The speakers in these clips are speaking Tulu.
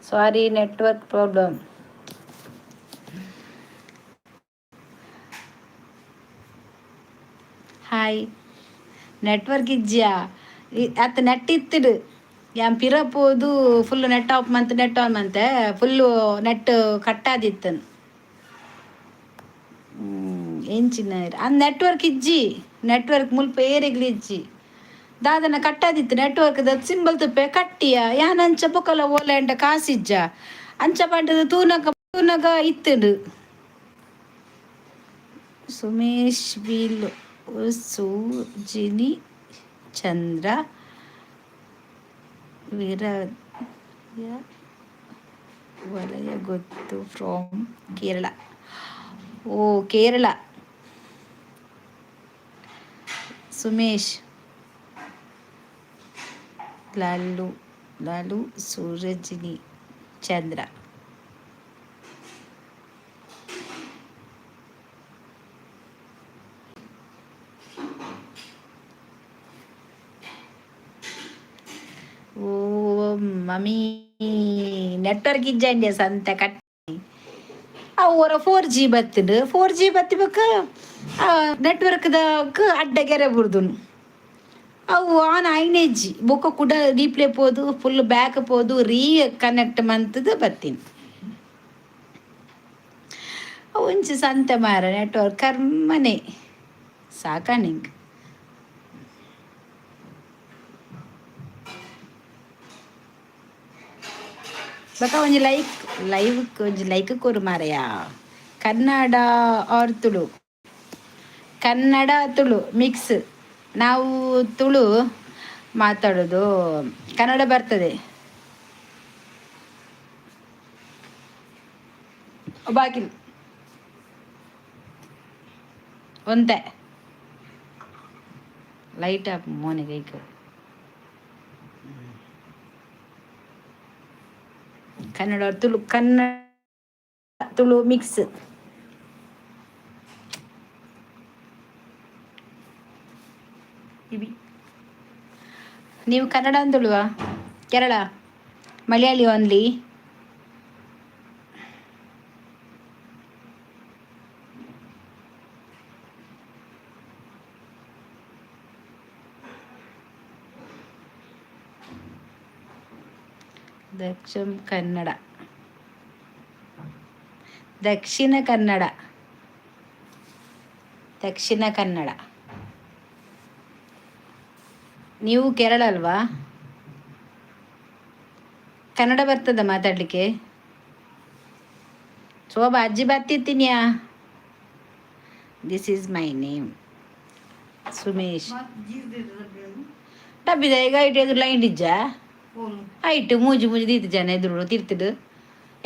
Sorry, network problem. Hi, network ಇಜ್ಜಿಯಾ? ಅತ್ತ ನೆಟ್ ಇತ್ತಿಡು ಯಾನ್ ಪಿರ ಪೋದು ಫುಲ್ ನೆಟ್ ಆಫ್ ಮಂತ್, ನೆಟ್ ಆನ್ ಮಂತೆ, ಫುಲ್ಲು ನೆಟ್ ಕಟ್ಟಾದಿತ್ತನ್. ಎಂಚಿನ ಅಂದ್ ನೆಟ್ವರ್ಕ್ ಇಜ್ಜಿ. ನೆಟ್ವರ್ಕ್ ಮುಲ್ಪ ಏರೆಗ್ಲ ಇಜ್ಜಿ. ದಾದನ ಕಟ್ಟಾದಿತ್ತು ನೆಟ್ವರ್ಕ್ ಸಿಂಬಲ್ ತುಪ್ಪೆ ಕಟ್ಟಿಯ. ಯಾನ್ ಅಂಚ ಬೊಕಲ ಓಲೆ ಕಾಸಿಜ್ಜ ಅಂಚ ಪಂಡದು ತೂನಗ ತೂನಗ ಇತ್ತುಂಡು. ಸುಮೇಶ್ ಬಿಲ್ ಸುಜಿನಿ ಚಂದ್ರ ವೀರ ವಲಯ ಗೊತ್ತು ಫ್ರಮ್ ಕೇರಳ. ಓ, ಕೇರಳ. ಸುಮೇಶ್ ಲಾಲು ಲಾಲು ಸೂರಜಿನಿ ಚಂದ್ರ. ಓ ಮಮ್ಮಿ, ನೆಟ್ವರ್ಕ್ ಇಜ್ಜಂಡೆ ಸಂತೆ ಕಟ್. ಅವು ಒರ 4G ಬತ್ತುಂಡು. 4G ಬತ್ತಿಬೊಕ ನೆಟ್ವರ್ಕ್ದ ಅಡ್ಡ ಗೆರೆ ಬುಡ್ದುನು. ಅವು ಆನ್ ಆಯ್ನೆಜ್ಜಿ. ಬೊಕ ಕುಡ ರೀಪ್ಲೇ ಪೋದು, ಫುಲ್ ಬ್ಯಾಕ್ ಪೋದು, ರೀ ಕನೆಕ್ಟ್ ಮಂತುದು ಬತ್ತೀನಿ. ಒಂಚಿ ಸಂತೆ ಮಾರ ನೆಟ್ವರ್ಕ್ ಕರ್ಮನೆ ಸಾಕಾಣಿಂಗ್. ಬೊಕ ಒಂಜಿ ಲೈಕ್, ಲೈವ್ ಒಂಜಿ ಲೈಕ್ ಕೊರು ಮಾರಯ. ಕನ್ನಡ ಆರ್ ತುಳು? ಕನ್ನಡ ತುಳು ಮಿಕ್ಸ್. ನಾವು ತುಳು ಮಾತಾಡೋದು, ಕನ್ನಡ ಬರ್ತದೆ. ಬಾಕಿಲ್ ಒಂತೆ ಲೈಟ್ ಆಫ್ ಮೋನೆಗೆ ಐಕ್. ಕನ್ನಡ ತುಳು, ಕನ್ನಡ ತುಳು ಮಿಕ್ಸ್. ಇಬಿ ನೀವು ಕನ್ನಡ ತುಳುವ? ಕೇರಳ ಮಲಯಾಳಿ ಓನ್ಲಿ. ದಕ್ಷಿಣ ಕನ್ನಡ, ದಕ್ಷಿಣ ಕನ್ನಡ, ದಕ್ಷಿಣ ಕನ್ನಡ. ನೀವು ಕೇರಳ ಅಲ್ವಾ? ಕನ್ನಡ ಬರ್ತದ ಮಾತಾಡಲಿಕ್ಕೆ? ಶೋಭಾ ಅಜ್ಜಿ ಬರ್ತಿರ್ತೀನ್ಯಾ. This is my name Sumesh. ಡಬ್ಬಿದ ಈಗ ಐಟ್ ಎದುರು ಲೈನ್ ಇಜ್ಜ. ಐಟ್ ಮೂಜಿ ಮೂಜಿ ದೀತು ಜನ ಎದುರು ತಿರ್ತಿಡು.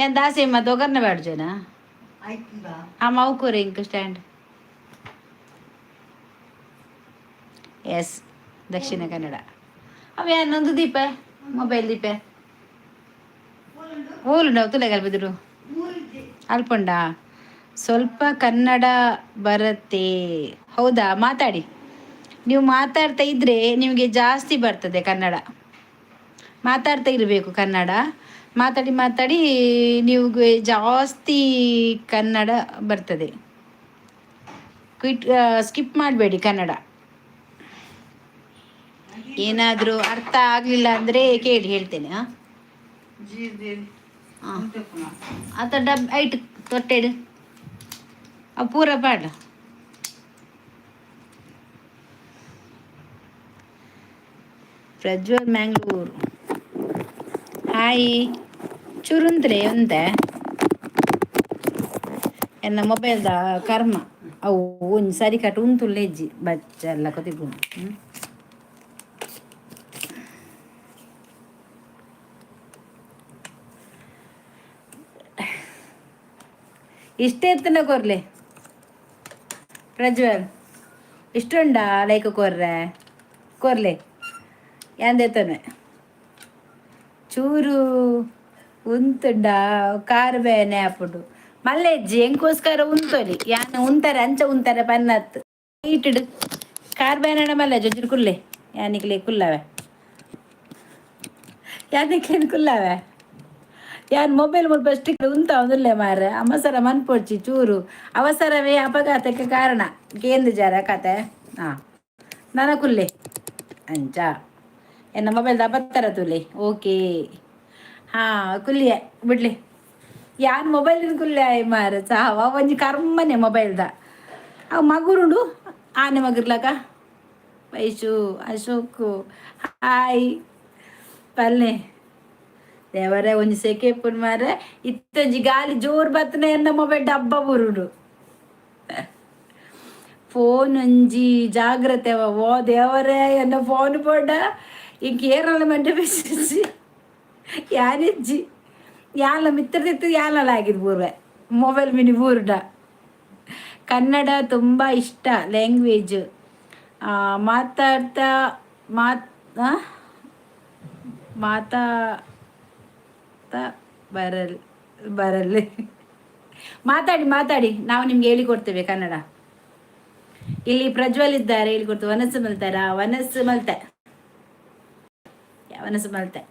ಏನ್ ದಾಸೆ ಮತ್ತೆ ಒಗರ್ನ ಬೇಡ ಜನ. ಆ ಮೌಕೂರೆ ink stand. S, Dakshina Kannada. ಅವ ಏನೊಂದು ದೀಪ ಮೊಬೈಲ್ ದೀಪ ಓಲುಂಡು ತುಲೆ ಕಲ್ಪಿದ್ರು ಅಲ್ಪುಂಡ. ಸ್ವಲ್ಪ ಕನ್ನಡ ಬರತ್ತೆ, ಹೌದಾ? ಮಾತಾಡಿ. ನೀವು ಮಾತಾಡ್ತಾ ಇದ್ರೆ ನಿಮಗೆ ಜಾಸ್ತಿ ಬರ್ತದೆ ಕನ್ನಡ. ಮಾತಾಡ್ತಾ ಇರಬೇಕು ಕನ್ನಡ. ಮಾತಾಡಿ ಮಾತಾಡಿ ನೀವು ಜಾಸ್ತಿ ಕನ್ನಡ ಬರ್ತದೆ. ಕ್ವಿಟ್ ಸ್ಕಿಪ್ ಮಾಡಬೇಡಿ ಕನ್ನಡ. ಏನಾದರೂ ಅರ್ಥ ಆಗಲಿಲ್ಲ ಅಂದರೆ ಕೇಳಿ, ಹೇಳ್ತೇನೆ. ಹಾಂ ಹಾಂ, ಆತ ಡಬ್ ಐಟ್ ತೊಟ್ಟೆಡು ಆ ಪೂರ ಪಾಡ. ಪ್ರಜ್ವಲ್ ಮ್ಯಾಂಗ್ಳೂರು, ಹಾಯ್. ಚುರುಂದ್ರೆ ಒಂತೆ. ಎನ್ನ ಮೊಬೈಲ್ದ ಕರ್ಮ ಅವು ಒಂಜಿ ಸರಿ ಕಟ್ ಉಂತುಲ್ಲೆಜ್ಜಿ ಬಚ್ಚಲ್ಲ ಕೊತಿಪುಂಡು. ಇಷ್ಟ ಎತ್ತನ ಕೊರ್ಲೆ ಪ್ರಜ್ವಲ್, ಇಷ್ಟುಂಡಾ ಲೈಕ್ ಕೊರ್ರೆ ಕೊರ್ಲೆ ಯಾಂದೆತ್ತನೆ ಚೂರು ಉಂತುಂಡ ಕಾರ್ ಬೇನೆ ಆಪುಂಡು. ಮಲ್ಲೆಜ್ಜಿ ಎಂಕೋಸ್ಕರ ಉಂತೊಲಿ, ಯಾನ್ ಉಂತಾರೆ ಅಂಚ ಉಂತಾರೆ ಪನ್ನತ್ ಇಟ್ಟಿಡು ಕಾರ್ ಬೇನಡ ಮಲ್ಲೆಜ್ಜಿ ಒಂಚೂರು ಕುಲ್ಲೆ, ಯಾನಿಕ್ಲೆ ಕುಲ್ಲವೆ, ಯಾನಿಕ್ಲೇನು ಕುಲ್ಲವೆ. ಯಾನ್ ಮೊಬೈಲ್ ಮುಲ್ಪ ಸ್ಟಿಕ್ ಉಂತ ಉಂದುಲ್ಲೆ ಮಾರ್ರೆ, ಅವಸರ ಮನ್ಪೊಡ್ಚಿ ಚೂರು, ಅವಸರವೇ ಅಪಘಾತಕ್ಕೆ ಕಾರಣ ಕೇಂದ್ರ ಜರ ಕತೆ. ಹಾಂ ನನ ಕುಲ್ಲೆ ಅಂಚ ಎನ್ನ ಮೊಬೈಲ್ ಬತ್ತರ ತುಲೆ. ಓಕೆ ಹಾಂ ಕುಲ್ಲಿಯೆ ಬಿಡ್ಲಿ, ಯಾನ್ ಮೊಬೈಲ್ ಕುಲ್ಲೆ ಆಯ್ ಮಾರ ಸಾವ ಒಂಜಿ ಕರ್ಮನೆ ಮೊಬೈಲ್ದ. ಅವು ಮಗುರುಂಡು ಆನೆ ಮಗುರ್ಲಕ. ವೈಶು ಅಶೋಕ್ ಹಾಯ್ ಪಲ್ಲೆ ದೇವರೇ ಒಂಜಿ ಸೆಕೆ ಇಪ್ಪುಂಡು ಮಾರ್ರೆ, ಇತ್ತೊಂಜಿ ಗಾಲಿ ಜೋರು ಬತ್ತನೆ ಎನ್ನ ಮೊಬೈಲ್ ಡಬ್ಬ ಬುರುಂಡು. ಫೋನ್ ಒಂಜಿ ಜಾಗ್ರತೆ. ಓ ದೇವರೇ, ಎನ್ನ ಫೋನ್ ಪೋಂಡ ಇಂಕ್ ಏರಲ್ಲ ಮಂಡೆ ಬಿಸಿ ಯಾನಿಜ್ಜಿ, ಯಾನ್ಲ ಮಿತ್ರದಿತ್ತು ಯಾನ್ಲ ಆಗಿದ್ದು ಬೂರ್ವೆ ಮೊಬೈಲ್ ಮಿನಿ ಬೂರ್ಡ. ಕನ್ನಡ ತುಂಬ ಇಷ್ಟ ಲ್ಯಾಂಗ್ವೇಜ್, ಮಾತಾಡ್ತಾ ಮಾತ್ ಮಾತಾ ಬರಲ್ ಬರಲ್ಲ. ಮಾತಾಡಿ ಮಾತಾಡಿ, ನಾವು ನಿಮ್ಗೆ ಹೇಳಿಕೊಡ್ತೇವೆ ಕನ್ನಡ. ಇಲ್ಲಿ ಪ್ರಜ್ವಲ್ ಇದ್ದಾರೆ, ಹೇಳಿಕೊಡ್ತೇವೆ. ವನಸ್ಸು ಮಲ್ತಾರ, ವನಸ್ಸು ಮಲ್ತೆ, ವನಸ್ಸು ಮಲ್ತೆ.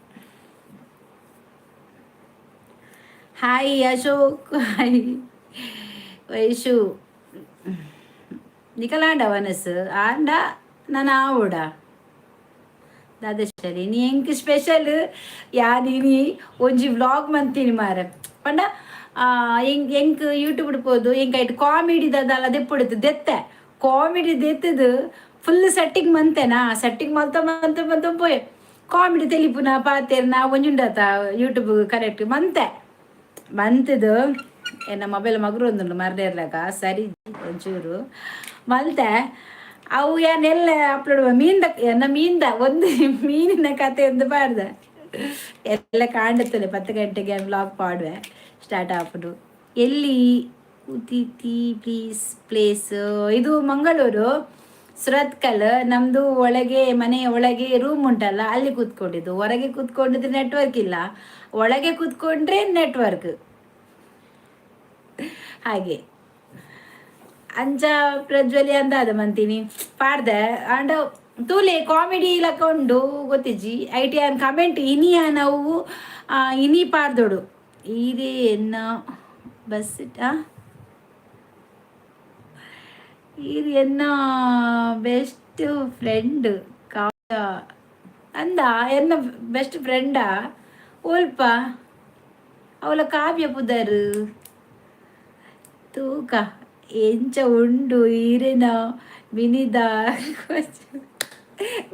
Hi Ashok, hi Vaishu. ನಿಕಲಾಂಡ ವನಸ್ಸು ಆಂಡ ನಾನು ಆವಡ ದಾದ ನೀ ಎಂಕ್ ಸ್ಪೆಷಲ್ ಯಾನ್ ಇನಿ ಒಂಜಿ ವ್ಲಾಗ್ ಮಂತೀನಿ ಮಾರೆ. ಪಂಡ ಎಂಕ್ ಎಂಕ್ ಯೂಟ್ಯೂಬ್ ಪೋದು ಎಂಕ್ ಐಟ್ ಕಾಮಿಡಿ ದಾಲ ದೆಪ್ಪುಡಿತು ದೆತ್ತೆ, ಕಾಮಿಡಿ ದೆತ್ತದು ಫುಲ್ ಸೆಟ್ಟಿಂಗ್ ಮಂತೆನಾ, ಸೆಟ್ಟಿಂಗ್ ಮಲ್ತ ಮಂತ ಮಂತ ಪೋಯೆ. ಕಾಮಿಡಿ ತೆಲಿಪುನ ಪಾತೆರ್ನ ಒಂಜುಂಡತ ಯೂಟ್ಯೂಬ್ ಕರೆಕ್ಟ್ ಮಂತೆ ಮಂತದು. ಎನ್ನ ಮೊಬೈಲ್ ಮಗುರು ಒಂದುಂಡು ಮರ್ದೇರ್ಲಕ ಸರಿ ಒಂಚೂರು ಮಲ್ತೆ. ಅವು ಯಾನ್ ಎಲ್ಲ ಅಪ್ಲೋಡ್ ಮೀನ್ದ ಎನ್ನ ಮೀನ್ದ ಒಂದು ಮೀನಿನ ಕತೆ ಒಂದು ಪಾಡ್ದ. ಎಲ್ಲ ಕಾಂಡತ್ತಲೆ 10 ಗಂಟೆಗೆ ವ್ಲಾಗ್ ಪಾಡುವೆ ಸ್ಟಾರ್ಟ್ ಆಪುಂಡು. ಎಲ್ಲಿ ಉತಿಥಿ ಪ್ಲೀಸ್ ಪ್ಲೇಸ್? ಇದು ಮಂಗಳೂರು ಸುರತ್ಕಲ್. ನಮ್ಮದು ಒಳಗೆ ಮನೆಯ ಒಳಗೆ ರೂಮ್ ಉಂಟಲ್ಲ, ಅಲ್ಲಿ ಕೂತ್ಕೊಂಡಿದ್ದು. ಹೊರಗೆ ಕೂತ್ಕೊಂಡಿದ್ರೆ ನೆಟ್ವರ್ಕ್ ಇಲ್ಲ, ಒಳಗೆ ಕೂತ್ಕೊಂಡ್ರೆ ನೆಟ್ವರ್ಕ್. ಹಾಗೆ ಅಂಚ ಪ್ರಜ್ವಲಿ ಅಂದಾದ ಮಂತೀನಿ ಪಾಡ್ದೆ. ಅಂಡ ತೂಲೆ ಕಾಮಿಡಿ ಲಕ್ಕ ಉಂಡು ಗೊತ್ತಿಜ್ಜಿ. I T an comment ಇನಿಯ ನಾವು ಇನಿ ಪಾಡ್ದೋಡು. ಈರೇ ಎನ್ನ ಬಸ್ ಈರ್ ಎನ್ನ ಬೆಸ್ಟ್ ಫ್ರೆಂಡ್ ಕಾವ್ಯ ಅಂದ, ಎನ್ನ ಬೆಸ್ಟ್ ಫ್ರೆಂಡಾ ಒಲ್ಪ ಅವಳ ಕಾವ್ಯ ಪುದರ್ ತೂಕ ಎಂಚ ಉಂಡು ಈರೆನ ಮಿನಿದ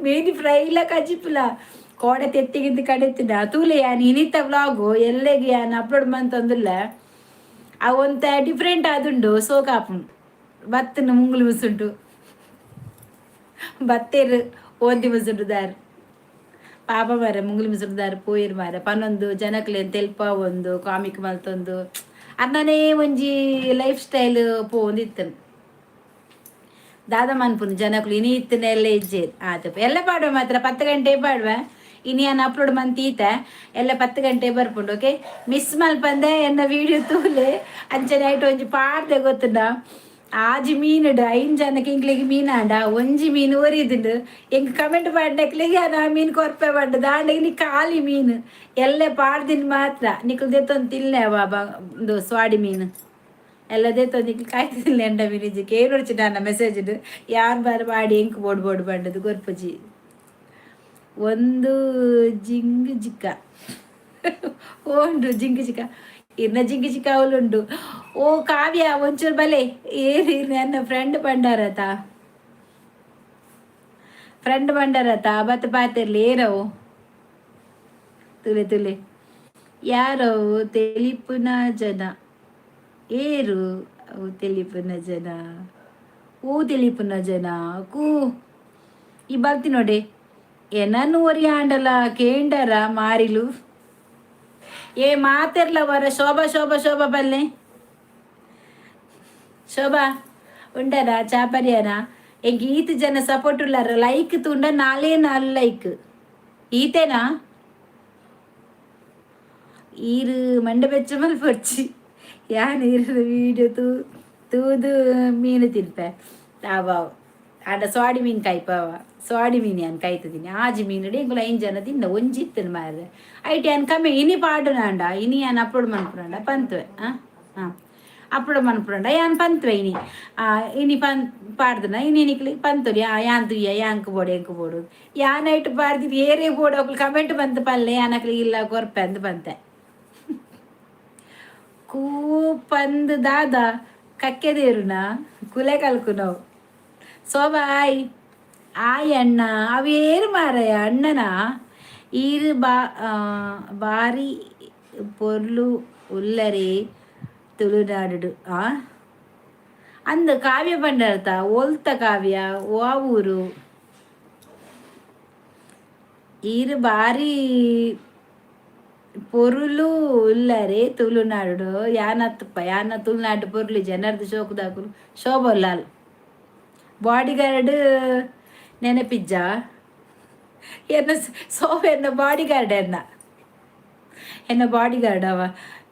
ಮೀನಿ ಫ್ರೈಲ ಕಜಿಪುಲ ಕೋಡೆ ತೆತ್ತಿಗಿಂತ ಕಡೆತಿನ ತೂಲೆ. ಯಾನ್ ಇನಿತ ವ್ಲಾಗು ಎಲ್ಲೆಗೆ ಯಾನ್ ಅಪ್ಲೋಡ್ ಮಂತಂದುಲ್ಲ, ಅವಂತ ಡಿಫ್ರೆಂಟ್ ಆದುಂಡು. ಸೋಕಾಪುಂಡು ಬತ್ತನ ಮುಂಗುಲು ಮುಸುಂಟು ಬತ್ತೇರು ಓಂತಿ ಮುಸುಂಟು ದಾರ್ ಪಾಪ ಮಾರೆ ಮುಂಗುಲು ಮುಸುಂಟು ದಾರ್ ಪೋಯಿರ್ ಮಾರೆ. ಪನ್ನೊಂದು ಜನಕ್ಲೆನ್ ತೆಲ್ಪ ಒಂದು ಕಾಮಿಕ್ ಮಲ್ತೊಂದು ಅಣ್ಣನೇ ಒಂಜಿ ಲೈಫ್ ಸ್ಟೈಲ್ ಪೋವೊಂದಿತ್ತನು. ದಾದ ಮನ್ಪುನು ಜನಕುಲು ಇನಿ ಇತ್ತಿನ ಎಲ್ಲ ಇಜ್ಜೇರ್ ಆತಪ್ಪ. ಎಲ್ಲ ಪಾಡುವ ಮಾತ್ರ 10 ಗಂಟೆ ಪಾಡುವ. ಇನಿ ಯಾನ್ ಅಪ್ಲೋಡ್ ಮಂತೀತ ಎಲ್ಲ 10 ಗಂಟೆ ಬರ್ಪುಂಡು. ಓಕೆ, ಮಿಸ್ ಮಲ್ಪಂದೆ ಎನ್ನ ವೀಡಿಯೋ ತೂಲೆ. ಅಂಚನೆ ಐಟ್ ಒಂಜಿ ಪಾಡ್ದೆ ಗೊತ್ತುಂಡ, ಆಜಿ ಮೀನುಡು ಐನ್ ಜನಕ್ಕೆ ಇಂಕ್ಲೆಗ್ ಮೀನಾಂಡ ಒಂಜಿ ಮೀನು ಒರಿದುಂಡು. ಎಂಕ್ ಕಮೆಂಟ್ ಪಾಡ್ನಕ್ಲೆಗ್ ಯಾನ್ ಆ ಮೀನು ಕೊರ್ಪೆ ಪಂಡ ದಾಂಡಗ್ ನೀ ಖಾಲಿ ಮೀನು ಎಲ್ಲ ಪಾಡ್ದಿನ ಮಾತ್ರ ನಿಕುಲು ದೆತ್ತೊಂದು ತಿನ್ಲೆ ಬಾಬಾ. ಉಂದು ಸ್ವಾಡಿ ಮೀನು ಎಲ್ಲ ದೇತೊಂದು ನಿಕ್ಲು ಕಾಯ್ತು ತಿನ್ಲೆ. ಎಂಡ ಮೀನು ಇಜ್ಜಿ ಕೇನೊಡ್ಚಿ ನನ್ನ ಮೆಸೇಜ್ ಯಾನ್ ಬಾರ ಪಾಡಿ ಎಂಕ್ ಬೋಡು ಬೋಡು ಪಂಡದು ಕೊರ್ಪುಜಿ. ಒಂದು ಜಿಂಗ್ ಜಿಕ್ಕ ಉಂಡು, ಜಿಂಗ್ ಚಿಕ್ಕ ಇರ್ನ ಜಿಂಗ್ ಚಿಕ್ಕ ಅವಲುಂಡು. ಓ ಕಾವ್ಯ ಒಂಚೂರು ಬಲೆ ಏರು ನನ್ನ ಫ್ರೆಂಡ್ ಬಂಡಾರತ, ಫ್ರೆಂಡ್ ಬಂಡಾರತ ಬತ್ತ ಪಾತಿರ್ಲಿ. ಏರವು ತುಲೆ ತುಲೆ ಯಾರೋ ತೆಲಿಪುನ ಜನ ಏರು. ಓ ತೆಲಿಪುನ ಜನ, ಓ ತೆಲಿಪುನ ಜನ ಕೂ. ಈ ಬಲ್ತಿ ನೋಡಿ, ಎನನ್ ಒರಿ ಆಂಡಲ ಕೇಂಡರ ಮಾರಿಲು. ಏ ಮಾತೆರ್ಲ ವರ. ಶೋಭಾ, ಶೋಭಾ, ಶೋಭಾ ಬಲ್ಲೆ. ಶೋಭಾ ಉಂಡರ? ಚಾಪರ್ಯಾನ? ಎಂಕ್ ಈತ್ ಜನ ಸಪೋರ್ಟ್ ಉಲ್ಲಾರ. ಲೈಕ್ ತೂಂಡ ನಾಲೇ ನಾಲ್ ಲೈಕ್, ಈತೇನಾ? ಈರು ಮಂಡೆ ಬೆಚ್ಚ ಮಲ್ಪೊಡ್ಚಿ. ಯಾನ್ ಈರ್ನ ವೀಡಿಯೋ ತೂ ತೂದು ಮೀನು ತಿನ್ಪೆ. ಅವ ಆಂಡ ಸ್ವಾಡಿ ಮೀನು ಕಾಯ್ಪವ. ಸ್ವಾಡಿ ಮೀನು ಯಾನ್ ಕಾಯ್ತದೀನಿ. ಆಜಿ ಮೀನುಡು ಎಂಕುಲು ಐನ್ ಜನ ತಿಂದ. ಒಂಜಿ ಇತ್ತುಂಡು ಮಾರ್ರೆ. ಐಟ್ ಯಾನ್ ಕಮ್ಮಿ ಇನಿ ಪಾಡುನಾಂಡ, ಇನಿ ಯಾನ್ ಅಪ್ಲೋಡ್ ಮನ್ಪುನಾಂಡ ಪಂತುವೆ. ಹಾಂ ಹಾಂ, ಅಪ್ಲೋಡ್ ಮನ್ಪುನಾಂಡ ಯಾನ್ ಪಂತುವೆ ಇನಿ. ಇನಿ ಪನ್ ಪಾಡ್ದನ ಇನಿ ನಿಕ್ಲಿ ಪಂತೊಲಿ. ಯಾನ್ ತುಯ್ಯ, ಯಾಂಕ್ ಬೋಡು, ಎಂಕ್ ಬೋಡು. ಯಾನ್ ಐಟ್ ಪಾಡ್ದಿದ್ದು ಏರೇ ಬೋಡು ಅಕ್ಲು ಕಮೆಂಟ್ ಬಂತು ಪಲ್ಲೆ. ಯಾನ್ ಅಕ್ಲಿಗೆ ಇಲ್ಲ ಕೊರ್ಪೆ ಅಂದ್ ಪಂತೆ. ಕೂ ಪಂದ್ ದಾದ ಕಕ್ಕೆದೇರುನ ಕುಲೆ ಕಲ್ಕುನವು. ಸೋಬಾಯ್ ಆಯ್ ಅಣ್ಣ. ಅವೇರು ಮಾರಾಯ ಅಣ್ಣನ? ಈರು ಬಾ ಬಾರಿ ಪೊರ್ಲು ಉಲ್ಲರೆ ತುಳುನಾಡು. ಆ ಅಂದ್ ಕಾವ್ಯ ಪಂಡರ್ತ ಒಲ್ತ ಕಾವ್ಯ? ವಾ ಊರು? ಈರು ಬಾರಿ ಪೊರುಲು ಉಲ್ಲರೆ ತುಳುನಾಡು. ಯಾನತ್ತಪ್ಪ, ಯಾನ ತುಳುನಾಡು ಪೊರ್ಲು ಜನರ್ದು ಶೋಕುದಾಕುಲು. ಶೋಭೊಲ್ಲಾಲ್ ಬಾಡಿ ಗಾರ್ಡ್ ನೆನಪಿಜ್ಜ ಎನ್ನ? ಸೋಫ ಎನ್ನ ಬಾಡಿ ಗಾರ್ಡ್, ಎನ್ನ ಎನ್ನ ಬಾಡಿ ಗಾರ್ಡ್ ಅವ.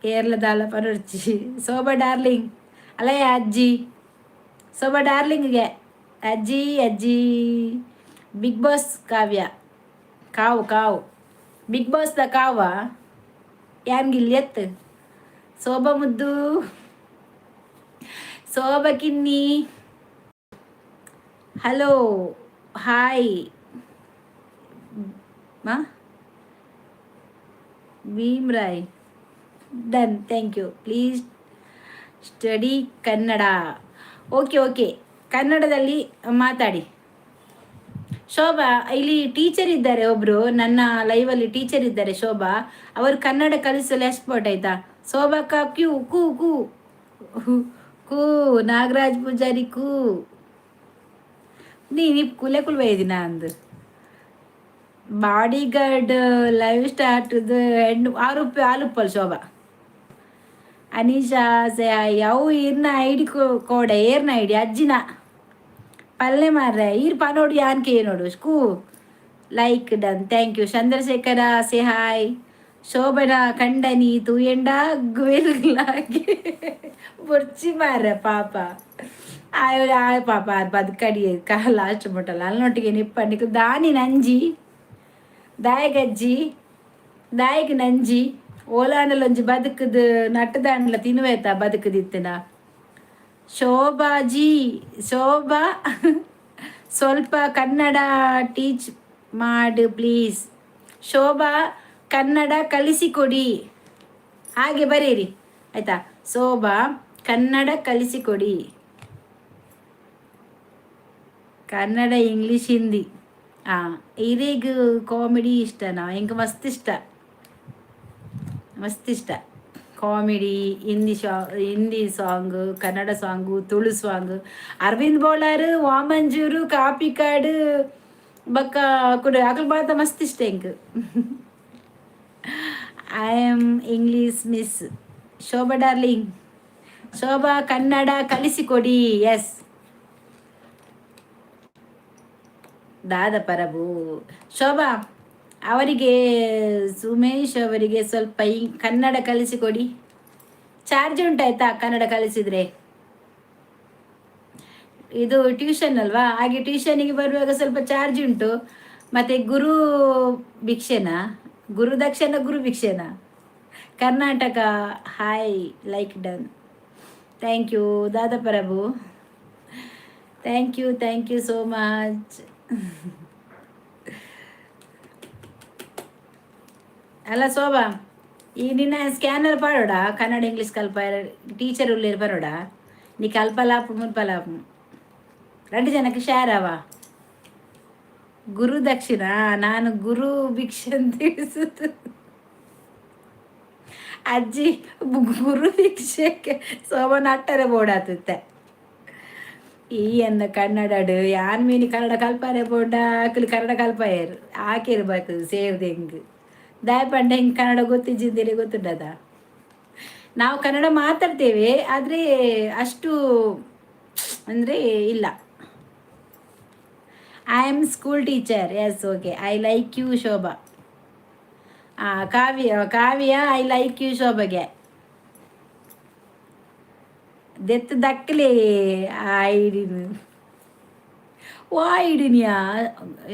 ಕೇರಳದಾಲ ಪನೊರ್ಚಿ. ಶೋಭಾ ಡಾರ್ಲಿಂಗ್ ಅಲ್ಲಯ್ಯ. ಅಜ್ಜಿ ಶೋಭಾ ಡಾರ್ಲಿಂಗ್ಗೆ ಅಜ್ಜಿ ಅಜ್ಜಿ. ಬಿಗ್ ಬಾಸ್ ಕಾವ್ಯ ಕಾವು ಕಾವು. ಬಿಗ್ ಬಾಸ್ the ಕಾವ ಯಾನ್ಗಿಲ್ ಎತ್ತು. ಶೋಭಾ ಮುದ್ದು, ಶೋಭಾ ಕಿನ್ನಿ. ಹಲೋ, ಹಾಯ್ ಮಾ Bhim Roy. Done, thank you. Please study Kannada. Okay okay, ಕನ್ನಡದಲ್ಲಿ ಮಾತಾಡಿ ಶೋಭಾ. ಇಲ್ಲಿ ಟೀಚರ್ ಇದ್ದಾರೆ ಒಬ್ರು. ನನ್ನ ಲೈವಲ್ಲಿ ಟೀಚರ್ ಇದ್ದಾರೆ ಶೋಭಾ ಅವರು. ಕನ್ನಡ ಕಲಿಸಲು ಎಕ್ಸ್ಪರ್ಟ್, ಆಯ್ತಾ? ಶೋಭಾ ಕಾ ಕ್ಯೂ ಕೂ ಕೂ ಕೂ. ನಾಗರಾಜ್ ಪೂಜಾರಿ ಕೂ. ನೀ ಕುಲೆ ಕುಲ್ ಬೈದಿನ ಅಂದು. ಬಾಡಿ ಗಾರ್ಡ್ ಲೈವ್ ಸ್ಟಾರ್ಟ್ ಹೆಣ್ಣು ಆರು ಆಲುಪ್ಪಲ್. ಶೋಭಾ ಅನೀಶಾ ಸೆ ಅವು ಇರ್ನ ಐಡಿ ಕೋಡೆ ಏರ್ನ ಐಡಿ ಅಜ್ಜಿನ ಪಲ್ಲೆ ಮಾರ್ರೆ. ಈರ್ ಪನೋಡು ಯಾನ್ ನೋಡು. ಸ್ಕೂ like done, thank you. Chandrashekhara say hi. Shobhana ಕಂಡನಿ ತೂಯೆಂಡ ಗುವೆಲ್ಲಾಗಿ ಬೊರ್ಚಿ ಮಾರ್ರೆ. ಪಾಪ ಆಯ್ ಆಯ್ ಪಾಪ ಬದುಕಡಿ ಲಾಸ್ಟ್ ಮುಟ್ಟಲ್ಲ. ಅಲ್ನೊಟ್ಟಿಗೆ ನಿಪ್ಪ ನಿಕ್ಲು ದಾನಿ ನಂಜಿ ದಾಯಗಜ್ಜಿ ದಾಯಗ್ ನಂಜಿ ಓಲಾಂಡಲೊಂಜಿ ಬದುಕುದು ನಟ್ಟದಾಂಡ್ಲ ತಿನ್ನುವೇತ ಬದುಕುದಿತ್ತನ. ಶೋಭಾಜಿ, ಶೋಭಾ ಸ್ವಲ್ಪ ಕನ್ನಡ ಟೀಚ್ ಮಾಡು ಪ್ಲೀಸ್. ಶೋಭಾ ಕನ್ನಡ ಕಲಿಸಿಕೊಡಿ, ಹಾಗೆ ಬರೀರಿ, ಆಯ್ತಾ? ಶೋಭಾ ಕನ್ನಡ ಕಲಿಸಿಕೊಡಿ. ಕನ್ನಡ, ಇಂಗ್ಲೀಷ್, ಹಿಂದಿ. ಹಾಂ, ಇರೆಗ್ ಕಾಮಿಡಿ ಇಷ್ಟನಾ? ಎಂಕ್ ಮಸ್ತ್ ಇಷ್ಟ, ಮಸ್ತ್ ಇಷ್ಟ ಕಾಮಿಡಿ. ಹಿಂದಿ ಶಾ Hindi song, Kannada song, Tulu song. Aravind Bolar, Vamanjoor, Kapikad ಬೊಕ್ಕ ಕುಡ ಅಕಲ್ ಮಾತ ಮಸ್ತ್ ಇಷ್ಟ ಎಂಕ್. I am English miss. Shobha darling, Shobha Kannada ಕಲಿಸಿಕೊಡಿ. ಎಸ್ ದಾದ ಪರಬು. ಶೋಭಾ ಅವರಿಗೆ, ಸುಮೇಶ್ ಅವರಿಗೆ ಸ್ವಲ್ಪ ಈ ಕನ್ನಡ ಕಲಿಸಿಕೊಡಿ. ಚಾರ್ಜ್ ಉಂಟಾಯ್ತಾ ಕನ್ನಡ ಕಲಿಸಿದ್ರೆ? ಇದು ಟ್ಯೂಷನ್ ಅಲ್ವಾ, ಹಾಗೆ ಟ್ಯೂಷನಿಗೆ ಬರುವಾಗ ಸ್ವಲ್ಪ ಚಾರ್ಜ್ ಉಂಟು. ಮತ್ತೆ ಗುರು ಭಿಕ್ಷೆನಾ? ಗುರು ದಕ್ಷಿಣ, ಗುರು ಭಿಕ್ಷೆನಾ? Karnataka hi, like done, thank you. Dada Prabhu, thank you, thank you so much. ಅಲ್ಲ ಶೋಭಾ, ಈ ನಿನ್ನ ಸ್ಕ್ಯಾನರ್ ಪಾಡೋಡ. ಕನ್ನಡ ಇಂಗ್ಲೀಷ್ ಕಲ್ಪ ಟೀಚರ್ ಉಳ್ಳೇರು ಬರೋಡ. ನೀ ಕಲ್ಪಲಾಪು ಮುಲ್ಪಲಾಪು రెండు ಜನಕ್ಕೆ ಶೇರ್ ಅವ. ಗುರು ದಕ್ಷಿಣ, ನಾನು ಗುರು ಭಿಕ್ಷೆ ಅಂತ ತಿಳಿಸುದು. ಅಜ್ಜಿ ಗುರು ಭಿಕ್ಷೆಗೆ ಸೋಮನ ಅಟ್ಟರೆ ಬೋಡಾತುತ್ತೆ. ಈ ಎನ್ನ ಕನ್ನಡಡು ಯಾನ್ ಮೀನಿ ಕನ್ನಡ ಕಲ್ಪಾರೆ ಬೋಡ, ಅಕ್ಲು ಕನ್ನಡ ಕಲ್ಪಾಯರು ಆಕೇರು ಬರ್ತದೆ ಸೇರ್ದೆ. ಹೆಂಗ್ ದಾಯ ಪಂಡ ಹಿಂಗೆ ಕನ್ನಡ ಗೊತ್ತಿದ್ದಿದ್ದೀರಿ, ಗೊತ್ತುಂಡದ? ನಾವು ಕನ್ನಡ ಮಾತಾಡ್ತೇವೆ, ಆದರೆ ಅಷ್ಟು ಅಂದರೆ ಇಲ್ಲ. I am school teacher. Yes, okay. I like you, Shobha. Kavya, Kavya, I like you. ಶೋಭಾಗೆ ದೆತ್ತು ದಕ್ಕಲೆ ಐಡಿನ ವಾ ಐಡಿನಿಯಾ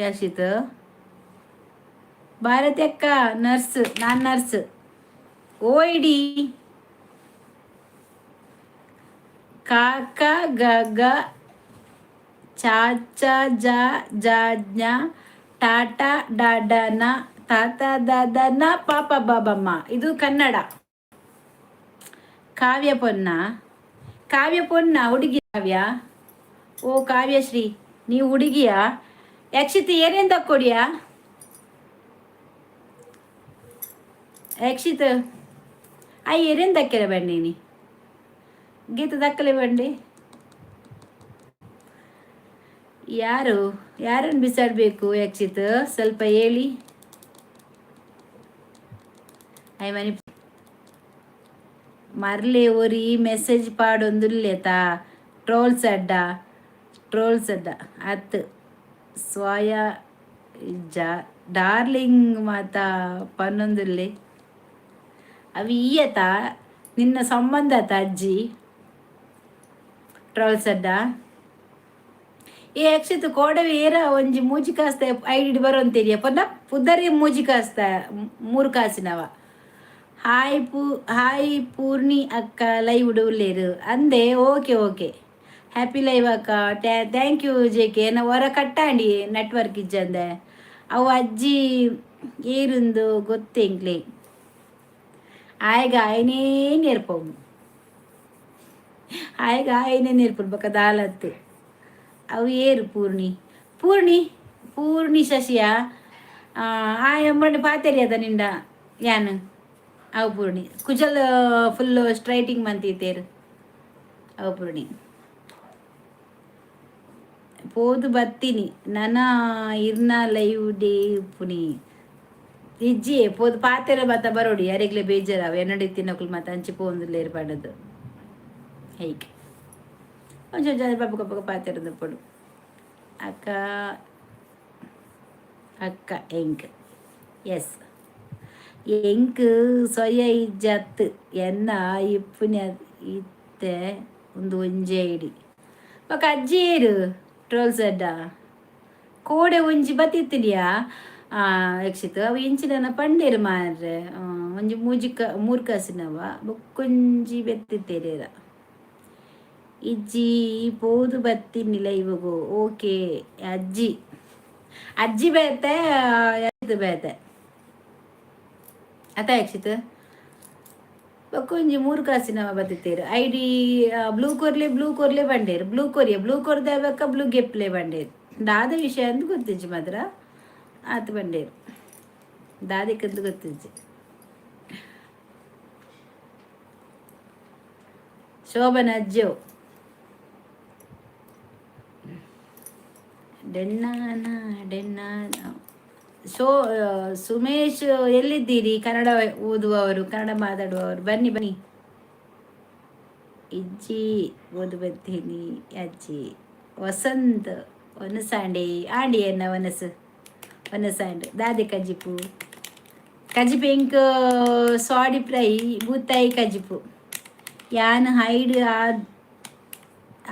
ಯಶಿತ್. ಭಾರತಿ ಅಕ್ಕ ನರ್ಸ್, ನಾನು ನರ್ಸ್. ಓ ಐಡಿ ಕ ಕ ಗ ಗ ಚ ಚ ಜ ಜ ಜ್ಞ ಟ ಟ ಡ ಡ ನ ತ ತ the the ನ ಪ ಪ ಬ ಬ ಮ. ಇದು ಕನ್ನಡ. ಕಾವ್ಯ ಪೊನ್ನ, ಕಾವ್ಯ ಪೊನ್ನ, ಹುಡುಗಿ ಕಾವ್ಯ. ಓ ಕಾವ್ಯಶ್ರೀ, ನೀವು ಹುಡುಗಿಯಾ? ಯಕ್ಷಿತ್, ಏನೇನು ತಕ್ಕೊಡಿಯಾ? ಯಕ್ಷಿತ್, I ಏನೇನು ದಕ್ಕಿರ ಬಣ್ಣೀನಿ ಗೀತ ದಕ್ಕಲೆ ಬಂಡಿ. ಯಾರು ಯಾರನ್ನು ಬಿಸಾಡಬೇಕು ಯಕ್ಷಿತ್, ಸ್ವಲ್ಪ ಹೇಳಿ. I ಮನಿ ಮರ್ಲೆ ಒರಿ ಮೆಸೇಜ್ ಪಾಡೊಂದುಲ್ಲೇತಾ? ಟ್ರೋಲ್ಸ್ ಅಡ್ಡ, ಟ್ರೋಲ್ಸ್ ಅಡ್ಡ ಅತ್ ಸ್ವಾಯ ಜ ಡಾರ್ಲಿಂಗ್ ಮಾತ ಪನ್ನೊಂದುಲ್ಲೆ. ಅವಿ ಈಯತ ನಿನ್ನ ಸಂಬಂಧ ಆತ ಅಜ್ಜಿ ಟ್ರೋಲ್ಸ್ ಅಡ್ಡ. ಏ ಅಕ್ಷಿತ್, ಕೋಡವಿ ಏರ ಒಂಜಿ ಮೂಜಿ ಕಾಸ್ತ ಐಡಿ ಬರೋಂತೀರಿ ಪೊನ್ನ ಪುದರಿ ಮೂಜಿ ಕಾಸ್ತ ಮೂರು ಕಾಸಿನವ. ಹಾಯ್ ಪೂ, ಹಾಯ್ ಪೂರ್ಣಿ ಅಕ್ಕ, ಲೈವ್ ಉಳ್ಳೇರು ಅಂದೆ. ಓಕೆ ಓಕೆ, ಹ್ಯಾಪಿ ಲೈವ್ ಅಕ್ಕ. Thank U J K. ನಾ ಹೊರ ಕಟ್ಟಾಂಡಿ, ನೆಟ್ವರ್ಕ್ ಇಜ್ಜಂದೆ. ಅವು ಅಜ್ಜಿ ಏರುಂದು ಗೊತ್ತೆಂಕ್ಲೆ ಆಯ್ಗ ಆಯ್ನೇ ನೇರ್ಪವು, ಆಯ್ಗ ಆಯ್ನೇ ನೇರ್ಪುಡು ಬೊಕ ದಾಲತ್ತು. ಅವು ಏರು ಪೂರ್ಣಿ, ಪೂರ್ಣಿ, ಪೂರ್ಣಿ ಶಶಿಯ ಆಯ್ ಅಂಬಂಡಿ ಪಾತೆರಿ ಅದ ನಿಂಡ ಯಾನ್. ಅವು ಪೂರ್ಣಿ ಕುಜಲ್ ಫುಲ್ ಸ್ಟ್ರೈಟಿಂಗ್ ಮಂತಿತ್ತೇರು. ಅವು ಪೂರ್ಣಿ. ಪೋದು ಬತ್ತೀನಿ ನನ ಇರ್ನ ಲೈವ್ ಡೇ ಪುನಿ ಇಜ್ಜಿ. ಪೋದು ಪಾತೆರ ಬತ್ತ ಬರೋಡಿ, ಯಾರಿಗ್ಲೆ ಬೇಜಾರವ ಎನ್ನಡಿ ತಿನ್ನಕ್ಲು ಮತ್ತೆ ಅಂಚಿ ಪೋಂದುಲ್ಲೇರು ಪಂಡದು. ಹೈಕ್ ಒಂಚೂರು ಜನ ಪಪ್ಪ ಕಪ್ಪ ಪಾತೆರಂದು ಪಡು. ಅಕ್ಕ ಅಕ್ಕ ಎಂಕ್ ಎಸ್ ಎಂಕ್ ಸೊಯ ಇಜ್ಜತ್ ಎನ್ನ ಇಪ್ಪುನ ಇತ್ತೆ ಒಂದು ಒಂಜಿ ಐಡಿ. ಬೊಕ ಅಜ್ಜಿ ಏರು ಟ್ರೋಲ್ಸ್ ಅಡ್ಡ? ಕೋಡೆ ಒಂಜಿ ಬತ್ತಿತ್ತಿನಿಯಾ ಯಕ್ಷಿತ್, ಅವು ಇಂಚಿನ ಪಂಡೇರು ಮಾರ್ರೆ. ಒಂಜಿ ಮೂಜಿ ಕ ಮೂರು ಕಾಸಿನವ ಬೊಕ್ಕೊಂಜಿ ಬೆತ್ತಿತ್ತೇರೇರ. ಇಜ್ಜಿ, ಪೋದು ಬತ್ತಿನಿಲ್ಲ ಇವಾಗ. ಓಕೆ ಅಜ್ಜಿ, ಅಜ್ಜಿ ಬೇತೆ ಬೇತೆ ಅತ್ತ ಯಕ್ಷಿತ್. ಬೊಕ್ಕೊಂಜಿ ಮೂರು ಕಾಸಿನವ ಬತ್ತಿತ್ತೇರು. I D blue ಕೊರ್ಲೆ, ಬ್ಲೂ ಕೊರ್ಲೆ ಬಂಡೇರು. ಬ್ಲೂ ಕೊರಿಯ, ಬ್ಲೂ ಕೊರ್ದೆ ಬೇಕ ಬ್ಲೂ ಗೆಪ್ಲೆ ಬಂಡೇರು. ದಾದ ವಿಷಯ ಅಂದ್ ಗೊತ್ತಿಜ್ಜಿ ಮಾತ್ರ, ಆತ ಬಂಡೇರು. ದಾದಿಕ್ಕಂದು ಗೊತ್ತಿಜ್ಜಿ. ಶೋಭನ ಅಜ್ಜೋ ಡೆನ್ನಾನ ಡೆನ್ನಾನ. ಶೋ ಸುಮೇಶ್, ಎಲ್ಲಿದ್ದೀರಿ? ಕನ್ನಡ ಓದುವವರು, ಕನ್ನಡ ಮಾತಾಡುವವರು ಬನ್ನಿ ಬನ್ನಿ. ಇಜ್ಜಿ, ಓದು ಬರ್ತೀನಿ ಅಜ್ಜಿ. ವಸಂತ್ ಒನಸಾಂಡಿ ಆಂಡಿ ಎನ್ನ ಒನಸು ಒನಸಾಂಡ್ ದಾದೆ ಕಜಿಪು? ಕಜಿಪು ಎಂಕ್ ಸಾಡಿ ಫ್ರೈ, ಬೂತಾಯಿ ಕಜಿಪು. ಯಾನ್ ಹೈಡ್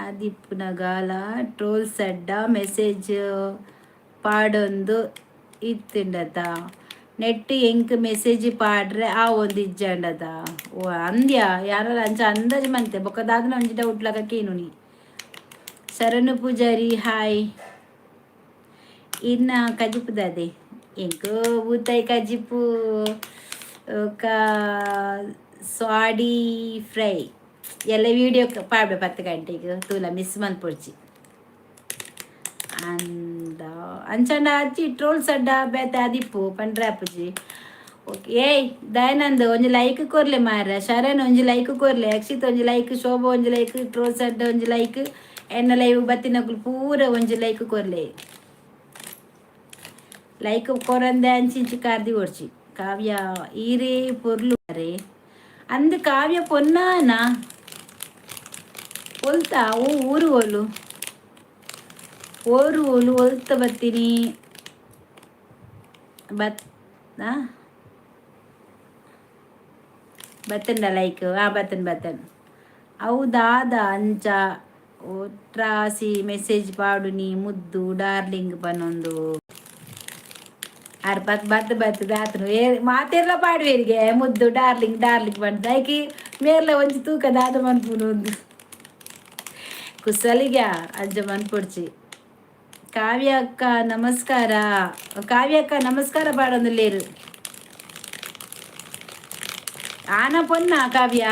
ಆದಿಪ್ಪುನಗಾಲ ಟ್ರೋಲ್ಸ್ ಅಡ್ಡ ಮೆಸೇಜ್ ಪಾಡೊಂದು ಇತ್ತುಂಡತ. ನೆಟ್ ಎಂಕ್ ಮೆಸೇಜ್ ಪಾಡ್ರೆ ಆ ಒಂದು ಇಜ್ಜಾಂಡದ. ಓ ಅಂದ್ಯ, ಯಾರಲ್ಲ ಅಂಚ ಅಂದಾಜು ಮಂತೆ. ಬೊಕ್ಕ ದಾದನ ಒಂಜಿ ಡೌಟ್ ಲಕ ಕೇನುನಿ. ಶರಣು ಪೂಜಾರಿ ಹಾಯ್. ಇನ್ನ ಕಜಿಪು ದಾದೆ? ಎಂಕ್ ಬೂತಾಯಿ ಕಜಿಪು ఒక ಸ್ವಾಡಿ ಫ್ರೈ. ಎಲ್ಲ ವೀಡಿಯೋ ಪಾಡ್ಬೆ 10 ಗಂಟೆಗೆ ತೂಲ, ಮಿಸ್ ಮನ್ಪೊಡ್ಚಿ ಅಂದ. ಅಂಚಂಡ ಅಜ್ಜಿ ಟ್ರೋಲ್ಸ್ ಅಡ್ಡ ಬೇತೆ ಅದಿಪ್ಪು ಪಂಡ್ರೆ ಅಪ್ಪುಜಿ. ಓಕೆ. ಏಯ್ ದಯಾನಂದ್, ಒಂಜಿ ಲೈಕ್ ಕೊರ್ಲೆ ಮಾರ. ಶರಣ್, ಒಂಜಿ ಲೈಕ್ ಕೊರ್ಲೆ. ಅಕ್ಷಿತ್, ಒಂಜಿ ಲೈಕ್. ಶೋಭಾ, ಒಂಜಿ ಲೈಕ್. ಟ್ರೋಸಡ್, ಒಂಜಿ ಲೈಕ್. ಎನ್ನ ಲೈವ್ ಬತ್ತಿನಕುಲು ಪೂರ ಒಂಜಿ ಲೈಕ್ ಕೊರ್ಲೆ. ಲೈಕ್ ಕೊರಂದೆ ಅಂಚಿಂಚಿ ಕಾರ್ದಿ ಓಡ್ಚಿ. ಕಾವ್ಯ, ಈರೇ ಪೊರ್ಲು ರೇ ಅಂದ್. ಕಾವ್ಯ ಪೊನ್ನಾನ ಒಲ್ತಾ? ಓ ಊರು ಓಲು? ಓರು ಓಲು? ಒಲ್ತ ಬತ್ತೀನಿ ಬತ್ ಬತ್ತಂಡ ಲೈಕ್. ಆ ಬತ್ತನ್ ಬತ್ತನ್. ಹೌದಾದ ಅಂಚ ಒಟ್ರಾಸಿ ಮೆಸೇಜ್ ಪಾಡುನಿ ಮುದ್ದು ಡಾರ್ಲಿಂಗ್ ಪನ್ನೊಂದು. ಆರ್ ಬತ್ ಬತ್ ಬತ್ ದಾತನು ಏ ಮಾತೆರ್ಲ ಪಾಡುವೇರಿಗೆ ಮುದ್ದು ಡಾರ್ಲಿಂಗ್ ಡಾರ್ಲಿಂಗ್ ಪಂಡ್. ಐಕಿ ಮೇರ್ಲ ಒಂಜಿ ತೂಕ ದಾದ ಮನ್ಪುನು ಒಂದು ಕುಸಲಿಗ ಅಂಚ ಮನ್ಪೊಡ್ಚಿ. ಕಾವ್ಯ ಅಕ್ಕ, ನಮಸ್ಕಾರ. ಕಾವ್ಯ ಅಕ್ಕ, ನಮಸ್ಕಾರ ಪಾಡೊಂದುಲ್ಲೇರು. ಆನ ಪೊನ್ನ ಕಾವ್ಯ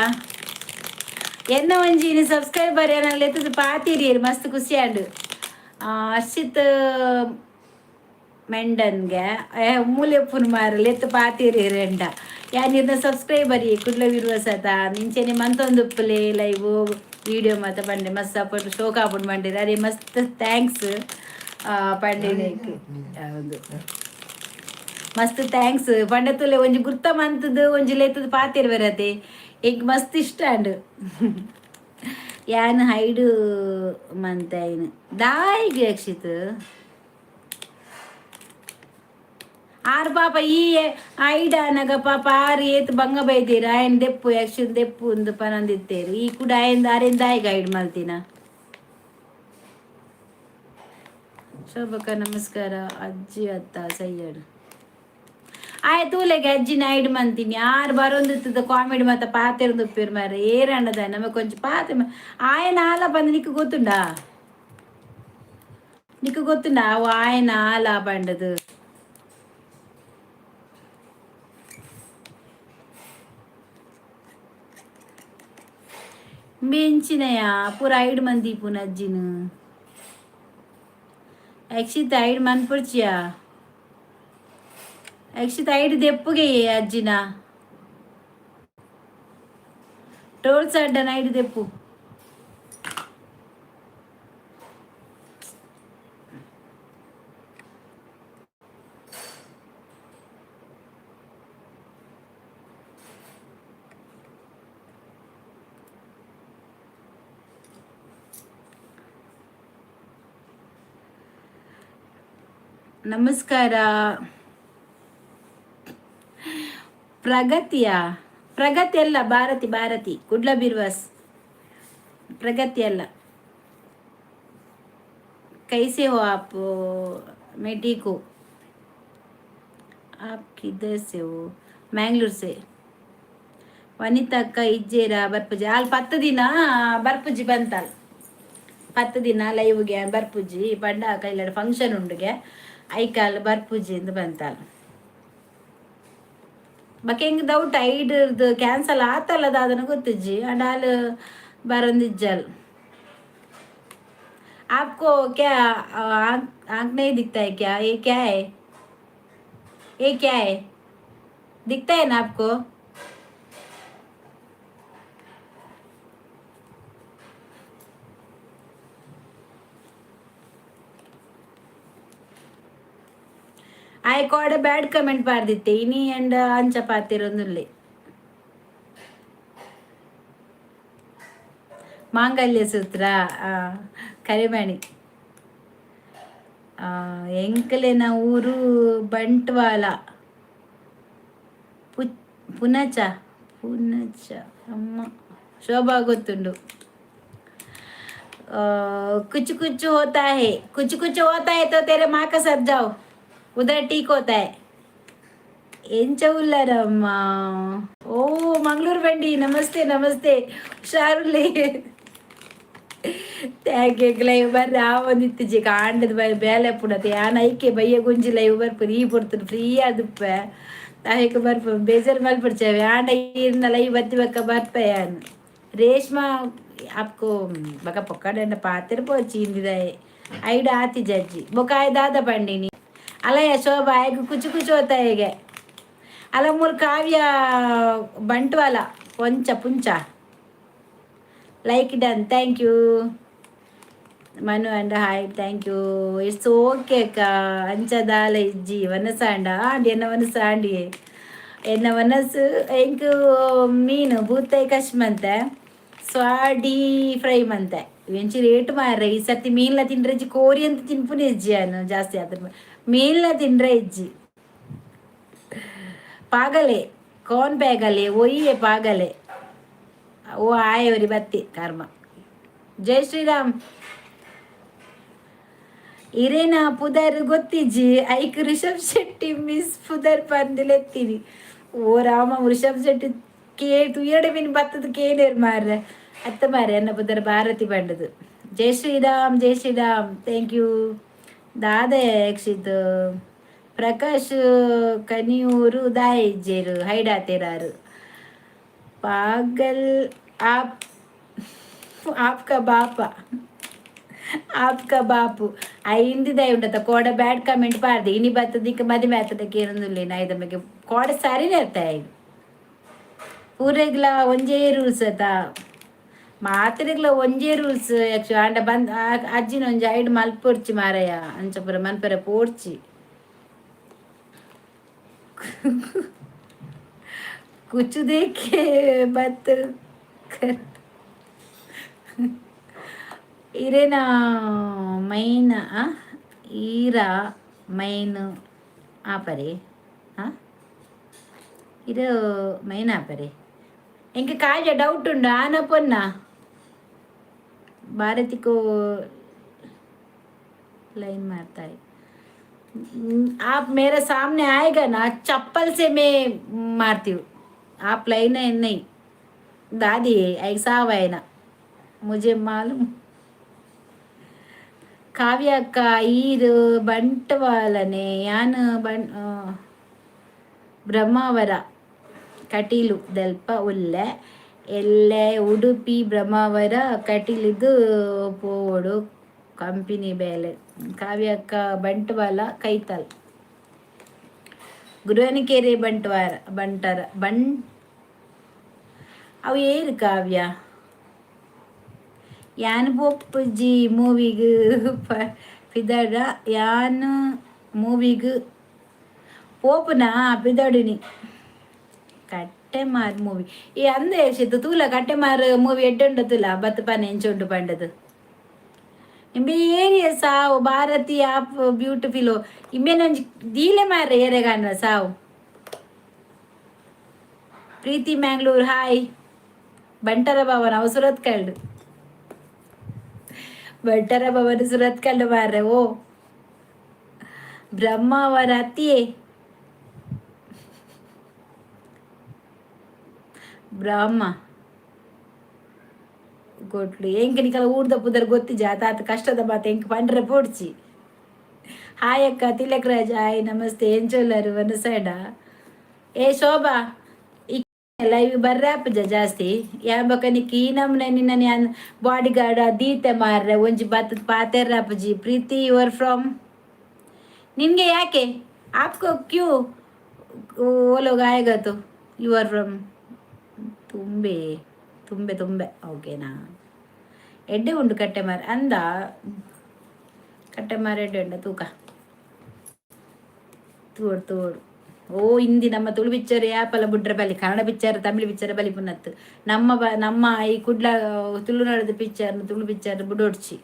ಎನ್ನ ಒಂಜಿ ಸಬ್ಸ್ಕ್ರೈಬರ್ ಏನ ಎತ್ತದು ಪಾತಿರಿಯರು, ಮಸ್ತ್ ಖುಷಿ ಆಂಡ್. ಅರ್ಷಿತ್ ಮೆಂಡನ್ಗೆ ಮೂಲೆಪ್ಪುನ ಮಾರಲ್ ಎತ್ತು ಪಾತಿರಿಯರೆಂಡ. ಯಾನ್ ಇರ್ನ ಸಬ್ಸ್ಕ್ರೈಬರ್ ಕುಡ್ಲ ವಿರುವ ಸತ ನಿಂಚೆನೆ ಮಂತೊಂದುಪ್ಪುಲೆ ಲೈವ್ ವಿಡಿಯೋ ಮಾತ ಪಂಡೆ. ಮಸ್ತ್ ಸಪೋರ್ಟ್ ಶೋಕ್ ಆಪುಂಡು ಪಂಡೆರ್. ಅರೆ ಮಸ್ತ್ thanks ಪಂಡಿನೇಕ್. ಹೌದು, ಮಸ್ತ್ thanks ಪಂಡ ತುಲೆ ಒಂಜಿ ಗುರ್ತ ಮಂತದು ಒಂಜಿ ಲೇತದ ಪಾತೆರ್ ಬರತೆ ಎಂಕ್ ಮಸ್ತ್ ಇಷ್ಟ ಅಂಡ್. ಯಾನ್ ಹೈಡು ಮಂತೈನ್ ದಾಯಿಗೆ ಅಕ್ಷಿತ್ ಆರು ಪಾಪ ಈ ಐಡಾನಗ ಪಾಪ ಆರು ಏತ್ ಬಂಗ ಬೈದೀರ. ಆಯನ್ ದೆಪ್ಪು ಯಕ್ಷನ್ ದೆಪ್ಪು ಒಂದು ಪನಂದಿತ್ತೇರು. ಈ ಕೂಡ ಆಯನ್ ಆರೆನ್ ದಾಯಿಗೆ ಹೈಡ್ ಮಲ್ತಿನ? ಶೋಭಕ್ಕ ನಮಸ್ಕಾರ. ಅಜ್ಜಿ ಅತ್ತ ಸೈಯಡ್ ಆಯ್ ತೂಲೆಗೆ ಅಜ್ಜಿನ ಐಡ್ ಮಂತೀನಿ. ಆರು ಬರೊಂದಿತ್ತದ ಕಾಮಿಡಿ ಮತ್ತ ಪಾತೆರೊಂದುಪ್ಪೇರು ಮಾರೆ. ಏರಂಡದ ನಮಕ್ ಒಂಜಿ ಪಾತೆ ಆಯನ ಆಲ ಪಂದ್ ನಿಕ್ಕ್ ಗೊತ್ತುಂಡಾ? ನಿಕ್ಕ್ ಗೊತ್ತುಂಡಾ ಅವು ಆಯನ ಆಲ ಪಂಡದು? ಬೆಂಚಿನಯ ಪೂರ ಐಡ್ ಮಂದಿ ಪೂನ ಅಜ್ಜಿನ. ಯಕ್ಷಿತ್, ಐಡ್ ಮನ್ಪುಡ್ಚಿಯಾ? ಯಕ್ಷಿತ್, ಐಡ್ ದೆಪ್ಪುಗೆ ಅಜ್ಜಿನ. ಟೋಲ್ಸ್ ಅಡ್ಡನ ಐಡ್ ದೆಪ್ಪು. ನಮಸ್ಕಾರ ಪ್ರಗತಿಯ. ಪ್ರಗತಿ ಅಲ್ಲ, ಭಾರತಿ ಭಾರತಿ ಕುಡ್ಲ ಬಿರ್ವಾಸ್. ಪ್ರಗತಿ ಅಲ್ಲ. कैसे हो आप? मैं ठीक हूँ, आप किधर से हो? ಮ್ಯಾಂಗ್ಳೂರ್ से. ವನಿತಕ್ಕ ಇಜ್ಜೇರ ಬರ್ಪುಜಿ? ಅಲ್ಲಿ 10 ದಿನ ಬರ್ಪುಜಿ ಬಂತಾಲ್. 10 ದಿನ ಲೈವ್ಗೆ ಬರ್ಪುಜಿ ಪಂಡ ಕೈಲಾಡ ಫಂಕ್ಷನ್ ಉಂಡುಗೆ, ಐಕಾಲ್ ಬರ್ಪುಜಿ ಎಂದು ಬಂತಾಲ್. ಬೊಕ ಎಂಕ್ ಡೌಟ್ ಐಡ್ದು ಕ್ಯಾನ್ಸಲ್ ಆತಲ್ಲ ದಾದನ ಗೊತ್ತಿಜ್ಜಿ. ಅಂಡ ಆಲ್ ಬರೊಂದಿಜ್ಜಲ್. आपको क्या आँख आँख नहीं दिखता है क्या? ये क्या है? ये क्या है? दिखता है ना आपको? ಆಯ್ ಕೋಡೆ ಬ್ಯಾಡ್ ಕಮೆಂಟ್ ಪಾಡ್ದಿತ್ತೆ ಇನಿ ಅಂಡ್ ಅಂಚ ಪಾತಿರೊಂದುಲ್ಲೆ. ಮಾಂಗಲ್ಯ ಸೂತ್ರ ಕರಿಮಣಿ. ಎಂಕಲೆನ ಊರು ಬಂಟ್ವಾಳ ಪುನಚ ಪುನಚ ಅಮ್ಮ ಶೋಭಾ ಗೊತ್ತುಂಡು. कुछ कुछ होता है, कुछ कुछ होता है तो तेरे माँ का साथ जाओ, उधर ठीक होता है. ಎಂಚ ಉಲ್ಲರಮ್ಮ? ಓ ಮಂಗಳೂರು ಬಂಡಿ, namaste namaste. ಹುಷಾರುಲ್ಲೇ? Thank you. Live ಬರ್ರಿ. ಆ ಒಂದಿತ್ತಿಜಿ ಕಾಂಡದ ಬೈ ಬೇಲೆ ಪುಡತೆ. ಯಾನ್ ಐಕೆ ಬಯ್ಯ ಗುಂಜಿ ಲೈವ್ ಬರ್ಪುನು. ಈ ಪೊರ್ತುಡು ಫ್ರೀ ಆದುಪ್ಪೆ, ಐಕ್ ಬರ್ಪು. ಬೇಜಾರು ಮಲ್ಪಡ್ಚೇವೆ. ಆಂಡ ಈರ್ನ ಲೈವ್ ಬತ್ತಿ ಬಕ್ಕ ಬರ್ಪೆ ಯಾನ್. ರೇಷ್ಮಾ आपको ಬಕ ಪೊಕ್ಕಡೆಂಡ ಪಾತೆರ ಪೋಚಿ ಇಂದಿದಾಯೆ ಐಡು ಆತಿ ಜಜ್ಜಿ ಬೊಕ ಆಯ್ ದಾದ ಪಂಡಿನಿ ಅಲಯ ಶೋಭಾ ಆಯ್ಗ್ ಕುಚು ಕುಚು ಹೋತ ಹೇಗೆ. ಅಲ್ಲ ಮೂರು ಕಾವ್ಯ ಬಂಟ್ವಾಲ ಪೊಂಚ ಪುಂಚ. Like done, thank you. Manu and hi, thank you. It's okay ಅಕ್ಕ. ಅಂಚ ದಾಲ ಇಜ್ಜಿ ವನಸಾಂಡ ಆಂಡ್ ಎನ್ನ ವನಸಾಂಡಿಯೇ ಎನ್ನ ವನಸು. ಎಂಕ್ ಮೀನು ಬೂತಾಯಿ ಕಶ್ಮಂತೆ ಸ್ವಾಡಿ ಫ್ರೈ ಮಂತೆ. ಎಂಚಿ ರೇಟ್ ಮಾರ್ರೆ. ಈ ಸರ್ತಿ ಮೀನ್ಲ ತಿಂಡ್ರೆ ಇಜ್ಜಿ, ಕೋರಿ ಅಂತ ತಿನ್ಪುನಿ ಇಜ್ಜಿ ಅನ್ನು ಜಾಸ್ತಿ ಆದ್ರೆ. ಮೀನ್ಲ ತಿಂಡ್ರೆ ಇಜ್ಜಿ. ಪಾಗಲೆ कौन पागल है? वही है पागल है. वो आए और बत्ती कर्म. ಜೈ ಶ್ರೀರಾಮ್. ಇರೇನ ಪುದರ್ ಗೊತ್ತಿಜ್ಜಿ. ಐಕ್ ರಿಷಬ್ ಶೆಟ್ಟಿ ಮಿಸ್ ಪುದರ್ ಪಂದಿಲೆತ್ತೀನಿ. ಓ ರಾಮ, ರಿಷಬ್ ಶೆಟ್ಟಿ ಕೇ ತುಯಡೆ ಮೀನ್ ಬತ್ತದ ಕೇನೇರ್ ಮಾರ್ರೆ. ಅತ್ತ ಮಾರ್ರೆ, ಎನ್ನ ಪುದರ್ ಭಾರತಿ ಬಂಡದು. ಜೈ ಶ್ರೀರಾಮ್, ಜೈ ಶ್ರೀರಾಮ್. Thank you. ದಾದ ಯಕ್ಷಿತ್ ಪ್ರಕಾಶ್ ಕನಿಯೂರು ದಾಯಿಜ್ಜೇರು ಹೈಡಾತೇರಾರು. पागल आप, आपका बाप, आपका ಬಾಪು ಐಂದಿದ ಉಂಡತ ಕೋಡ ಬ್ಯಾಡ್ ಕಮೆಂಟ್ ಪಾರ್ದೆ. ಇನಿ ಬತ್ತದ ಇಕ್ಕ ಮದಿಮೆ ಆತದ ಕೇರೊಂದುಲ್ಲೆ ನಾಯ್ದ ಬಗ್ಗೆ ಕೋಡ ಸರಿನೇ ಇರ್ತ. ಈಗ ಪೂರೆಗ್ಲ ಒಂಜೇ ರೂಲ್ಸ್ ಅತ, ಮಾತ್ರೆಗ್ಲ ಒಂಜೇ ರೂಲ್ಸ್. ಯಕ್ಷ ಆಂಡ ಬಂದ್ ಅಜ್ಜಿನ ಒಂಜಿ ಐಡ್ ಮಲ್ಪೊರ್ಚಿ ಮಾರಯ್ಯ, ಅಂಚ ಪೂರ ಮನ್ಪೆರೆ ಪೋಡ್ಚಿ. कुछ देखे बात कर. ಇರೇನ ಮೈನ್ ಈರ ಮೈನ್ ಆಪರೆ. ಹಾಂ, ಇದು ಮೈನ್ ಆಪರೆ. ಎಂಕೆ ಕಾಜ ಡೌಟ್ ಉಂಡು. ಆನ ಪೊನ್ನ ಭಾರತಿಕೋ लाइन मारता है. आप मेरे सामने आएगा ना, चप्पल से मैं मारती हूँ. आप लाइन है नहीं दादी ऐसा है ना, मुझे मालूम. ಕಾವ್ಯ ಅಕ್ಕ, ಈರು ಬಂಟ್ವಾಲನೆ. ಯಾನ್ ಬಣ್ ಬ್ರಹ್ಮಾವರ ಕಟೀಲು ದಲ್ಪ ಉಲ್ಲೆ. ಎಲ್ಲೆ ಉಡುಪಿ ಬ್ರಹ್ಮಾವರ ಕಟೀಲಿದ್ದು ಪೋವೊಡು ಕಂಪನಿ ಬೇಲೆ. ಕಾವ್ಯ ಅಕ್ಕ ಬಂಟ್ವಾಲ ಕೈತಲ್ ಗುರುವನಕೆರೆ ಬಂಟ್ವಾರ ಬಂಟರ ಬಣ್ ಅವು ಏರು ಕಾವ್ಯ. ಯಾನ್ ಪೋಪುಜಿ ಮೂವಿಗ್ ಪಿದಡ. ಯಾನ್ ಮೂವಿಗ್ ಪೋಪುನ ಪಿದಡುನಿ. ಕಟ್ಟೆಮಾರ್ ಮೂವಿ ಈ ಅಂದ ಯಕ್ಷಿತ್ತು ತೂಲ. ಕಟ್ಟೆಮಾರ್ ಮೂವಿ ಎಡ್ಡುಂಡು ತೂಲ. ಬತ್ತು ಪನೆ ಎಂಚ ಉಂಟು ಪಂಡದು. ಇಂಬೆ ಏರಿಯ ಸಾವು. Bharati app beautiful. ಇಂಬೆನೊಂಜಿ ದೀಲೆ ಮಾರ್ರೆ ಏರೆಗಾನ ಸಾವು. ಪ್ರೀತಿ ಮ್ಯಾಂಗ್ಳೂರ್ ಹಾಯ್. ಬಂಟರ ಭವನ ಅವು ಸುರತ್ಕಲ್ಡು. ಬಂಟರ ಭವನ ಸುರತ್ಕಲ್ಡು ಮಾರ್ರೆ. ಓ ಬ್ರಹ್ಮಾವರ ಅತ್ತಿಯೇ ಬ್ರಹ್ಮ ಗೊಟ್ಲು. ಎಂಕ್ ನಿಕಲ ಊರ್ದ ಪುದರ್ ಗೊತ್ತಿಜ ಆತ. ಕಷ್ಟದ ಮಾತು ಎಂಕ್ ಪಂಡ್ರೆ ಪೋಡ್ಚಿ. ಹಾಯ್ ಅಕ್ಕ. ತಿಲಕ್ ರಾಜ್ ಹಾಯ್, ನಮಸ್ತೆ. ಎಂಚೊಲ್ಲರು ವನಸಡ? ಏ ಶೋಭಾ, ಈ ಲೈವ್ ಬರ್ರೆ ಆಪುಜ ಜಾಸ್ತಿ. ಯಾನ್ ಬೊಕ ನಿಕ್ ಈ ನಮೂನೆ ನಿನ್ನ ಯಾನ್ ಬಾಡಿ ಗಾರ್ಡ್ ದೀತೆ ಮಾರ್ರೆ. ಒಂಜಿ ಬತ್ತದ ಪಾತೆರ್ರೆ ಆಪುಜಿ. ಪ್ರೀತಿ, you are from? ನಿನಗೆ ಯಾಕೆ? आपको क्यों? वो लोग आएगा तो. You are from ತುಂಬೆ ತುಂಬೆ ತುಂಬೆ ಓಕೆನಾ? ಎಡ್ಡೆ ಉಂಡು ಕಟ್ಟೆಮಾರ್ ಅಂದ. ಕಟ್ಟೆಮಾರ್ ಎಡ್ಡೆ ಉಂಡ ತೂಕ ತೂಡು ತೂಡು. ಓ ಹಿಂದಿ ನಮ್ಮ ತುಳು ಪಿಕ್ಚರ್ ಯಾಪಲ ಬುಡ್ರೆ ಬಲಿ. ಕನ್ನಡ ಪಿಕ್ಚರ್ ತಮಿಳು ಪಿಕ್ಚರ್ ಬಲಿ ಪುನತ್ತು. ನಮ್ಮ ಬ ನಮ್ಮ ಈ ಕುಡ್ಲ ತುಳುನಾಡದ ಪಿಕ್ಚರ್, ತುಳು ಪಿಕ್ಚರ್ ಬುಡೋಡ್ಚಿ.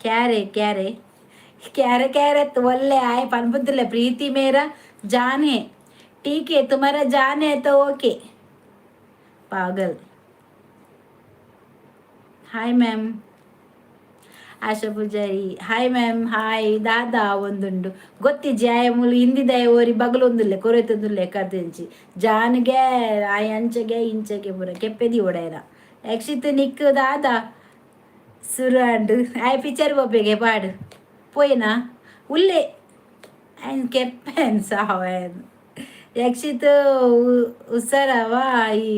ಕ್ಯಾರೆ ಕ್ಯಾರೆ ಕ್ಯಾರೆ ಕ್ಯಾರೆ ಒಲ್ಲೆ ಆಯ್ ಪನ್ಪುತ್ತಿಲ್ಲ. ಪ್ರೀತಿ ಮೇರಾ जान है. ठीक है, तुम्हारा जान है तो ओके. पागल. Hi ma'am. Asha Poojary hi ma'am. Hi. ದಾದಾ ಒಂದುಂಡು ಗೊತ್ತಿಜ್ಜಿ. ಆಯ ಮೂಲು ಹಿಂದಿದಾಯ ಓರಿ ಬಗಲೊಂದುಲ್ಲೆ ಕೊರೆತೊಂದುಲ್ಲೆ ಕರ್ದಿಂಚಿ ಜಾನ್ಗೆ ಆಯ್ ಅಂಚಗೆ ಇಂಚಗೆ ಪೂರ ಕೆಪ್ಪೆದಿ ಓಡಾಯನ. ಯಕ್ಷಿತ್ ನಿಕ್ ದಾದಾ ಸುರಾಂಡು. ಆಯ್ ಪಿಕ್ಚರ್ ಪೋಪೆಗೆ ಪಾಡು ಪೋಯಿನಾ ಉಲ್ಲೆ ಆಯ್ನ್ ಕೆಪ್ಪೆನ್ ಸಾವನ್. ಯಕ್ಷಿತ್ ಉಸರವಾ? ಈ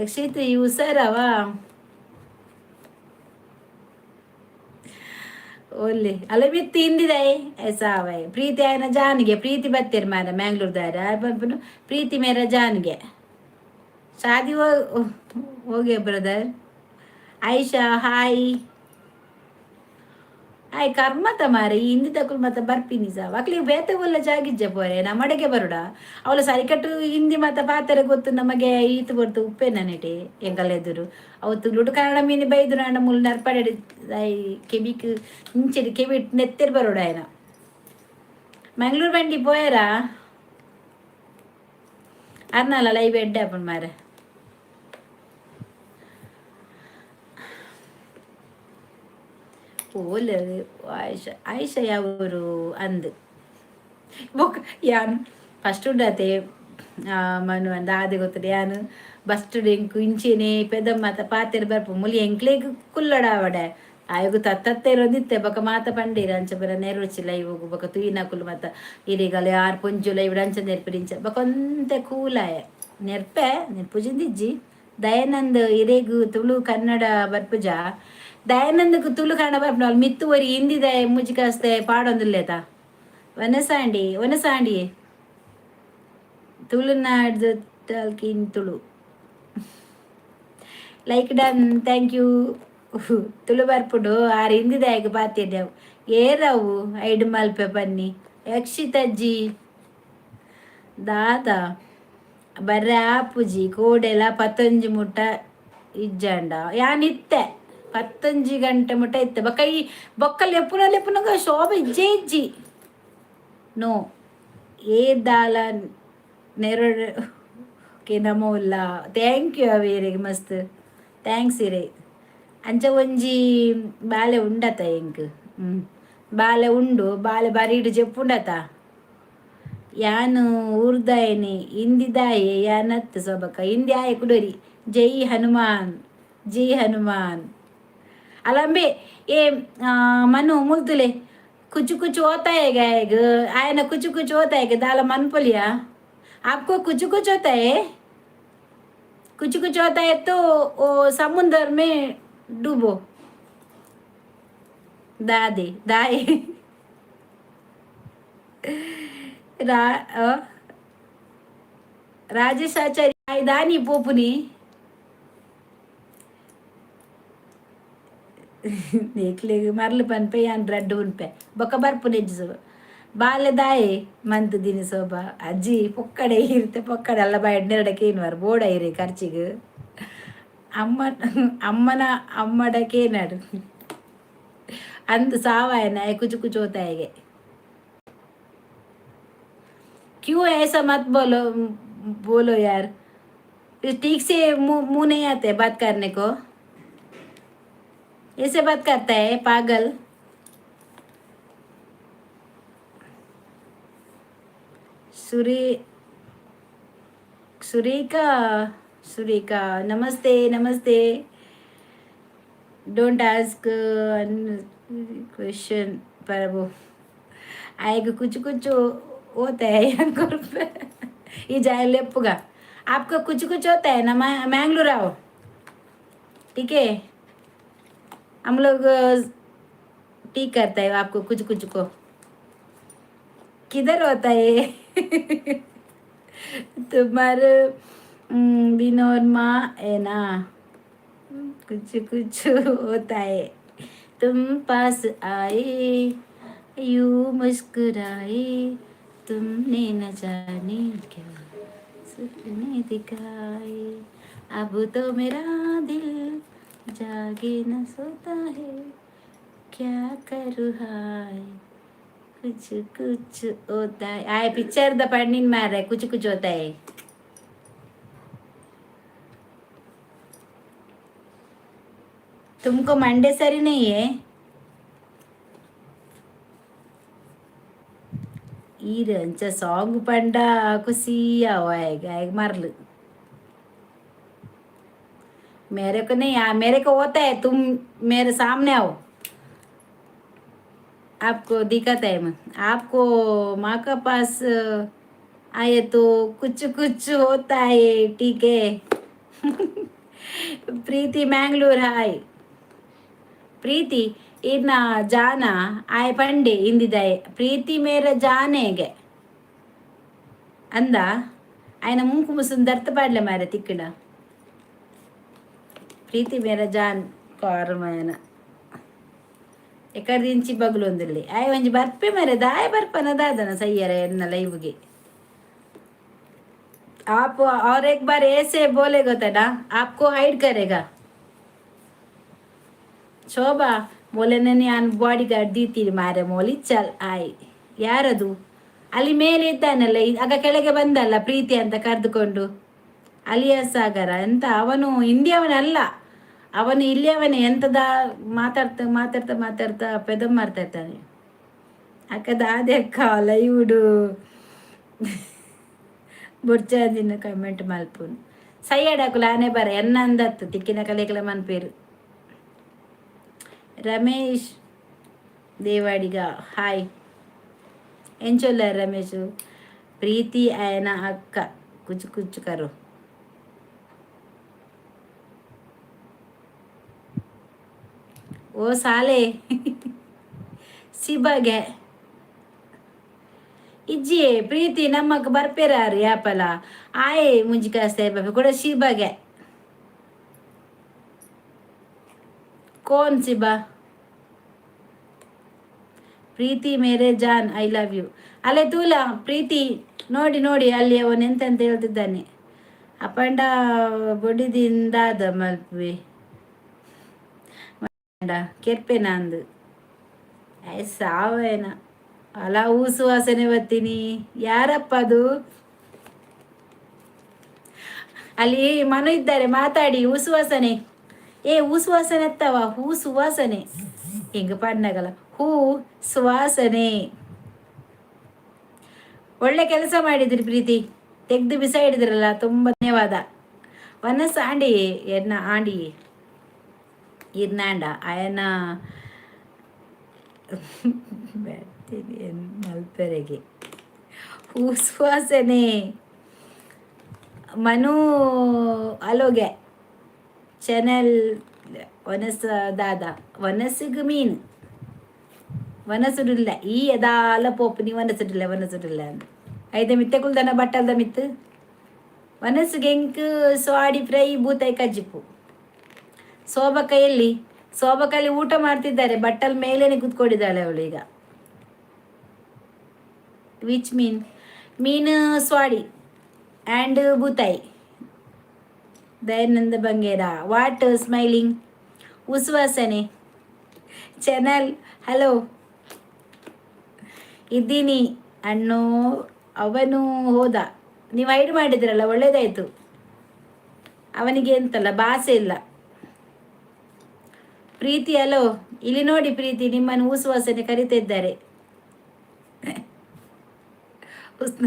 ಯಕ್ಷಿತ್ ಈ ಉಸರವಾ? ಒಲ್ಲೆ ಅಲ್ಲ ಮಿತ್ತು ಹಿಂದಿದಾಯೆ ಸಾವಾಯ್ ಪ್ರೀತಿ ಆಯನ ಜಾನಿಗೆ ಪ್ರೀತಿ ಬತ್ತೀರ್ ಮಾರ ಮ್ಯಾಂಗ್ಳೂರ್ದಾರ ಪನ್ಪುನು. ಪ್ರೀತಿ ಮೇರ ಜಾನ್ಗೆ ಶಾದಿ ಹೋಗಿ. Brother Ayesha, hi. ಆಯ್ ಕರ್ಮತ ಮಾರೆ, ಈ ಹಿಂದಿ ತಕುಲ್ ಮತ್ತ ಬರ್ಪಿನಿ ಸಾವ್. ಅಕ್ಲಿ ಬೇತೆ ಒಲ್ಲ ಜಾಗಿಜ್ಜ ಪೋರೆ ನಮ್ಮಡೆಗೆ ಬರುಡ. ಅವಳ ಸರಿಕಟ್ಟು ಹಿಂದಿ ಮಾತ ಪಾತೆರೆ ಗೊತ್ತು ನಮಗೆ. ಈತು ಬರ್ತು ಉಪ್ಪೆ ನನೆಟೆ ಎಂಕಲ್ ಎದುರು ಅವು ತುಳುಟು ಕನ್ನಡ ಮೀನಿ ಬೈದು ನಾಂಡ ಮುಲ್ ನರ್ಪಡೆ ಕೆಬಿಕ್ ಇಂಚೆಡ್ ಕೆಬಿ ನೆತ್ತೆರ್ ಬರೋಡ ಆಯನ. ಮಂಗಳೂರು ಬಂಡಿ ಪೋಯರಾ ಅರ್ನಲ್ಲ ಲೈವ್ ಎಡ್ಡೆ ಆಪುಂಡು ಮಾರೆ. ಓಲೆ ಆಯಿಷ, ಆಯಿಷ ಯಾವರು ಅಂದ್ ಬೊಕ್ಕ ಯಾನ್ ಫಸ್ಟ್ ಉಂಡತೆ ಮನು ಅಂದ ಆದೆ ಗೊತ್ತುಂಡು. ಯಾನ್ ಬಸ್ಟ್ ಎಂಕು ಇಂಚೆನೆ ಪೆದಮ್ಮತ ಪಾತೆರ್ ಬರ್ಪು. ಮುಲಿ ಎಂಕ್ಲೆಗ್ ಕುಲ್ಲಡಾವಡೆ ಆಯಗು ತತ್ತತ್ತೇರೊಂದಿತ್ತೆ. ಬೊಕ ಮಾತ ಪಂಡೇರ್ ಅಂಚ ಪೂರ ನೆರ್ವಚಿ ಲೈವ್. ಬೊಕ ತೂಯಿನಕುಲು ಮಾತ ಇರೆಗಲ ಯಾರ್ ಪೊಂಜು ಲೈವ್ ಅಂಚ ನೆರ್ಪೆರ್ ಇಂಚ. ಬೊಕ ಒಂತೆ ಕೂಲಾಯ ನೆರ್ಪೆ ನೆರ್ಪುಜಿಂದಿಜ್ಜಿ. ದಯಾನಂದ್, ಇರೆಗ್ ತುಳು ಕನ್ನಡ ಬರ್ಪುಜಾ? ದಯಾನಂದకు ತುಳು ಕನ್ನಡ ಬರ್ಪುನ ಮಿತ್ತು ಒರಿ ಹಿಂದಿದ ಮುಜಿಕಾಸ್ತೆ ಪಾಡೊಂದುಲ್ಲೇತ. ವನಸಾಂಡಿ, ವನಸಾಂಡಿ, ತುಳುನಾಡ್ದು talking Tulu. Like done, thank you. Tulu ಬರ್ಪುಡು. ಆರ್ ಹಿಂದಿದಾಯಗ ಪಾತಿದ್ದೆವು ಏರವು ಐಡ್ ಮಲ್ಪೆ ಬನ್ನಿ. ಯಕ್ಷಿತಜ್ಜಿ ದಾದ ಬರ್ರೆ ಆಪುಜಿ. ಕೋಡೆಲ ಪತ್ತೊಂಜಿ ಮುಟ್ಟ ಇಜ್ಜಾಂಡ ಯಾನ್ ಇತ್ತೆ 11 ಗಂಟೆ ಮುಟ್ಟ ಇತ್ತೆ. ಬೊಕ ಈ ಬೊಕ್ಕ ಲೆಪ್ಪುನ ಲೆಪ್ಪುನಗ ಶೋಭೆ ಇಜ್ಜೆ ಇಜ್ಜಿ. ನೋ ಏ ದಾಲ ನೆರಡು. ಓಕೆ, ನಮೋ ಉಲ್ಲ. Thank you ಅವೇರಿಗೆ, ಮಸ್ತ್ thanks ಇರೆ. ಅಂಚ ಒಂಜಿ ಬಾಲೆ ಉಂಡತ ಎಂಕ್? ಹ್ಞೂ, ಬಾಲೆ ಉಂಡು. ಬಾಲೆ ಬರೀಡ್ ಜೆಪ್ಪುಂಡತ. ಯಾನು ಊರ್ದಾಯನಿ, ಹಿಂದಿದಾಯೆ ಯಾನತ್ ಸೊಬಕ ಹಿಂದಿ ಆಯೆ ಕುಡೋರಿ. ಜೈ ಹನುಮಾನ್, ಜೈ ಹನುಮಾನ್. ಅಲಂಬೆ ಏ ಮನು ಮುಲ್ತುಲೆ कुछ कुछ होता है गायग आए ना. कुछ कुछ होता है कि दाल मनपलिया आपको कुछ कुछ होता है. कुछ कुछ होता है तो वो समुंदर में डूबो. दादे दाए ರಾ ರಾಜೇಶ್ ಆಚಾರ್ಯ ದಾನಿ ಪೋಪುನಿ ನಿಕ್ಲೆಗ್ ಮರ್ಲು ಪನ್ಪೆ, ಯಾನ್ ರಡ್ಡ್ ಉನ್ಪೆ, ಬೊಕ ಬರ್ಪುನೆಜ್ಜು. ಬಾಲೆ ದಾಯೆ ಮಂತ್ ದಿನಿ ಸೋಬಾ ಅಜ್ಜಿ ಪೊಕ್ಕಡೆ ಇರುತ್ತೆ ಪೊಕ್ಕಡೆ ಅಲ್ಲ ಬಾಯ್ ನೆರಡ ಕೇನುವಾರು ಬೋಡ ಇರಿ ಖರ್ಚಿಗ್. ಅಮ್ಮ ಅಮ್ಮನ ಅಮ್ಮಡ ಕೇನಾಡು ಅಂದ್ ಸಾವಾಯನ ಕುಚು ಕುಚು ಹೋತಾಯಿಗೆ. क्यों ऐसा मत बोलो, बोलो यार. ठीक से मुंह मुंह नहीं आते बात करने को, ऐसे बात करता है पागल. सुरे सुरेखा, सुरेखा, नमस्ते, नमस्ते. Don't ask question प्रभु. आएगा कुछ कुछ होता है ये जाए लेपुगा. आपका कुछ कुछ होता है ना? मैंगलोर आओ, ठीक है? हम लोग ठीक करता है आपको. कुछ कुछ को किधर होता है? तुम्हारे बिनोर माँ है ना, कुछ कुछ होता है. तुम पास आए, यूं मुस्कुराए, तुमने न जाने क्या सपने दिखाए. अब तो मेरा दिल जागे न सोता है, क्या करूँ हाय, कुछ कुछ होता है. आए पिक्चर the पन्निन मार है. कुछ कुछ होता है. तुमको मंडे सरी नहीं है. ಈರ್ ಅಂಚ ಸಾಂಗ್ ಪಂಡ ಖುಷಿ ಆಗ ಮರ್ಲು. मेरे को नहीं आ, मेरे को होता है. तुम मेरे सामने आओ, आपको दिक्कत है. आपको माँ का पास आए तो कुछ कुछ होता है, ठीक है? प्रीति मैंगलोर, हाय प्रीति. ಇನ್ನ ಜಾನ ಆಯ್ ಪಂಡೆ ಇಂದಿದಾಯೆ ಪ್ರೀತಿ ಮೇರ ಜಾನೆಗೆ ಅಂದ. ఆయన ಮೂಕು ಮುಸುನ್ ದರ್ತ ಪಾಡ್ಲೆ ಮಾರೆ ತಿಕ್ಕಡ. ಪ್ರೀತಿ ಮೇರ ಜಾನ್ ಕಾರುಮಯನ ಎಕರ್ದಿಂಚಿ ಬಗ್ಲೊಂದಿಲ್ಲಿ ಆಯ್ ಒಂಜಿ ಬರ್ಪೆ ಮರೆ ದಾಯ ಬರ್ಪನ ದಾದನ ಸಯ್ಯರ ಎನ್ನ ಲೈವ್ಗೆ. आप और एक बार ऐसे बोलेगा तो ना आपको हाइड करेगा. ಶೋಭಾ ಮೊಲೆನೆ ನಾನು ಬಾಡಿ ಗಾರ್ಡ್ ದೀತೀನಿ ಮಾರೆ ಮೋಲಿ ಚಲ್ ಆಯ್. ಯಾರದು ಅಲ್ಲಿ ಮೇಲೆ ಇದ್ದಾನಲ್ಲ, ಆಗ ಕೆಳಗೆ ಬಂದಲ್ಲ ಪ್ರೀತಿ ಅಂತ ಕರೆದುಕೊಂಡು, ಅಲಿಯ ಸಾಗರ ಎಂತ? ಅವನು ಇಂಡಿಯಾವನಲ್ಲ, ಅವನು ಇಲ್ಲಿಯವನೇ. ಎಂತದ ಮಾತಾಡ್ತಾ ಮಾತಾಡ್ತಾ ಮಾತಾಡ್ತಾ ಪೆದಮ್ ಮಾಡ್ತಾ ಇರ್ತಾನೆ. ಅಕ್ಕ ದಾದೆ ಅಕ್ಕ ಲೈವುಡು ಬೊಡ್ಚಾದಿನ ಕಮೆಂಟ್ ಮಲ್ಪುನು ಸೈಯಡಕುಲ ಆನೆ ಬರ ಎನ್ನ ಅಂದತ್ತು ತಿಕ್ಕಿನ ಕಲೆಕಲ ಮನ್ಪೇರು. ರಮೇಶ್ ದೇವಾಡಿಗ ಹಾಯ್. ಎಂಚೊಲ್ಲ ರಮೇಶ್? ಪ್ರೀತಿ ಆಯನ ಅಕ್ಕ ಕುಚು ಕುಚ್ಚು ಕರು. ಓ ಸಾಲೆ ಸಿಬಗೆ ಇಜ್ಜಿ ಪ್ರೀತಿ ನಮ್ಮಕ್ ಬರ್ಪೇರಾರು ಯಾಪಲ ಆಯೆ ಮುಂಜಿ ಕಾಸ್ತೆ ಕೂಡ ಶಿಬಗೆ. ಕೋನ್ ಸಿಬಾ? ಪ್ರೀತಿ ಮೇರೆ ಜಾನ್ I love you. ಅಲ್ಲೇ ತೂಲ ಪ್ರೀತಿ, ನೋಡಿ ನೋಡಿ ಅಲ್ಲಿ ಅವನು ಎಂತಂತ ಹೇಳ್ತಿದ್ದಾನೆ. ಅಪಂಡ ಬೊಡಿದಿಂದಾದ ಮಲ್ಪುವೆ ಕೆರ್ಪೆನ ಅಂದು ಸಾವೇನ ಅಲ್ಲ. ಹೂ ಸುವಾಸನೆ ಬರ್ತೀನಿ. ಯಾರಪ್ಪ ಅದು? ಅಲ್ಲಿ ಮನು ಇದ್ದಾರೆ, ಮಾತಾಡಿ. ಹೂ ಸುವಾಸನೆ, ಏ ಹೂ ಸುವಾಸನೆ ಅತ್ತವ ಹೂ ಸುವಾಸನೆ ಹಿಂಗ ಪಣ್ಣಗಲ್ಲ ಹೂ ಸುವಾಸನೆ. ಒಳ್ಳೆ ಕೆಲಸ ಮಾಡಿದ್ರಿ ಪ್ರೀತಿ, ತೆಗೆದು ಬಿಸಾಡಿದ್ರಲ್ಲ, ತುಂಬ ಧನ್ಯವಾದ. ವನಸ್ ಆಂಡಿ ಎನ್ನ ಆಂಡಿ ಇರ್ನಾಂಡ ಅಯನ ಮಲ್ಪೆರೆಗೆ ಹೂ ಸುವಾಸನೆ. ಮನು ಅಲೋಗೆ ಚಾನೆಲ್ ವನಸ ದಾದ ವನಸ್ಸಿಗೆ ಮೀನು ವನಸುಡಿಲ್ಲ ಈ ಎದಾಲ ಪೋಪು ನೀ ವನಸುಡಿಲ್ಲ ವನಸುಡಿಲ್ಲ ಅಂತ ಐದ ಮಿತ್ತೆ ಕುಲ್ದನ ಬಟ್ಟಲ್ದ ಮಿತ್ತು ವನಸ್ಸಿಗೆ ಎಂಕ್ ಸ್ವಾಡಿ ಫ್ರೈ ಬೂತಾಯಿ ಕಜ್ಜಿಪು. ಸೋಬಕ ಎಲ್ಲಿ? ಸೋಬಕಲ್ಲಿ ಊಟ ಮಾಡ್ತಿದ್ದಾರೆ, ಬಟ್ಟಲ್ ಮೇಲೇನೆ ಕೂತ್ಕೊಂಡಿದ್ದಾಳೆ ಅವಳು ಈಗ. Which ಮೀನ್? ಮೀನು ಸ್ವಾಡಿ ಆ್ಯಂಡ್ ಬೂತಾಯಿ. Dayananda Bangera what smiling? ಉಸುವಾಸನೆ ಚಾನಲ್ ಹಲೋ ಇದ್ದೀನಿ ಅಣ್ಣು. ಅವನು ಹೋದ, ನೀವು ಹೈಡ್ ಮಾಡಿದ್ರಲ್ಲ, ಒಳ್ಳೇದಾಯಿತು. ಅವನಿಗೆ ಎಂತಲ್ಲ ಭಾಷೆ ಇಲ್ಲ. ಪ್ರೀತಿ ಅಲೋ, ಇಲ್ಲಿ ನೋಡಿ ಪ್ರೀತಿ, ನಿಮ್ಮನ್ನು ಊಸುವಾಸನೆ ಕರಿತಾ ಇದ್ದಾರೆ. ಉಸ್ನ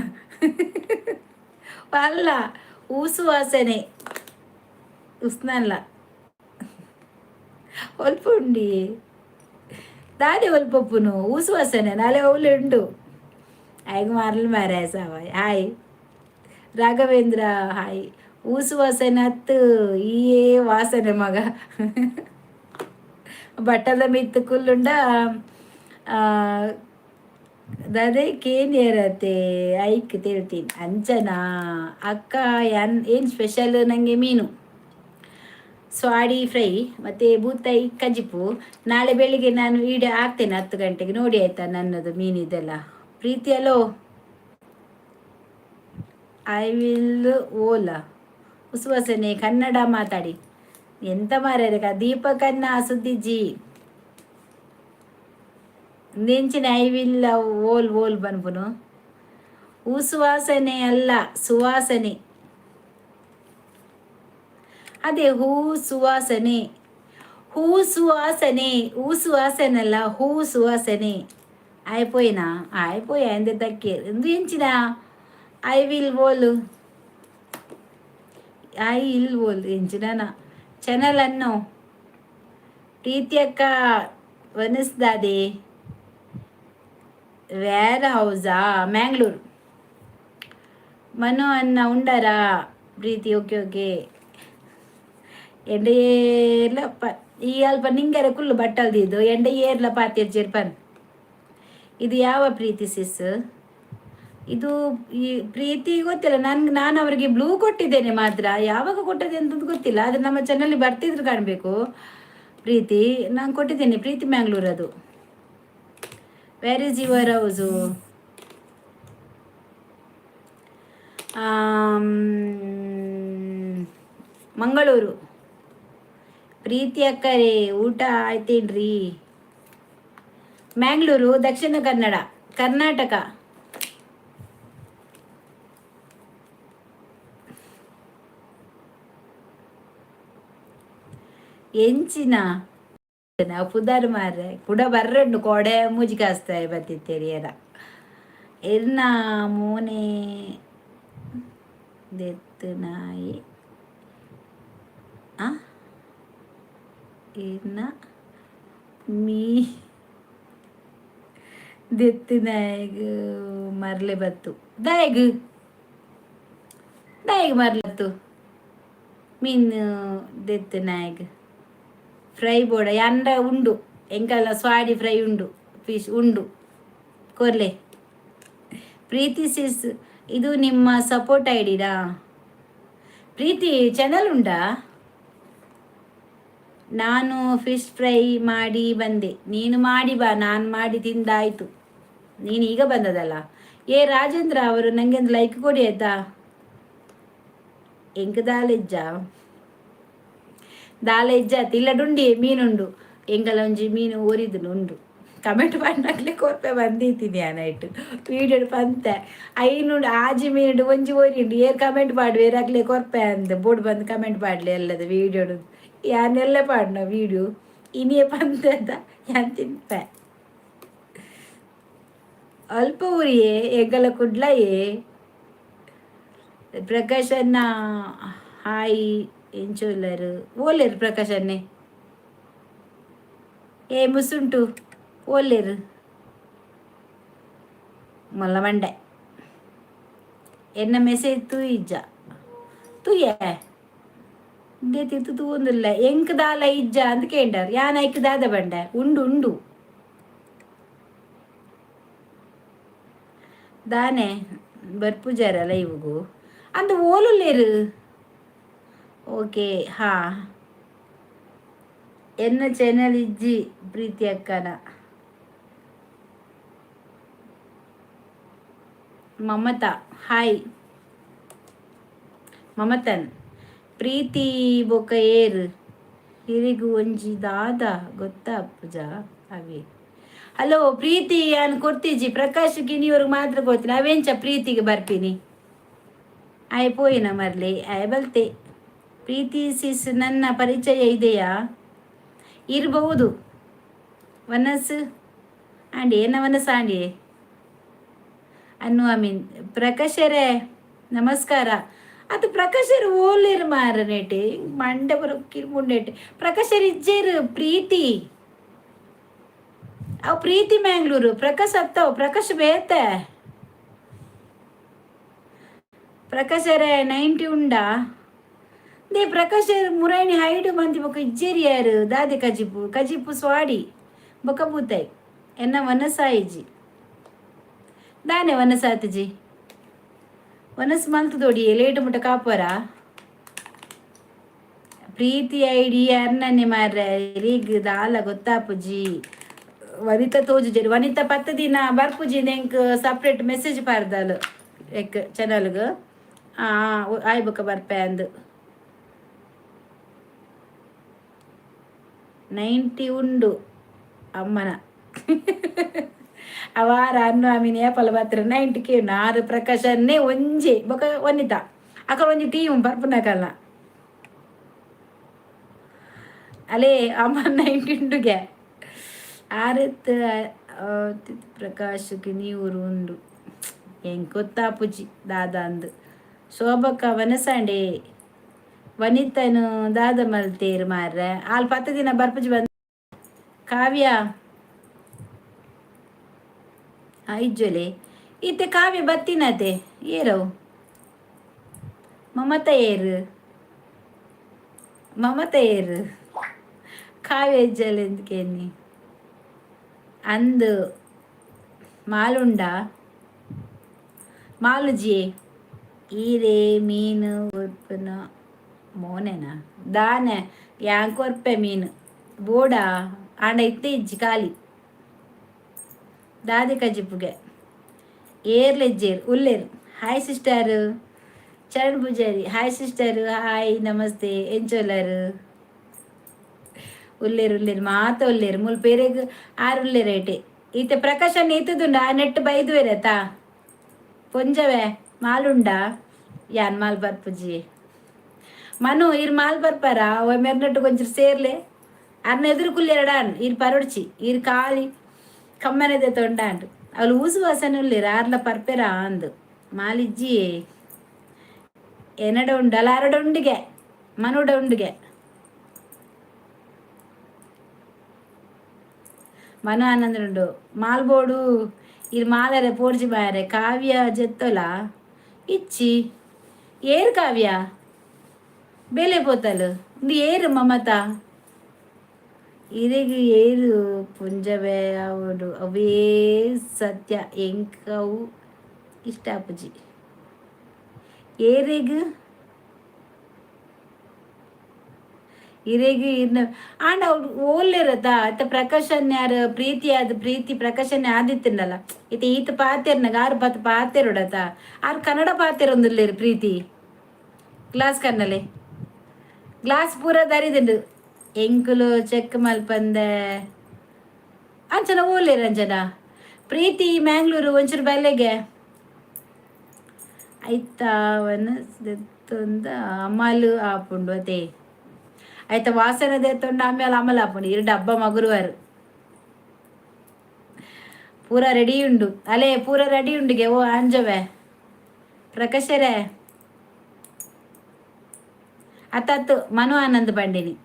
ಅಲ್ಲ, ಊಸುವಾಸನೆ, ಉಸ್ನಲ್ಲ. ಒಲ್ಪ ಉಂಡಿ ದಾದೆ ಒಲ್ಪಪ್ಪುನು ಊಸುವಾಸನೆ ನಾಳೆ ಒಳ್ಳೆ ಉಂಡು ಆಯ್ಗ ಮಾರಲ್ ಮಾರಾಯ ಸಾವ. Hi Raghavendra hi. ಊಸುವಾಸನೆ ಹತ್ತು ಈಯೇ ವಾಸನೆ ಮಗ ಬಟ್ಟದ ಮಿತ್ತು ಕುಲ್ಲುಂಡ ದಾದೆ ಕೇನಿಯರತೆ ಐಕ್ ತಿಳ್ತೀನಿ. ಅಂಚನಾ ಅಕ್ಕ? ಏನ್ ಏನು ಸ್ಪೆಷಲ್? ನನಗೆ ಮೀನು ಸ್ವಾಡಿ ಫ್ರೈ ಮತ್ತು ಬೂತಾಯಿ ಕಜಿಪು. ನಾಳೆ ಬೆಳಿಗ್ಗೆ ನಾನು ವೀಡಿಯೋ ಹಾಕ್ತೇನೆ 10 ಗಂಟೆಗೆ, ನೋಡಿ ಆಯ್ತಾ ನನ್ನದು ಮೀನಿದೆಲ್ಲ. Preethi hello I will Ola ಉಸುವಾಸನೆ ಕನ್ನಡ ಮಾತಾಡಿ ಎಂತ ಮಾರ್ರೆ ದೀಪಕನ್ನ ಸುದ್ದಿಜಿ ನೆಂಚಿನ I will ಓಲ್ ಓಲ್ ಬನ್ಪುನು. ಸುವಾಸನೆ ಅಲ್ಲ, ಸುವಾಸನೆ. ಅದೇ ಹೂ ಸುವಾಸನೆ, ಹೂ ಸುವಾಸನೆ, ಹೂ ಸುವಾಸನೆ ಅಲ್ಲ, ಹೂ ಸುವಾಸನೆ. అయిపోయినా అయిపోయా ಎಂದ ದಕ್ಕೆ ಎಂಚಿನ I will whole I ಇಲ್ ಓಲ್ ಎಂಚಿನ ಚಾನಲ್ ಅನ್ನು. ಪ್ರೀತಿಯಕ್ಕ ವನಸ್ದಾದೆ ವೇರ್ ಹೌಸಾ? ಮ್ಯಾಂಗ್ಳೂರು. ಮನು ಅನ್ನ ಉಂಡರಾ ಪ್ರೀತಿ? Okay okay. ಎಂಡೇಲ ಪ ಈ ಅಲ್ಪ ನಿಂಗೆರೆ ಕುಲ್ಲು ಬಟ್ಟಲ್ದಿದ್ದು ಎಂಡ ಏರ್ಲ ಪಾತಿರ್ಜೇರ್ ಪನ್. ಇದು ಯಾವ ಪ್ರೀತಿ ಸಿಸ್ ಇದು? ಈ ಪ್ರೀತಿ ಗೊತ್ತಿಲ್ಲ ನನ್ಗೆ. ನಾನು ಅವರಿಗೆ ಬ್ಲೂ ಕೊಟ್ಟಿದ್ದೇನೆ ಮಾತ್ರ. ಯಾವಾಗ ಕೊಟ್ಟದೆ ಅಂತ ಗೊತ್ತಿಲ್ಲ. ಆದರೆ ನಮ್ಮ ಚಾನಲ್ ಬರ್ತಿದ್ರು ಕಾಣಬೇಕು. ಪ್ರೀತಿ ನಾನು ಕೊಟ್ಟಿದ್ದೇನೆ. ಪ್ರೀತಿ ಮ್ಯಾಂಗ್ಳೂರ್ ಅದು. Where is your house? Mangaluru. ಪ್ರೀತಿ ಅಕ್ಕರೇ, ಊಟ ಆಯ್ತೇನ್ರಿ? ಮ್ಯಾಂಗ್ಳೂರು, ದಕ್ಷಿಣ ಕನ್ನಡ, ಕರ್ನಾಟಕ. ಎಂಚಿನ ಪುದರ್ ಮಾರ್ರೆ? ಕುಡ ಬರ್ರಂಡು ಕೋಡೆ ಮೂಜಿ ಕಾಸ್ತಾಯ ಬತ್ತಿತ್ತೇರಿ. ಎರ್ನ ಮೋನೆ ದೆತ್ತುನಾಯಿ ಆ ಎರ್ನ ಮೀ ದೆತ್ತಿನಾಯಗ್ ಮರ್ಲೆ ಬತ್ತು. ದಾಯಗ್ ದಾಯಗ್ ಮರ್ಲತ್ತು ಮೀನ್ ದೆತ್ತಿನಾಯಗ್? ಫ್ರೈ ಬೋಡ ಅಂಡ ಉಂಡು. ಎಂಕಲ್ಲ ಸ್ವಾಡಿ ಫ್ರೈ ಉಂಡು, ಫಿಶ್ ಉಂಡು, ಕೊರ್ಲೆ. ಪ್ರೀತಿ ಸಿಸ್, ಇದು ನಿಮ್ಮ ಸಪೋರ್ಟ್ ಐಡಿಡಾ? ಪ್ರೀತಿ ಚಾನಲ್ ಉಂಡಾ? ನಾನು ಫಿಶ್ ಫ್ರೈ ಮಾಡಿ ಬಂದೆ. ನೀನು ಮಾಡಿ ಬಾ, ನಾನು ಮಾಡಿ ತಿಂದಾಯಿತು. ನೀನು ಈಗ ಬಂದದಲ್ಲ. ಏ ರಾಜೇಂದ್ರ ಅವರು ನನಗೆ ಒಂದು ಲೈಕ್ ಕೊಡಿ ಆಯ್ತಾ? ಎಂಕ್ ದಾಲೆಜ್ಜ ದಾಲೆಜ್ಜ ತಿಲ್ಲಡುಂಡಿ ಮೀನುಂಡು. ಎಂಕಲ ಒಂಜಿ ಮೀನು ಒರಿದು ಉಂಡು. ಕಮೆಂಟ್ ಪಾಡ್ನಕ್ಲೆ ಕೊರ್ಪೆ ಬಂದಿತ್ತೀನಿ ನೈಟ್ ವೀಡಿಯೋ ಪಂತೆ. ಐನುಂಡು ಆಜಿ ಮೀನುಡು ಒಂಜಿ ಒರಿಂಡು. ಏರ್ ಕಮೆಂಟ್ ಪಾಡುವೆ ಅಕ್ಲೆ ಕೊರ್ಪೆ ಅಂದ್. ಬೋರ್ಡ್ ಬಂದು ಕಮೆಂಟ್ ಪಾಡ್ಲೆ ಎಲ್ಲದ ವೀಡಿಯೋಡು. ಯಾನೆಲ್ಲ ಪಾಡ್ನ ವೀಡಿಯೋ ಇನಿಯೇ ಪಂತೆದ ಯಾನ್ ತಿನ್ಪೆ. ಅಲ್ಪ ಊರಿಯೇ ಎಂಕಲ ಕುಡ್ಲಯೇ. ಪ್ರಕಾಶ್ ಅಣ್ಣ ಹಾಯ್. ಎಂಚೊಲ್ಲರು? ಓಲೇರು ಪ್ರಕಾಶ್ ಅಣ್ಣೆ? ಏ ಮುಸುಂಟು ಓಲೇರು? ಮಲ್ಲ ಮಂಡೆ. ಎನ್ನ ಮೆಸೇಜ್ ತೂಯಿಜ್ಜ? ತೂಯೆ they ತಿರ್ತು ತೂವೊಂದುಲ್ಲ. ಎಂಕ್ ದಾಲ ಇಜ್ಜ ಅಂದ್ ಕೇಂಡರ್. ಯಾನ್ ಐಕ್ ದಾದ ಬಂಡೆ? ಉಂಡು ಉಂಡು. ದಾನೆ ಬರ್ಪುಜಾರ ಲೈವ್ಗು ಅಂದ್ ಓಲುಲ್ಲೇರು? ಓಕೆ. ಹಾ, ಎನ್ನ ಚಾನಲ್ ಇಜ್ಜಿ ಪ್ರೀತಿ ಅಕ್ಕನ. ಮಮತಾ ಹಾಯ್ ಮಮತನ್. ಪ್ರೀತಿ ಬೊಕ ಏರ್? ಇರಿಗು ಒಂಜಿ ದಾದ ಗೊತ್ತಾ ಪೂಜಾ ಅವಿ. ಹಲೋ ಪ್ರೀತಿ, ಯಾನ್ ಕೊರ್ತಿಜಿ. ಪ್ರಕಾಶ್ ಗಿನಿಯವ್ರಿಗೆ ಮಾತ್ರ ಕೊಡ್ತೀನಿ. ಅವೆಂಚ ಪ್ರೀತಿಗೆ ಬರ್ಪಿನಿ? ಆಯ್ ಪೋಯಿನ ಮರ್ಲೆ, ಆಯ್ ಬಲ್ತೆ. ಪ್ರೀತಿ ಸಿಸ್, ನನ್ನ ಪರಿಚಯ ಇದೆಯಾ? ಇರಬಹುದು. ವನಸ್ ಆಂಡಿ ಏನ ವನಸ್ ಆಂಡಿ ಅನ್ನು ಅಮೀನ್. ಪ್ರಕಾಶರೇ ನಮಸ್ಕಾರ. ಅದು ಪ್ರಕಾಶರ್ ಓಲೇರು ಮಾರನೇಟೆ ಮಂಡೆ ಬರೋ ಕಿರ್ಮುಂಡೇಟೆ. ಪ್ರಕಾಶರ್ ಇಜ್ಜೇರು ಪ್ರೀತಿ. ಅವು ಪ್ರೀತಿ ಮ್ಯಾಂಗ್ಳೂರು. ಪ್ರಕಾಶ್ ಅತ್ತವು ಪ್ರಕಾಶ್ ಬೇತೆ. ಪ್ರಕಾಶರೇ 90 ಉಂಡಾ? They Prakash ಮುರಾಣಿ ಹೈಡು ಮಂತಿ ಬೊಕ ಇಜ್ಜೇರಿ ಯಾರು ದಾದೆ? ಕಜಿಪು ಕಜಿಪು ಸ್ವಾಡಿ ಬೊಕ ಬೂತಾಯಿ. ಎನ್ನ ವನಸಾಯಿಜಿ. ದಾನೆ ವನಸಾತಿಜಿ? ವನಸ್ ಮಲ್ತ್ ದೊಡಿ ಲೇಟ್ ಮುಟ್ಟ ಕಾಪರ. ಪ್ರೀತಿ ಐಡಿ ಅರ್ನನೆ ಮಾರ್ರೆ. ರೀಗ್ ದಾಲ ಗೊತ್ತಾಪುಜಿ. ವನಿತಾ ತೋಜುಜೆರ್. ವನಿತಾ ಪತ್ತು ದಿನ ಬರ್ಪುಜಿ. ಎಂಕ್ ಸಪ್ರೇಟ್ ಮೆಸೇಜ್ ಪಾರ್ದಾಲ್ ಎಕ್ ಚಾನಲ್ಗ್. ಆಯ್ ಬೊಕ ಬರ್ಪೆ ಅಂದ್. 90 ಉಂಡು ಅಮ್ಮನ ಅವಾರ ಅನ್ನು ಆಮೀನ್ ಏಪಲ ಬತ್ತರ 90 ಕೇನು ಆರು. ಪ್ರಕಾಶನ್ನೇ ಒಂಜಿ ಬೊಕ ವನಿತಾ ಅಕಲ್ ಒಂಜಿ ಟೀಮ್ ಬರ್ಪುನಕಲ್ನ. ಅಲೇ ಅಮ್ಮ 90 ಉಂಡುಗೆ ಆರತ್ ಪ್ರಕಾಶಕ್ಕೆ ನೀವರು ಉಂಡು. ಎಂಕ್ ಗೊತ್ತಾಪುಜಿ ದಾದ ಅಂದ್. ಶೋಭಕ್ಕ ವನಸಾಂಡೆ. ವನಿತನು ದಾದ ಮಲ್ತೇರು ಮಾರ್ರೆ? ಆಲ್ ಪತ್ತು ದಿನ ಬರ್ಪುಜಿ ಬಂದ್. ಕಾವ್ಯ ಇಜ್ಜೊಲೆ ಇತ್ತೆ ಕಾವ್ಯ ಬತ್ತಿನತೆ. ಏರವು ಮಮತ ಏರು? ಮಮತ ಏರು? ಕಾವ್ಯ ಇಜ್ಜಲ್ಲ ಎಂದಕೇನಿ ಅಂದು ಮಾಲುಂಡ ಮಾಲುಜಿ. ಈರೇ ಮೀನು ಉರ್ಪುನ ಮೋನೆನಾ ದಾನೆ? ಯಾನ್ ಕೊರ್ಪೆ ಮೀನು ಬೋಡ? ಆಂಡ ಇತ್ತೆ ಇಜ್ಜಿ ಖಾಲಿ. ದಾದೆ ಕಜಿಪುಗೆ? ಏರ್ಲೆಜ್ಜೇರ್ ಉಲ್ಲೇರು. Hi sister Charan Poojary, hi sister, hi, namaste. ಎಂಚೊಲ್ಲರು? ಉಲ್ಲೇರು ಉಲ್ಲೇರು, ಮಾತ ಉಲ್ಲೇರು. ಮುಲ್ ಪೇರೆಗ್ ಆರು ಉಲ್ಲೇರು ಐಟೆ. ಈತೆ ಪ್ರಕಾಶನ್ ಈತದುಂಡ ಆ ನೆಟ್ ಬೈದುವೆರತಾ. ಪೊಂಜವೆ ಮಾಲುಂಡ? ಯಾನ್ ಮಾಲ್ ಬರ್ಪುಜಿ. ಮನು, ಇರ್ ಮಾಲ್ ಬರ್ಪಾರ? ಓ ಮೆರ್ನಟ್ಟು ಕೊಂಚ ಸೇರ್ಲೆ. ಅರ್ನ ಎದುರು ಕುಲ್ಲೆರಡಾನ್. ಇರ್ ಪರೊಡ್ಚಿ, ಇರ್ ಖಾಲಿ ಕಮ್ಮನೆದೆ ತೊಂಡಾಂಡ್. ಅವಳು ಊಸು ವಾಸನೆ ಉಲ್ಲೇರು. ಆರ್ಲ ಪರ್ಪೆರ ಅಂದು. ಮಾಲಿಜ್ಜಿ ಎನಡ ಉಂಡು ಅಲ್ಲ, ಅರಡ ಉಂಡಿಗೆ, ಮನುಡ ಉಂಡುಗೆ. ಮನು ಆನಂದನುಂಡು. ಮಾಲ್ಬೋಡು ಇರ್ ಮಾಲರೆ ಪೋಡ್ಜಿ ಬಾರೆ. ಕಾವ್ಯ ಜೆತ್ತೊಲ ಇಚ್ಚಿ. ಏರ್ ಕಾವ್ಯ ಬೇಲೆ ಪೋತಲು? ಇಂದು ಏರು ಮಮತಾ? ಇರೆಗ್ ಏರು ಪುಂಜವೆ ಅವಡು? ಅವೇ ಸತ್ಯ, ಎಂಕವು ಇಷ್ಟ ಆಪುಜಿ. ಏರೆಗ್ ಇರೆಗ್ ಇರ್ನ ಆಂಡ ಅವ್ರು ಓಲ್ಲೇರತ ಅತ್ತ? ಪ್ರಕಾಶನ್ ಯಾರು? ಪ್ರೀತಿ ಆದ್ ಪ್ರೀತಿ ಪ್ರಕಾಶನ್ ಆದಿತ್ತಿಂಡಲ್ಲ. ಇತ್ತೆ ಈತ ಪಾತೆರ್ನಗ ಆರು ಪತ್ ಪಾತೆರುಡತ. ಆರು ಕನ್ನಡ ಪಾತೆರೊಂದುಲ್ಲೇರು. ಪ್ರೀತಿ ಗ್ಲಾಸ್ ಕನ್ನಲೆ ಗ್ಲಾಸ್ ಪೂರ ದರಿದುಂಡು. ಎಂಕುಲು ಚೆಕ್ ಮಲ್ಪಂದೆ. ಅಂಚನ ಓಲ್ಲೇರು ಅಂಚನ? ಪ್ರೀತಿ ಮ್ಯಾಂಗ್ಳೂರು ಒಂಚೂರು ಬಲ್ಲೆಗೆ ಐತಾವನ ದೆತ್ತೊಂದ ಅಮಲು ಆಪುಂಡು ಅತೆ. ಐತ ವಾಸನೆ ದೆತ್ತೊಂಡು ಆಮೇಲೆ ಅಮಲು ಆಪುಂಡು. ಇರು ಡಬ್ಬ ಮಗುರುವಾರು ಪೂರ ರೆಡಿ ಉಂಡು. ಅಲೆ ಪೂರ ರೆಡಿ ಉಂಡುಗೆ. ಓ ಆಂಜವೆ ಪ್ರಕಾಶರೇ, ಅತ್ತತ್ತು ಮನು ಆನಂದ್ ಬಂಡಿನಿ.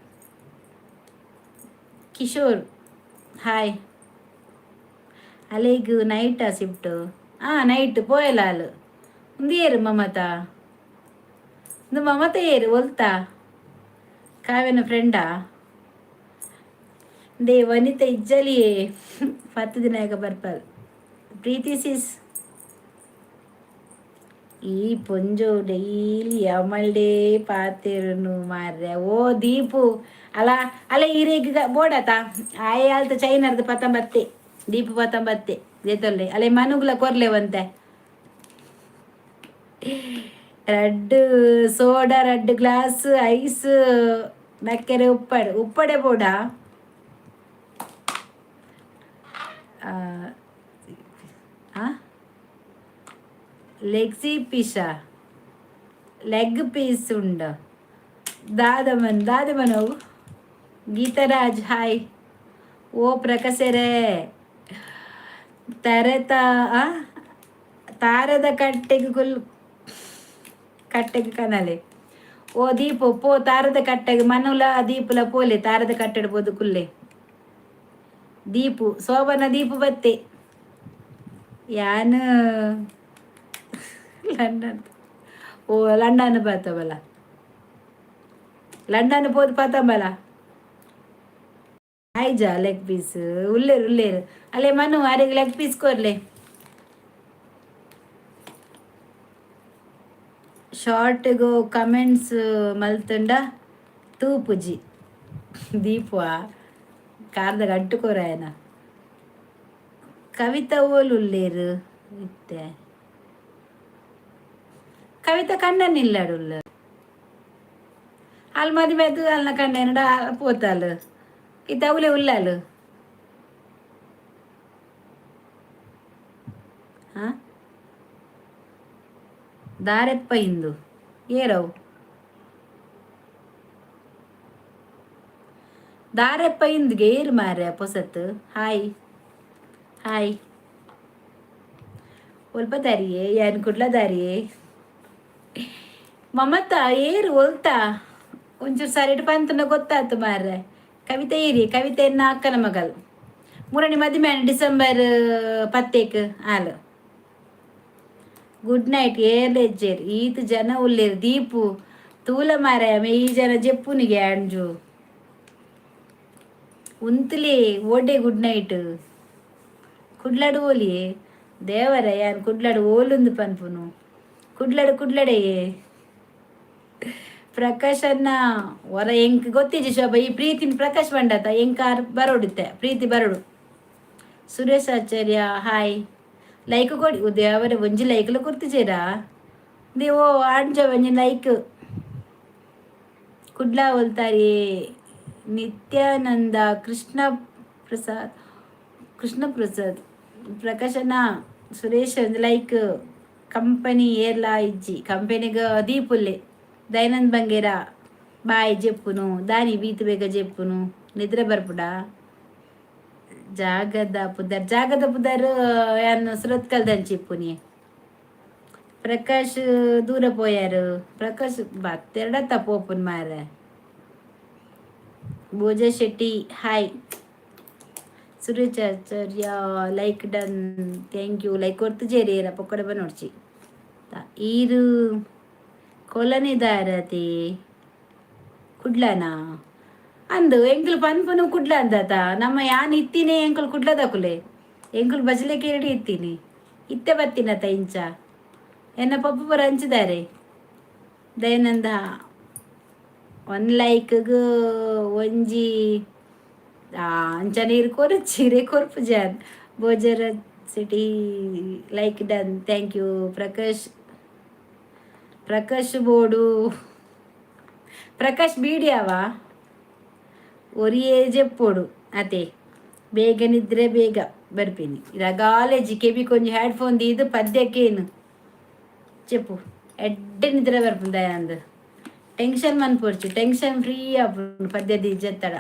ಕಿಶೋರ್ ಹಾಯ್. ಅಲೆಗ್ ನೈಟಾ ಶಿಫ್ಟು? ಆ ನೈಟ್ ಪೋಯಲಾಲು. ಉಂದು ಏರು ಮಮತಾ? ಇಂದು ಮಮತಾ ಏರು? ಒಲ್ತಾ? ಕಾವ್ಯನ ಫ್ರೆಂಡಾ? They ವನಿತ ಇಜ್ಜಲಿಯೇ. 10 ದಿನ ಯಾಕ ಬರ್ಪಲ್. ಪ್ರೀತಿ ಸಿಸ್, ಈ ಪೊಂಜೋ ಡೈಲಿ ಅಮಲ್ಡೇ ಪಾತೆರುನು ಮಾರ್ರೆ. ಓ ದೀಪು, ಅಲ್ಲ ಅಲ್ಲ, ಈರೇಗ ಬೋಡತ ಆಯೆ ಅಲ್ತ ಚೈನರ್ದು ಪತ್ತಂಬತ್ತೆ. ದೀಪು ಪತ್ತಂಬತ್ತೆ ದೇತೊಲ್ಲೆ. ಅಲೆ ಮನುಗ್ಲ ಕೊರ್ಲೆ ಒಂತೆ. ರಡ್ಡು ಸೋಡಾ, ರಡ್ಡು ಗ್ಲಾಸ್ ಐಸ್ ನಕ್ಕೆರೆ. ಉಪ್ಪಡೆ ಉಪ್ಪಡೆ ಬೋಡ? ಆ ಲೆಗ್ಸಿ ಪಿಶಾ ಲೆಗ್ ಪೀಸ್ ಉಂಡ ದಾದಮನ್ ದಾದಮನವು. ಗೀತರಾಜ್ ಹಾಯ್. ಓ ಪ್ರಕಸೆರೆ, ತರೆತ ತಾರದ ಕಟ್ಟೆಗೆ ಕುಲ್ ಕಟ್ಟೆಗೆ ಕನಲೆ. ಓ ದೀಪು, ಪೋ ತಾರದ ಕಟ್ಟೆಗೆ. ಮನುಲ ದೀಪುಲ ಪೋಲೆ, ತಾರದ ಕಟ್ಟೆಡ್ ಪೋದು ಕುಲ್ಲೆ. ದೀಪು ಶೋಭನ ದೀಪು ಬತ್ತೆ. ಯಾನ್ ಲಂಡನ್. ಓ ಲಂಡನ್ ಬತ್ತವಲ್ಲ, ಲಂಡನ್ ಪೋದು ಪಾತಂಬಲ. ಆಯ್ಜಾ ಲೆಗ್ ಪೀಸ್? ಉಲ್ಲೇರು ಉಲ್ಲೇರು. ಅಲ್ಲೇ ಮನು, ಅರೆಗ್ ಲೆಗ್ ಪೀಸ್ ಕೊರ್ಲೆ. ಶಾರ್ಟ್ಗು ಕಮೆಂಟ್ಸ್ ಮಲ್ತುಂಡ ತೂಪುಜಿ ದೀಪುವ. ಕಾರ್ದ ಗಂಟು ಕೊರಾಯನ. ಕವಿತಾ ಓಲು ಉಲ್ಲೇರು ಇತ್ತೆ? ಕವಿತಾ ಕಣ್ಣನ್ ಇಲ್ಲಡುಲ್ಲ. ಅಲ್ ಮದಿಮೆದು ಅಲ್ನ ಕಣ್ಣೇನಡ ಪೋತಾಲು. ಇತ್ತೆ ಅವಲೆ ಉಲ್ಲಾಲು. ಹಾ ದಾರೆಪ್ಪ ಇಂದು ಏರವು ದಾರೆಪ್ಪ ಇಂದ್ಗೆ ಏರು ಮಾರ್ರೆ ಪೊಸತ್ತು. Hi hi. ಒಲ್ಪ ದಾರಿಯೇ? ಯಾನ್ ಕುಡ್ಲ ದಾರಿಯೇ. ಮಮತಾ ಏರು ಒಲ್ತಾ? ಒಂಚೂರು ಸರಿಟ್ ಪಂತನ ಗೊತ್ತಾತು ಮಾರ್ರೆ. ಕವಿತೆ ಏರಿ? ಕವಿತೆ ಎನ್ನ ಅಕ್ಕನ ಮಗಲ್. ಮೂರನೇ ಮದಿಮೆ ಡಿಸೆಂಬರ್ ಪತ್ತೇಕ್ ಆಲು. Good night. ಏರ್ಲೆಜ್ಜೇರ್ ಈತ್ ಜನ ಉಲ್ಲೇರು? ದೀಪು ತೂಲ ಮಾರೆ, ಈ ಜನ ಜೆಪ್ಪುನಿಗೆ ಅಂಜು. ಉಂತುಲಿ ಓಡೆ. Good night. ಕುಡ್ಲಡು ಓಲಿ ದೇವರ ಯಾನ್ ಕುಡ್ಲಡು ಓಲುಂದು ಪನ್ಪುನು. ಕುಡ್ಲಡು ಕುಡ್ಲಡೆಯೇ. ಪ್ರಕಾಶ್ ಅನ್ನ ಹೊರ ಎಂಕ್ ಗೊತ್ತಿಜ್ಜಿ ಶೋಭಾ. ಈ ಪ್ರೀತಿನ ಪ್ರಕಾಶ್ ಬಂಡತ ಎಂಕಾರ್ ಬರೋಡುತ್ತೆ ಪ್ರೀತಿ ಬರೋಡು. ಸುರೇಶ್ ಆಚಾರ್ಯ, ಹಾಯ್. ಲೈಕ್ ಕೊಡಿ ದೇವರ. ಒಂಜಿ ಲೈಕ್ಲ ಕೊರ್ತಿಜೇರಾ ದೇವೋ ಆಂಜ ಒಂಜಿ ಲೈಕ್. ಕುಡ್ಲ ಒಲ್ತಾರಿ? ನಿತ್ಯಾನಂದ, ಕೃಷ್ಣ ಪ್ರಸಾದ್, ಕೃಷ್ಣ ಪ್ರಸಾದ್, ಪ್ರಕಾಶನ, ಸುರೇಶ್ ಒಂದು ಲೈಕ್. ಕಂಪನಿ ಏರ್ಲಾ ಇಜ್ಜಿ. ಕಂಪನಿಗೆ ದೀಪುಲ್ಲೆ. ದಯಾನಂದ್ ಬಂಗೇರ, ಬಾಯ್. ಜೆಪ್ಪುನು ದಾನಿ ಬೀತು ಬೇಗ ಜೆಪ್ಪುನು. ನಿದ್ರೆ ಬರ್ಪುಡ. ಜಾಗದ ಪುದರ್, ಜಾಗದ ಪುದರ್ ಯಾನ್ ಸುರತ್ಕಲ್ದಂಚಿ ಇಪ್ಪುನಿ. ಪ್ರಕಾಶ್ ದೂರ ಪೋಯಾರು. ಪ್ರಕಾಶ್ ಬತ್ತೆರಡ ಪೋಪುನ್ ಮಾರೆ. Bhoja Shetty, hi. Suresh Acharya, like done, thank you. Like ಕೊರ್ತು ಜೇರಿಯರ ಪೊಕ್ಕಡೆ ಬನ್ನೋಡ್ಚಿ. ಈರು ಕೊಲನಿದಾರತಿ ಕುಡ್ಲನಾ ಅಂದು ಎಂಕುಲು ಪನ್ಪುನು ಕುಡ್ಲ ಅಂದಾತ. ನಮ್ಮ ಯಾನ್ ಇತ್ತೀನಿ. ಎಂಕುಲು ಕುಡ್ಲದಕುಲೆ. ಎಂಕುಲು ಬಜಲೆ ಕೇರಡಿ ಇತ್ತೀನಿ. ಇತ್ತೆ ಬತ್ತಿನತ ಇಂಚ. ಎನ್ನ ಪಪ್ಪು ಪೂರ ಹಂಚಿದ್ದಾರೆ. ದಯಾನಂದ, ಒನ್ ಲೈಕ್ಗ್ ಒಂಜಿ ಅಂಚ ನೀರು ಕೊರಚೀರೆ ಕೊರ್ಪು John. ಬೋಜರ city, like done, thank you. Prakash, Prakash ಬೋಡು. ಪ್ರಕಾಶ್ ಬೀಡಿಯಾವ ಒರಿಯೇ ಜೆಪ್ಪೋಡು ಅತೆ. ಬೇಗ ನಿದ್ರೆ ಬೇಗ ಬರ್ಪಿನಿ. ಕಾಲೇಜ್ ಕೆಬಿ ಕೊಂಚ ಹೆಡ್ ಫೋನ್ ದೀದು ಪದ್ಯಕ್ಕೇನು చెప్పు. ಎಡ್ಡೆ ನಿದ್ರೆ ಬರ್ಪುಂಡು ದಯಾನಂದ್. ಟೆನ್ಷನ್ ಮನ್ಪೊಡ್ಚಿ. ಟೆನ್ಷನ್ ಫ್ರೀ ಆಪುಂಡು ಪದ್ಯ ದೀಜತ್ತಡ.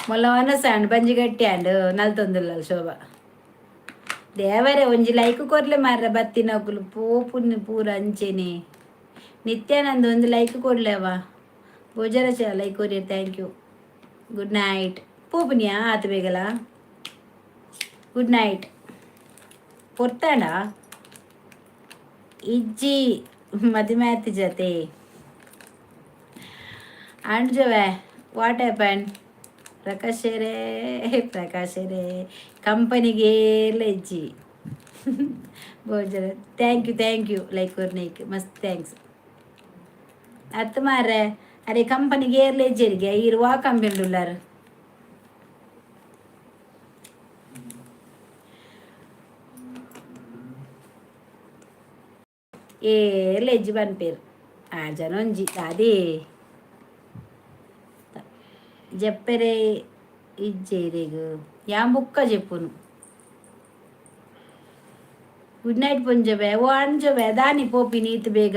ಮೊಲ್ಲ ವನಸಾಂಡ್ ಬಂಜಿ ಗಟ್ಟಿ ಆಂಡ್ ನಲ್ತೊಂದುಲ್ಲ ಶೋಭಾ. ದೇವರೇ, ಒಂಜಿ ಲೈಕ್ ಕೊರ್ಲೆ ಮಾರ್ರೆ. ಬತ್ತಿನಕುಲು ಪೋಪುನಿ ಪೂರ ಅಂಚೆನೆ. ನಿತ್ಯಾನಂದ, ಒಂದು ಲೈಕ್ ಕೊಡ್ಲೇವಾ. ಭೋಜರ ಲೈಕ್ ಕೊರಿಯರ್, thank you. Good night. ಪೋಪುನಿಯಾ ಆತ ಬೇಗಲ. Good night. ಪೊರ್ತಾಂಡ ಇಜ್ಜಿ ಮದಿಮೆ ಜತೆ ಅಂಡ್ಜವೆ. What happen? ಪ್ರಕಾಶರೇ, ಪ್ರಕಾಶರೇ, ಕಂಪನಿಗೆ ಇಜ್ಜಿ. ಭೋಜನ, thank you, thank you. Like ಕೊರ್ನೈಕ್ ಮಸ್ತ್ thanks. ಅತ್ತು ಮಾರ್ರೆ, ಅರೆ ಕಂಪನಿಗೆ ಏರ್ಲೆ ಇಜ್ಜರಿಗೆ. ಈರು ವಾ ಕಂಪನಿ ಉಲ್ಲಾರು? ಏರ್ಲ ಇಜ್ಜಿ ಪನ್ಪೇರು. ಆ ಜನ ಒಂಜಿ ಅದೇ ಜಪ್ಪೆರೆ ಇಜ್ಜೆ ಇರೆಗ್. ಯಾನ್ ಬುಕ್ಕ ಜೆಪ್ಪುನು. Good night ಪೊಂಜೊಬೆ. ಓ ಅಂಜೊಬೆ, ದಾನಿ ಪೋಪಿನಿ ಈತ್ ಬೇಗ?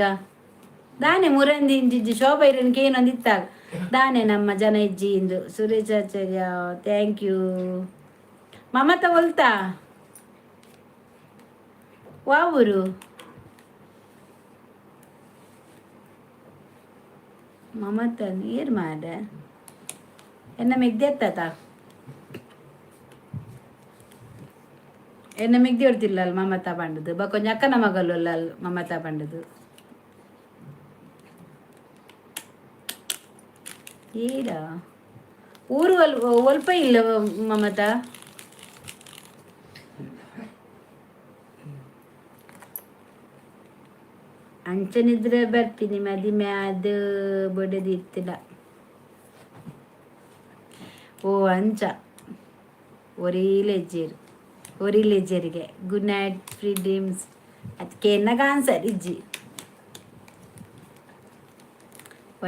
ದಾನೆ ಮುರಂದಿ ಇಂಜಿಜ್ಜಿ. ಶೋಭಾ ಇರನ್ ಕೇನೊಂದಿತ್ತಾಗ ದಾನೆ ನಮ್ಮ ಜನ ಇಜ್ಜಿ ಇಂದು. ಸುರೇಶ್ ಆಚಾರ್ಯ, thank you. Mamata ಒಲ್ತಾ? ವಾ ಊರು ಮಮತ? ನೀರು ಮಾಡ ಎನ್ನ ಮೆಗ್ದಿ ಎತ್ತಾತ. ಎನ್ನ ಮೆಗ್ದಿ ಹೊಡ್ತಿಲ್ಲಲ್ಲ ಮಮತಾ ಪಂಡದು. ಬೊಕ ಒಂಜಿ ಅಕ್ಕನ ಮಗಲು ಮಮತಾ ಪಂಡದು. ಏರ ಊರು ಒಲ್ ಒಲ್ಪ ಇಲ್ಲ ಮಮತಾ. ಅಂಚನಿದ್ರೆ ಬರ್ತೀನಿ ಮದಿಮೆ ಅದು ಬೊಡೆದಿತ್ತಿಲ್ಲ. ಓ ಅಂಚ ಒರಿಲೆಜ್ಜೇರು ಒರಿಲೆಜ್ಜರಿಗೆ. Good night, free dreams. ಅದಕ್ಕೆ ಎನ್ನಗ ಆನ್ಸರ್ ಇಜ್ಜಿ.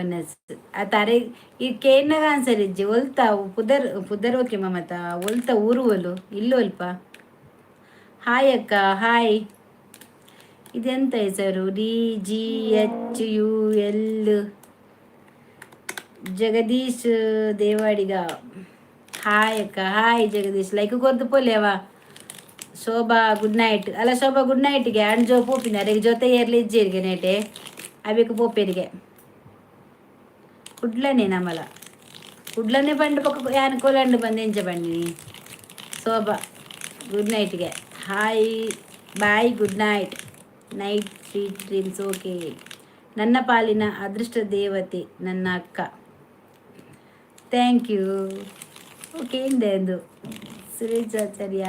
ಒನಸ್ ಆ ತಾರೆ ಈ ಕೇನ್ನಗ ಆನ್ಸರ್ ಇಜ್ಜಿ. ಒಲ್ತ ಪುದರ್? ಪುದರ್ ಓಕೆ ಮಮತಾ. ಒಲ್ತ ಊರು? ಒಲು ಇಲ್ಲೋ ಅಲ್ಪ. ಹಾಯ್ ಅಕ್ಕ, ಹಾಯ್. ಇದೆಂತ ಹೆಸರು? D G H U L. Jagadish Devadiga, hi ಅಕ್ಕ. ಹಾಯ್ ಜಗದೀಶ್. ಲೈಕ್ ಕೊರ್ದು ಪೋಲೇವಾ. ಶೋಭಾ, ಗುಡ್ ನೈಟ್. ಅಲ್ಲ ಶೋಭಾ, ಗುಡ್ ನೈಟ್ಗೆ. ಅಣ್ಜೋ ಪೋಪಿನ ಅರೆಗೆ ಜೊತೆ ಏರ್ಲಿ ಇಜ್ಜೇರಿಗೆ ನೇಟೆ ಅವೇಕು ಪೋಪೇರಿಗೆ. ಕುಡ್ಲನೆ ನಮಲ ಕುಡ್ಲನೆ ಪಂಡು ಪೊಕ್ಕ ಯಾನ್ ಕೋಲಂಡು ಬಂದು ಎಂಚ ಬನ್ನಿ. ಶೋಭಾ, good ನೈಟ್ಗೆ. Hi, bye, good night, night sweet dreams. Okay. ನನ್ನ ಪಾಲಿನ ಅದೃಷ್ಟ ದೇವತೆ ನನ್ನ ಅಕ್ಕ. Thank you. Okay ಇಂದೆಂದು ಸುರೇಶ್ ಆಚಾರ್ಯ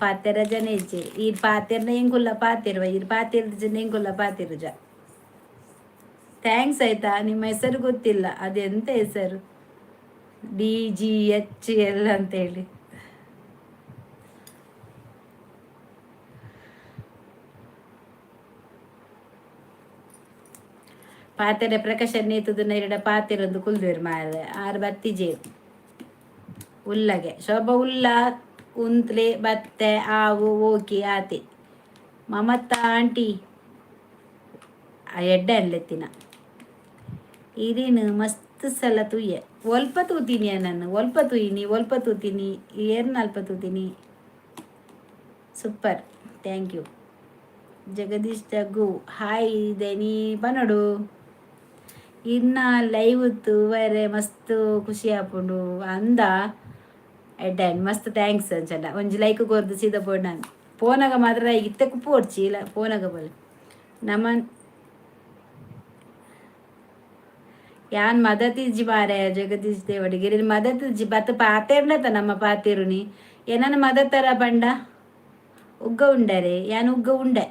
ಪಾತೆರ ಜನ ಇಜ್ಜೆ. ಈ ಪಾತೆರ್ನ ಎಂಕುಲ್ಲ ಪಾತೆರುವ, ಈ ಪಾತೆರ್ದ ಜನ ಎಂಕುಲ್ಲ ಪಾತೆರುಜ. Thanks ಆಯ್ತಾ. ನಿಮ್ಮ ಹೆಸರು ಗೊತ್ತಿಲ್ಲ, ಅದೆಂತ ಹೆಸರು? DGHL ಅಂತೇಳಿ. ಪಾತೆರೆ ಪ್ರಕಾಶ ನೇತುದು ನೆರಡ ಪಾತೆರೊಂದು ಕುಲ್ದೇರು ಮಾರೆ. ಆರು ಬತ್ತಿಜೆ ಉಲ್ಲಗೆ ಶೋಭ ಉಲ್ಲ ಉಂತ್ಲೆ ಬತ್ತೆ ಆವು. ಓಕೆ ಆತೆ. ಮಮತಾ ಆಂಟಿ ಎಡ್ಡೆ ಅನ್ಲೆತ್ತಿನ. ಇರೇನು ಮಸ್ತ್ ಸಲ ತೂಯೆ. ಒಲ್ಪ ತೂತೀನಿ ನಾನು, ಒಲ್ಪ ತೂಯಿನಿ, ಒಲ್ಪ ತೂತೀನಿ, ಏರ್ನ ಅಲ್ಪ ತೂತೀನಿ. Super, thank you. Jagadish Jaggu hi. ದನಿ ಪನೊಡು. ಇನ್ನ ಲೈವ್ ತೂವರೆ ಮಸ್ತ್ ಖುಷಿ ಆಪುಂಡು ಅಂದ. ಎಡ್ಡೆ, ಮಸ್ತ್ thanks ಅಂಚಂಡ. ಒಂಜಿ ಲೈಕ್ ಕೊರ್ದು ಸೀದಾ ಪೋಡು. ನಾನು ಪೋನಾಗ ಮಾತ್ರ ಇತ್ತೆ ಕುಪ್ಪು ಇಲ್ಲ, ಪೋನಾಗ ಬೋಲೆ. ನಮನ್ ಯಾನ್ ಮದತ್ ಇಜ್ಜಿ ಮಾರೆ. ಜಗದೀಶ್ ದೇವಡಿಗೆ ಮದತ್ ಇಜ್ಜಿ. ಬತ್ತ ಪಾತೆರ್ನತ ನಮ್ಮ ಪಾತೆರುನಿ. ಏನನ ಮದತರ ಪಂಡ ಉಗ್ಗ ಉಂಡರೆ ಯಾನ್ ಉಗ್ಗ ಉಂಡೆ.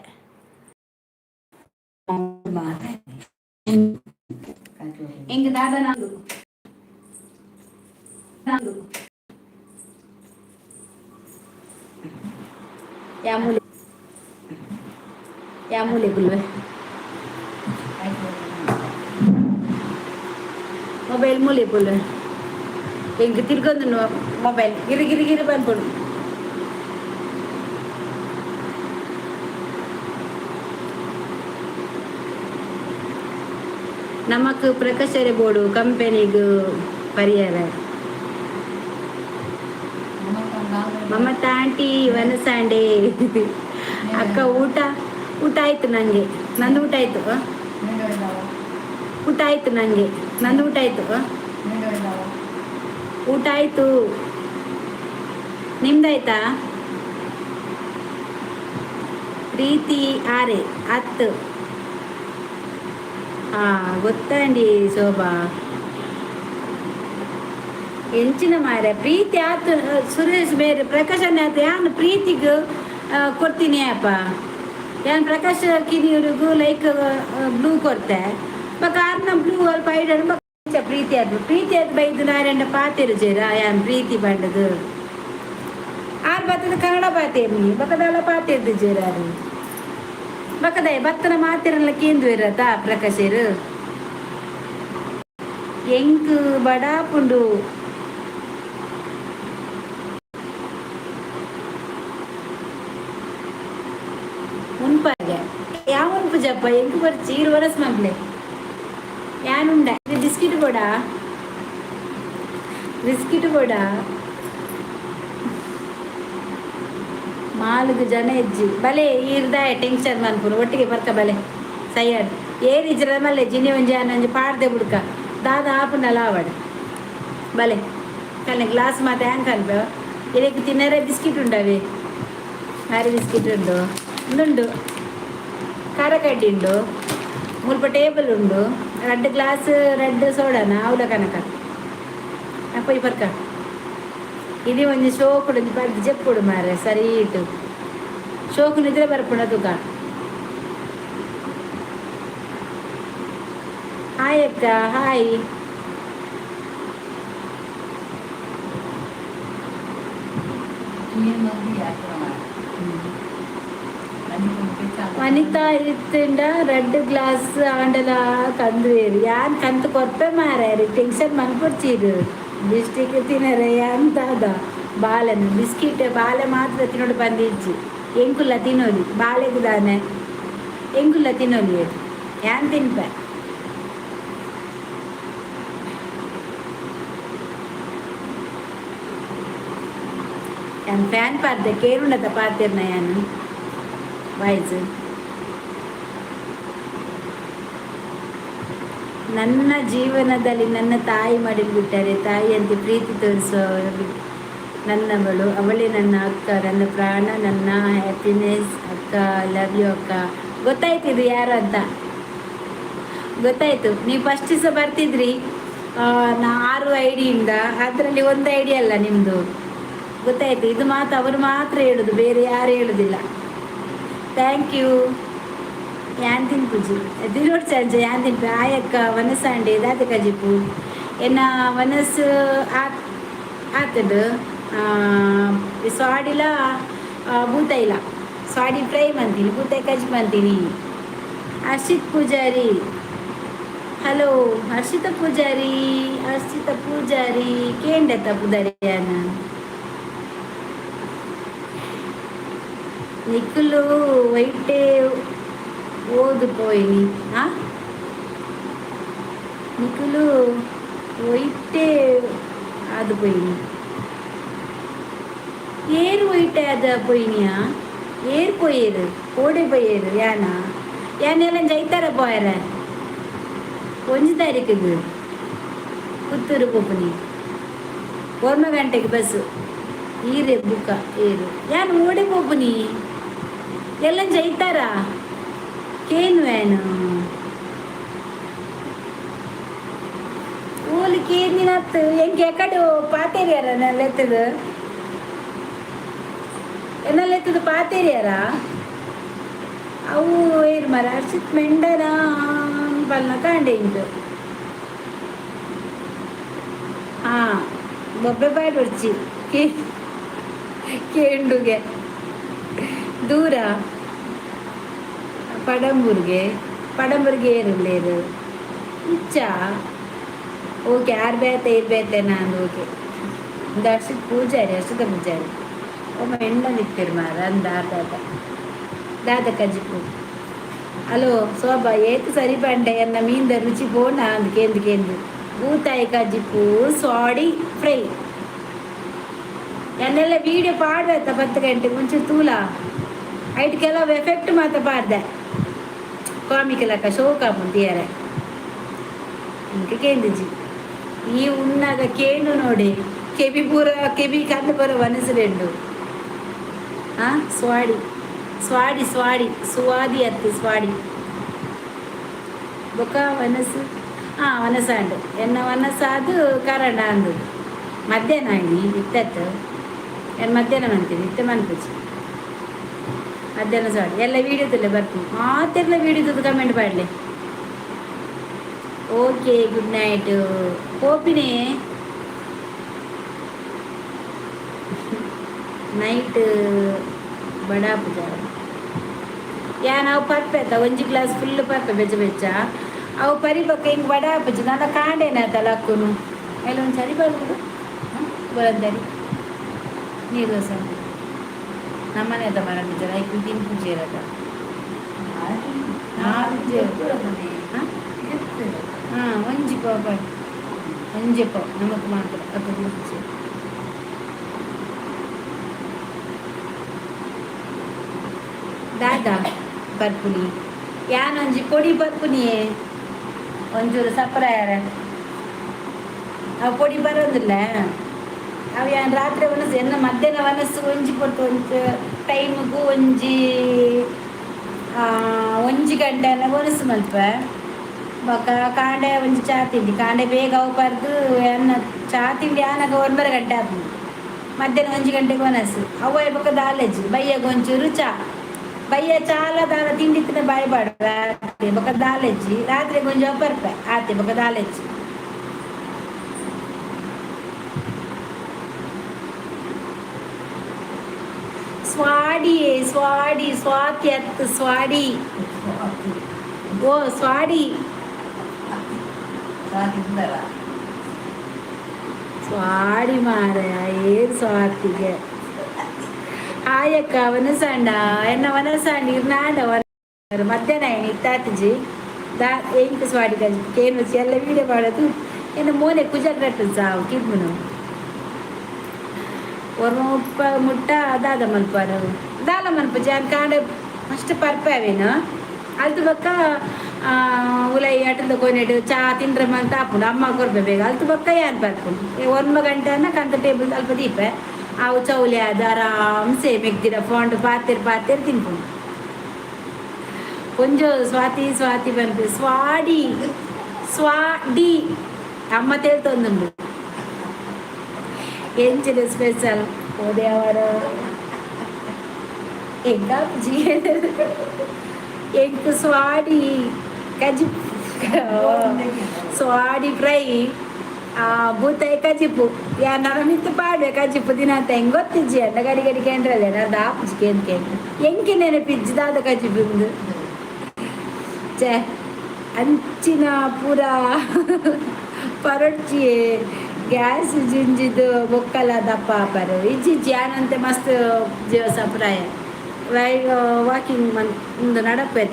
ಎಂಕ್ ದಾದ ಯಾಮೂಲೆ ಯಾಮೂಲೆ ಕುಲ್ವೆ. ಮೊಬೈಲ್ ಮೂಲೆ ಪುಲ್ವೆ. ಎಂಕ್ ತಿರ್ಗೊಂದು ಮೊಬೈಲ್ ಗಿರಿ ಗಿರಿ ಗಿರಿ ಬಂದ್ಬಿಡು. ನಮಕ್ ಪ್ರಕಾಶರೆ ಬೋರ್ಡು ಕಂಪೆನಿಗ್ ಪರಿಹಾರ. ಮಮತಾ ಆಂಟಿ ವನಸಾಂಡೆ. ಅಕ್ಕ ಊಟ? ಊಟ ಆಯ್ತು ನಂಗೆ, ನಂದು ಊಟ ಆಯ್ತು. ಊಟ ಆಯ್ತು ನಂಗೆ, ನಂದು ಊಟ ಆಯ್ತು. ಊಟ ಆಯ್ತು, ನಿಮ್ದಾಯ್ತಾ? ಪ್ರೀತಿ ಆರೆ ಹತ್ತು. ಹಾ, ಗೊತ್ತಂಡಿ. ಶೋಭಾ ಎಂಚಿನ ಮಾರೆ ಪ್ರೀತಿ ಆತು. ಸುರೇಶ್ ಬೇರೆ ಪ್ರಕಾಶ್ ಆತು. ಯಾನ್ ಪ್ರೀತಿಗ್ ಕೊಡ್ತೀನಿ ಅಪ್ಪ. ಯಾನ್ ಪ್ರಕಾಶ್ ಕಿರಿಯವ್ರಿಗೂ ಲೈಕ್ ಬ್ಲೂ ಕೊಡ್ತೆ. ಬೊಕ ಆರ್ನ ಬ್ಲೂ ಅಲ್ಪ ಐಡನ್. ಬೊಕ ಪ್ರೀತಿ ಆತು, ಪ್ರೀತಿ ಆತು. ಬೈದು ನಾರೆಂಡ ಪಾತೆರು ಜೇರ. ಯಾನ್ ಪ್ರೀತಿ ಪಂಡದು ಆರ್ ಬತ್ತದ ಕನ್ನಡ ಪಾತೇರ್ನಿ. ಬೊಕದಾಲ ಪಾತೆರ್ದು ಜೇರ ಆರು. ಬೊಕದಾಯ ಬತ್ತನ ಮಾತೆರಲ್ಲ ಕೇಂದ್ರ ಇರತ್ತ ಪ್ರಕಾಶರು. ಎಂಕ್ ಬಡಾಪುಂಡು. ಉನ್ಪಾಗೆ ಯಾವ ಉನ್ಪು ಜಪ್ಪ? ಎಂಕ್ ಬರ್ಚಿ ಇರು ವರಸ್ ಮಗ್ಲೆ. ಯಾನುಂಡ ಬಿಸ್ಕಿಟ್ ಕೊಡ, ಬಿಸ್ಕಿಟ್ ಕೊಡ. ಮಾಲುಗು ಜನ ಇಜ್ಜಿ. ಬಲೆ ಈರ್ದಾಯ ಟೆನ್ಷನ್ ಮನ್ಪುನು. ಒಟ್ಟಿಗೆ ಬರ್ಕ ಬಲೆ. ಸಯ್ಯಾಡ್ ಏರ್ ಇಜ್ರ ಮಲ್ಲೆ ಜಿನಿ ಒಂಜಿ ಒಂಜಿ ಪಾಡ್ದೆ ಬುಡ್ಕ. ದಾದ ಆಪುಂಡಲ ಆವಡ್. ಬಲೆ ಕಲ್ನ ಗ್ಲಾಸ್ ಮಾತ ಹ್ಯಾಂಗ್ ಕಲ್ಪ. ಇರಕ್ಕೆ ತಿನ್ನರೆ ಬಿಸ್ಕಿಟ್ ಉಂಡವೆ. ಮಾರಿ ಬಿಸ್ಕಿಟ್ ಉಂಡು, ಉಂದುಂಡು, ಖಾರ ಕಡ್ಡಿ ಉಂಡು, ಮುಲ್ಪ ಟೇಬಲ್ ಉಂಡು. ರಡ್ಡ್ ಗ್ಲಾಸ್ ರಡ್ಡ್ ಸೋಡನ ಅವಲ ಕನಕ ಅಪ್ಪ ಬರ್ಕ. ಇದು ಒಂಜಿ ಶೋಕುಡು ಒಂಜಿ ಪರ್ದ್ ಜೆಪ್ಪುಡು ಮಾರೆ. ಸರಿ ಇಟ್ಟು ಶೋಕು ನಿದ್ರೆ ಬರ್ಪುಂಡ ತುಕ. ಹಾಯ್ ಅಕ್ಕ, ಹಾಯ್. ವನಿತಾ ಇತ್ತಿಂಡ ರೆಡ್ ಗ್ಲಾಸ್ ಆಂಡಲ ಕಂದುವೇರು. ಯಾನ್ ಕಂತು ಕೊರ್ಪೆ ಮಾರಾಯರು, ಟೆನ್ಷನ್ ಮನ್ಪೊಡ್ಚಿರು. ಬಿಸ್ಟಿಕ್ ತಿನ್ನರೆ ಅಂತಾದ ಬಾಲೆನ ಬಿಸ್ಕಿಟ್ ಬಾಲೆ ಮಾತ್ರ ತಿನ್ನೋಡು ಬಂದಿಜ್ಜಿ. ಎಂಕುಲ್ಲ ತಿನ್ನೋಲಿ ಬಾಲೆಗ್ ದಾನೆ, ಎಂಕುಲ್ಲ ತಿನ್ನೋಲಿ. ಯಾನ್ ತಿನ್ಪೆ. ಯಾನ್ ಫ್ಯಾನ್ ಪಾರ್ದೆ ಕೇರುಂಡತ ಪಾತೆರ್ನ ಯಾನ್ ವಾಯ್ಸ್. ನನ್ನ ಜೀವನದಲ್ಲಿ ನನ್ನ ತಾಯಿ ಮಡಿಲು ಬಿಟ್ಟರೆ ತಾಯಿಯಂತೆ ಪ್ರೀತಿ ತೋರಿಸುವವರು ನನ್ನವಳು. ಅವಳೇ ನನ್ನ ಅಕ್ಕ, ನನ್ನ ಪ್ರಾಣ, ನನ್ನ ಹ್ಯಾಪಿನೆಸ್ ಅಕ್ಕ. ಲವ್ you ಅಕ್ಕ. ಗೊತ್ತಾಯ್ತು ಇದು ಯಾರು ಅಂತ ಗೊತ್ತಾಯ್ತು. ನೀವು ಫಸ್ಟ್ ಸಹ ಬರ್ತಿದ್ರಿ. ನಾ ಆರು ಐಡಿಯಿಂದ ಅದರಲ್ಲಿ ಒಂದು ಐಡಿ ಅಲ್ಲ ನಿಮ್ಮದು, ಗೊತ್ತಾಯ್ತು. ಇದು ಮಾತು ಅವರು ಮಾತ್ರ ಹೇಳುದು, ಬೇರೆ ಯಾರು ಹೇಳುದಿಲ್ಲ. Thank you. ಯಾನ್ ತಿನ್ಪುಜಿ ದಿನೋಡ್ ಸಂಜೆ ಯಾನ್ ತಿನ್ಪೆ. ಆಯಕ್ಕ ವನಸಾಂಡೆ ದಾದ ಕಜಿಪು? ಎನ್ನ ವನಸ್ ಆತ್ ಆತಂಡು. ಸ್ವಾಡಿಲ ಬೂತೈಲ ಸ್ವಾಡಿ ಫ್ರೈ ಮಂತೀನಿ, ಬೂತಾಯಿ ಕಜ್ಜಿ ಮಂತೀನಿ. ಹರ್ಷಿತ್ ಪೂಜಾರಿ, ಹಲೋ ಹರ್ಷಿತ ಪೂಜಾರಿ. ಹರ್ಷಿತ ಪೂಜಾರಿ ಕೇಂಡತ ಪುದರಿಯಾನ. ನಿಖಲು ವೈಟೇ ಓದು ಪೋಯಿನಿ. ಆ ನಿಖಲು ವೈಟೇ ಅದು ಪೋಯಿನಿ. ಏರು ವೈಟೆ ಅದ ಪೋಯಿನಿಯಾ? ಏರ್ ಪೋಯೇರು, ಓಡೆ ಪೋಯೇರು? ಯಾನ ಯಾನೆಲ್ಲ ಜೈತಾರ ಪೋಯರ. ಒಂಜಿ ತಾರೀಕಿಗೆ ಪುತ್ತೂರು ಪೋಪುನಿ, ಒರ್ಮ ಗಂಟೆಗೆ ಬಸ್ಸು. ಈರೆ ಬುಕ್ಕ ಏರು ಯಾನ್ ಓಡೆ ಪೋಪುನಿ? ಎಲ್ಲ ಜೈತಾರ ಕೇನು ಏನು ಓಲು ಕೇಂದಿನತ್ತು ಎಂಕೆ ಎಕಡೆ ಪಾತೇರಿಯಾರ ನೆಲೆತ್ತದು ಎನ್ನಲೆತ್ತದು ಪಾತೇರಿಯಾರ ಅವು ಏರು ಮರ. ಹರ್ಷಿತ್ ಮೆಂಡನ ಪಲ್ನ ಕಾಂಡೆ ಇಂಕ್. ಹಾಂ, ಬೊಬ್ಬೆ ಬಾಯ್ ಕೇ ಕೇಂಡುಗೆ ದೂರ ಪಡಂಬೂರ್ಗೆ. ಪಡಂಬೂರ್ಗೆ ಏರುಲ್ಲೇರು ಇಚ್ಚ. ಓಕೆ, ಆರು ಬೇತೆ ಇರ್ ಬೇತೆ ನಾನು. ಓಕೆ, ಒಂದು ಹರ್ಷಿತ್ ಪೂಜಾರಿ, ಹರ್ಷಿತ ಪೂಜಾರಿ ಒಮ್ಮ ಎಂಡ ನಿತ್ತೀರು ಮಾರ ಅಂದ ದಾದ ದಾದ ಕಜಿಪು. ಹಲೋ ಶೋಭಾ, ಏತ್ ಸರಿ ಪಂಡೆ ಎನ್ನ ಮೀನ್ದ ರುಚಿ ಪೋಣ ಅಂದ್ ಕೇಂದು ಕೇಂದು. ಬೂತಾಯಿ ಕಜಿಪು, ಸಾಡಿ ಫ್ರೈ. ಎನ್ನೆಲ್ಲ ವೀಡಿಯೋ ಪಾಡ್ಬೇತ 10 ಗಂಟೆ ಮುಂಚೆ ತೂಲ. ಐಟ್ ಕೆಲವು ಎಫೆಕ್ಟ್ ಮಾತ್ರ ಪಾಡ್ದೆ, ಕಾಮಿಕ್ ಲೆಕ್ಕ ಶೋಕ ಮುಂದಿಯಾರೆ. ಇಂಕ ಕೇಂದಿಜಿ. ಈ ಉಣ್ಣಾಗ ಕೇಂಡು ನೋಡಿ, ಕೆಬಿ ಪೂರ ಕೆಬಿ ಕಣ್ಣು ಪೂರ ವನಸುರೆಂಡು. ಆ ಸ್ವಾಡಿ ಸ್ವಾಡಿ ಸ್ವಾಡಿ ಸುವಾದಿ ಅತ್ತು ಸ್ವಾಡಿ ಬೊಕ ವನಸು. ಹಾಂ, ವನಸಾಂಡು ಎನ್ನ ವನಸಾದು ಕರಣ ಅಂದು. ಮಧ್ಯಾಹ್ನ ಆಯ್ನಿ ಇತ್ತತ್ತು ಏನು ಮಧ್ಯಾಹ್ನ ಮಂತೀನಿ ಇತ್ತೆ ಮನ್ಪುಜಿ. ಮಧ್ಯಾಹ್ನ ಸಾಡಿ ಎಲ್ಲ ವೀಡಿಯೋದಲ್ಲೇ ಬರ್ತೀನಿ. ಮಾತೆಲ್ಲ ವೀಡಿಯೋದ ಕಮೆಂಟ್ ಮಾಡಲಿ. ಓಕೆ, ಗುಡ್ ನೈಟ್ ಪೋಪಿನೇ. ನೈಟ್ ಬಡಾ ಪೂಜಾರ ಯಾ ನಾವು ಪರ್ಪೆತ್ತ ಒಂಜಿ ಗ್ಲಾಸ್ ಫುಲ್ ಪರ್ಪೆ ಬೆಚ್ಚ ಬೆಚ್ಚ. ಅವು ಪರಿಬೊಕ್ಕ ಹಿಂಗೆ ಬಡ ಪೂಜೆ ನನ್ನ ಕಾಂಡೇನಾತ ಲಕ್ಕುನು ಎಲ್ಲ ಒಂದು ಸರಿ ಬರ್ಬೋದು ಬರಂದರಿ. ನೀರು ದೋಸೆ ನಮ್ಮನೆ ಅದ ಮರ ಐಕು ತಿನ್ ಪೂಜೆ ಇರೋದ. ಹಾಂ ಹಾಂ, ಒಂಜಿ ಪಾಪ ಒಂಜಿ ಪಾವ್ ನಮಕ್ ಮಾತ್ರ ಅಪ್ಪ ಪೂಜೆ. ದಾದಾ ಪರ್ಪುನಿ? ಯಾನೊಂಜಿ ಪೊಡಿ ಪರ್ಪುನಿಯೇ, ಒಂಚೂರು ಸಪ್ಪರ. ಅವು ಪೊಡಿ ಬರೋದಿಲ್ಲ. ಅವು ಯಾನ್ ರಾತ್ರಿ ವನಸು ಎನ್ನ ಮಧ್ಯಾಹ್ನ ವನಸ್ಸು ಒಂಜಿ ಪೊರ್ತು ಒಂಜಿ ಟೈಮ್ಗೂ ಒಂಜಿ ಒಂಜಿ ಗಂಟೆ ಎಲ್ಲ ವನಸು ಮಲ್ಪ. ಬೊಕ ಕಾಂಡೆ ಒಂಜಿ ಚಾ ತಿಂಡಿ. ಕಾಂಡೆ ಬೇಗ ಅವು ಪರ್ದು ಎನ್ನ ಚಾ ತಿಂಡಿ ಆನಗ 9 ಗಂಟೆ ಆಪುಂಡು. ಮಧ್ಯಾಹ್ನ ಒಂಜಿ ಗಂಟೆಗೆ ವನಸು ಅವು ಬೊಕ ದಾಲೇಜಿ. ಬಯ್ಯಗ್ ಒಂಚೂರು ಚಾ. ಬಯ್ಯ ಚಾಲ ದಾಲ ತಿಂಡಿ ತಿನ್ನ ಬಾಯಿ ಬಾಡು ರಾತ್ರಿ ಬೊಕ ದಾಲೆಜ್ಜಿ. ರಾತ್ರಿ ಒಂಜಿ ಪರ್ಪೆ ಆತೆ ಬೊಕ ದಾಲೆಜ್ಜಿ. ಸ್ವಾಡಿ ಸ್ವಾಡಿ ಸ್ವಾತಿ ಅತ್ತು ಸ್ವಾಡಿ. ಓ ಸ್ವಾಡಿ ಸ್ವಾಡಿ ಮಾರಾಯ. ಏನ್ ಸ್ವಾತಿಗೆ? ಆಯಕ್ಕ ವನಸಂಡ ಎನ್ನ ವನಸಂಡ ಇರ್ನಾಂಡ ಮಧ್ಯಾಹ್ನ ಏನು ಇತ್ತಾತಿಜಿ ದಾ ಎಂಕ್ ಸ್ವಾಡಿ ಕೇನು ಎಲ್ಲ ವೀಡಿಯೋ ಮಾಡೋದು. ಎನ್ನ ಮೋನೆ ಕುಜಲ್ ರಟ್ಟು ಸಾವು ಕಿರ್ಮುನು. ಒರ್ಮ ಮುಪ್ಪ ಮುಟ್ಟ ದಾದ ಮನ್ಪಾರು ದಾಲ ಮನ್ಪುಜಿ. ಯಾನ್ ಕಾಂಡೆ ಫಸ್ಟ್ ಪರ್ಪೆ ಅವೇನು ಅಲ್ತು ಬೊಕ್ಕ ಉಲೈ ಅಟಲ್ದ ಕೊನೆಡು ಚಾ ತಿಂಡ್ರೆ ಮಂತ ಆಪುಂಡು. ಅಮ್ಮ ಕೊರ್ಪೆ ಬೇಗ. ಅಲ್ತು ಬೊಕ್ಕ ಯಾನ್ ಪರ್ಪುಂಡು ಒರ್ಮ ಗಂಟೆ ಅನ್ನ ಕಂತ ಟೇಬಲ್ ಅಲ್ಪ ದೀಪೆ. ಅವು ಚೌಲಿ ಅದು ಆರಾಮ್ಸೆ ಮೆಗ್ದಿರ ಫೋಂಡ್ ಪಾತೆರ್ ಪಾತೆರ್ ತಿನ್ಪುಂಡು. ಕೊಂಚ ಸ್ವಾತಿ ಸ್ವಾತಿ ಬಂತು. ಸ್ವಾಡಿ ಸ್ವಾಡಿ. ಅಮ್ಮ ತೇಳ್ತೊಂದುಂಡು ಎಂಚಿನ ಸ್ಪೆಷಲ್ ಓದೇವರ ಎಂಕಾಪುಜಿ. ಎಂಕ್ ಸ್ವಾಡಿ ಕಜಿಪು, ಸ್ವಾಡಿ ಫ್ರೈ, ಬೂತಾಯಿ ಕಜಿಪು. ಯಾ ನನ್ನ ಮಿತ್ತು ಪಾಡುವೆ ಕಜಿಪು ದಿನಾಂತ ಹೆಂಗ್ ಗೊತ್ತಿಜ್ಜಿ ಅಂಡ ಗಡಿ ಗಡಿ ಕೇಂದ್ರಲ್ಲ ನರ್ದ ಆಪುಜಿ ಕೇಂದ್ರ ಕೇಂದ್ರ ಎಂಕೆ ನೆನಪಿಜ್ಜಿ ದಾದ ಕಜಿಪುಂದು. ಛೇ, ಅಂಚಿನ ಪೂರ ಪರೊಡ್ಚಿ, ಗ್ಯಾಸ್ ಜಿಂಜಿದು ಬೊಕ್ಕಲ ದಪ್ಪ ಆಪರು. ಇಜ್ಜಿಜ್ಜಿ, ಆನಂತೆ ಮಸ್ತ್ ಜೀವ ಸಪ್ರಾಯ ವಾಕಿಂಗ್ ಮನ್ ಉಂದು ನಡಪೆ.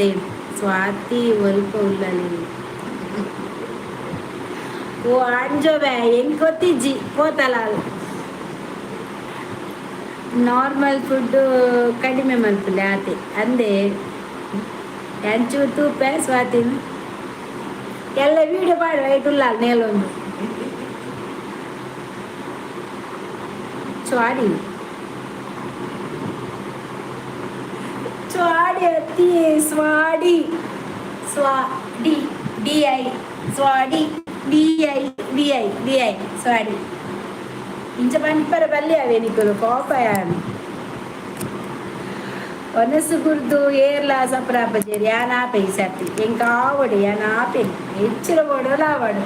ಸ್ವಾತಿ ಒಲ್ಪ ಉಲ್ಲಲಿ. ಓ ಅಂಜೋವೆ, ಹೆಂಗ್ ಗೊತ್ತಿಜ್ಜಿ ಪೋತಲ. ನಾರ್ಮಲ್ ಫುಡ್ ಕಡಿಮೆ ಮಲ್ಪುಲೆ ಆತೆ ಅಂದೆ. ಎಂಚು ತೂಪೆ ಸ್ವಾತಿನ ಎಲ್ಲ ವೀಡಿಯೋ ಪಾಡುವ ಐಟುಲ್ಲ ನೇಲೊಂದು. ಚ್ವಾಡಿ ಚ್ವಾಡಿ ಅತ್ತಿ ಸ್ವಾಡಿ ಸ್ವಾ ಡಿ ಡಿ I ಸ್ವಾಡಿ D I D I D I ಸ್ವಾಡಿ. ಇಂಚ ಪನ್ಪರ ಬಲ್ಲಿ ಅವೇ ನಿಕುಲು ಕೋಪ. ಒನಸು ಗುರ್ದು ಏರ್ಲ ಸಪ್ರಾಪ ಜೇರಿ ಯಾನ್ ಆಪೆ ಈ ಸರ್ತಿ. ಎಂಕ್ ಆವೊಡು, ಯಾನ್ ಆಪೆ ಹೆಚ್ಚಿನ ಬೋಡು ಆವಡು.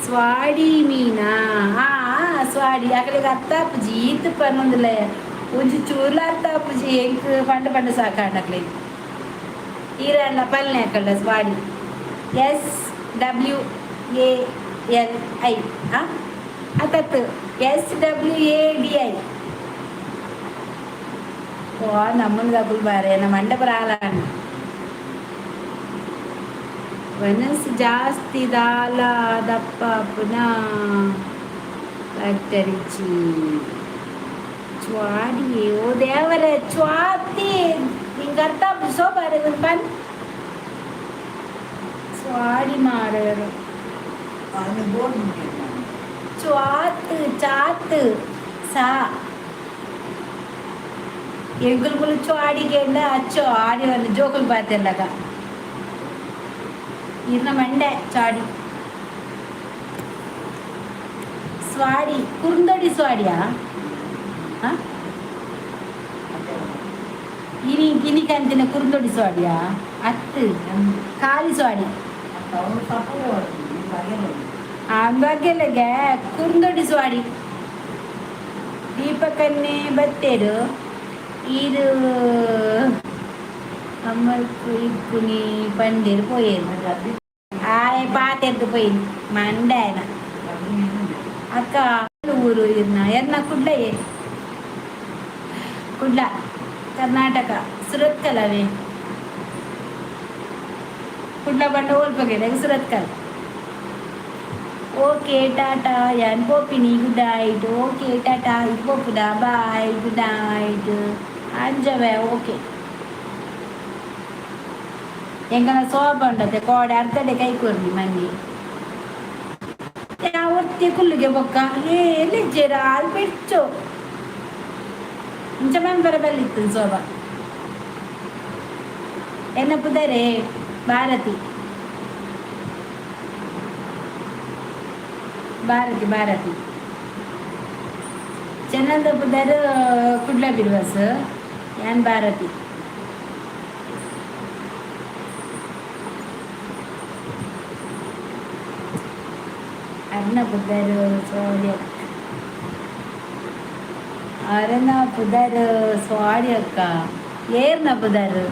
ಸ್ವಾಡಿ ಮೀನಾ? ಆ ಸ್ವಾಡಿ ಅಕಲೆಗ್ ಅತ್ತಾಪುಜಿ. ಈತ್ ಪನ್ನೊಂದುಲ್ಲೆ, ಒಂಜಿ ಚೂರ್ಲ ಅತ್ತಾಪುಜಿ ಎಂಕ್. ಪಂಡ ಪಂಡ ಸಾಕಾಂಡ್ ಅಕ್ಲೆಗ್. ಈರಣ್ಣ ಪಲ್ನೆ ಅಕಲ್ಡ ಸ್ವಾಡಿ SWALI. ಆ ಅತ್ತತ್ತು SWADI. ಓ ನಮ್ಮನ ದಗುಲ್ ಬಾರೆ ನಮ್ಮ ಮಂಡಪ ರಾಲಾಂಡ್. ವನಸ್ ಜಾಸ್ತಿ ದಾಲ ದಪ್ಪ ಪುನಃ ಫ್ಯಾಕ್ಟರಿಚಿ ಚ್ವಾಡಿ. ಓ ದೇವರೇ, ಚ್ವಾತಿ ನಿಂಗೆ ಅರ್ಥ ಸೋಬಾರೆ ಪನ್ ಸ್ವಾಡಿ ಮಾರರು. ಚ್ವಾತ್ ಚಾತ್ ಸಾ ಎಂಕುಲು ಚ್ವಾಡಿಗೆಂಡ ಅಚ್ಚೋ ಆಡಿ ಒಂದು ಜೋಕುಲು ಬಾತೆಲ್ಲಗ ಇರ್ನ ಮಂಡೆ ಚಾಡಿ ಸ್ವಾಡಿ ಕುರುಂದೊಡಿ ಸ್ವಾಡಿಯಾ? ಇನಿ ಗಿನಿ ಕಂತಿನ ಕುರುಂದೊಡಿ ಸ್ವಾಡಿಯಾ? ಅತ್ತು, ಖಾಲಿ ಸ್ವಾಡಿ. ಬಗ್ಗೆಲಗೆ ಕುರುಂದೊಡಿ ಸ್ವಾಡಿ. ದೀಪಕನ್ನೇ ಬತ್ತೇರು ಈರು ಅಮ್ಮಲ್ಕು ಇಕ್ಕುನಿ ಪಂಡೇರು ಪೋಯೇರು. ಆಯ್ ಪಾತೆರ್ದು ಪೋಯಿನಿ ಮಂಡೇನ. ಅಕ್ಕ ಊರು ಇರ್ನ ಎರ್ನ ಕುಡ್ಲಯೇ, ಕುಡ್ಲ, ಕರ್ನಾಟಕ, ಸುರತ್ಕಲ್ ಅವೇ. ಕುಡ್ಲ ಬಂಡ ಓಲ್ಪಗೆ ಸುರತ್ಕಲ್. ಓಕೆ, ಟಾಟಾ, ಯಾನ್ ಪೋಪಿನಿ. Good night. Okay, Tata. ಇದು ಪೋಪುದ. ಬಾಯ್, ಗುಡ್ ನೈಟ್ ಅಂಜವೆ. ಓಕೆ, ಎಂಕನ ಸೋಪ ಉಂಡತೆ ಕೋಡೆ ಅರ್ಧಡೆ ಕೈ ಕೊರ್ನಿ ಮಂದಿ ಒತ್ತಿ ಕುಲ್ಲುಗೆ ಬೊಕ್ಕ ಏ ಎಲ್ಲಿಜ್ಜೇರ ಆಲ್ ಬಿಚ್ಚು ಇಂಚ ಮನ್ಪರ ಬಲ್ಲಿತ್ತು ಸೋಬ. ಎನ್ನ ಪುದರೆ ಭಾರತಿ, ಭಾರತಿ, ಭಾರತಿ. ಚೆನ್ನದ ಪುದರ್ ಕುಡ್ಲ ಬಿರ್ವಸ್. ಯಾನ್ ಭಾರತಿ. ಅರ್ನ ಪುದರ್ ಸೋಡಿ ಅಕ್ಕ. ಅರನ ಪುದರ್ ಸ್ವಾಡಿ ಅಕ್ಕ. ಏರ್ನ ಪುದರ್?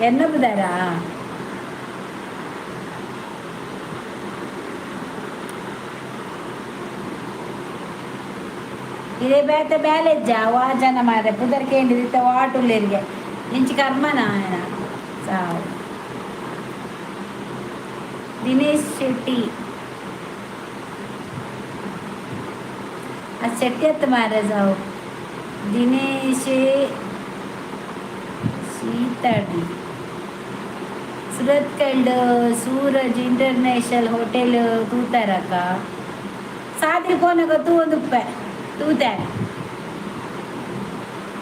ಎನ್ನ ಪುದರಾ? ಇದೇ ಬೇತೆ ಬ್ಯಾಲೆಜ್ಜ ವಾ ಜನ ಮಾರೆ ಪುದರ್ ಕೇಂದ್ರಿತ ವಾಟುಲ್ಲೇರಿಗೆ ಇಂಚಿ ಕರ್ಮನ ఆయన ಸಾವು. ದಿನೇಶ್ ಶೆಟ್ಟಿ. ಆ ಶೆಟ್ಟಿ ಅತ್ತ ಮಾರೆ ಸಾವು. ದಿನೇಶ್ ಶೀತಾಡಿ. ಸುರತ್ಕಲ್ಡ್ ಸೂರಜ್ ಇಂಟರ್ನ್ಯಾಷನಲ್ ಹೋಟೆಲ್ ತೂತಾರಕ್ಕ. ಸಾದ್ರಿ ಪೋನಗ ತೂವೊಂದುಪ್ಪೆ, ತೂತೆ.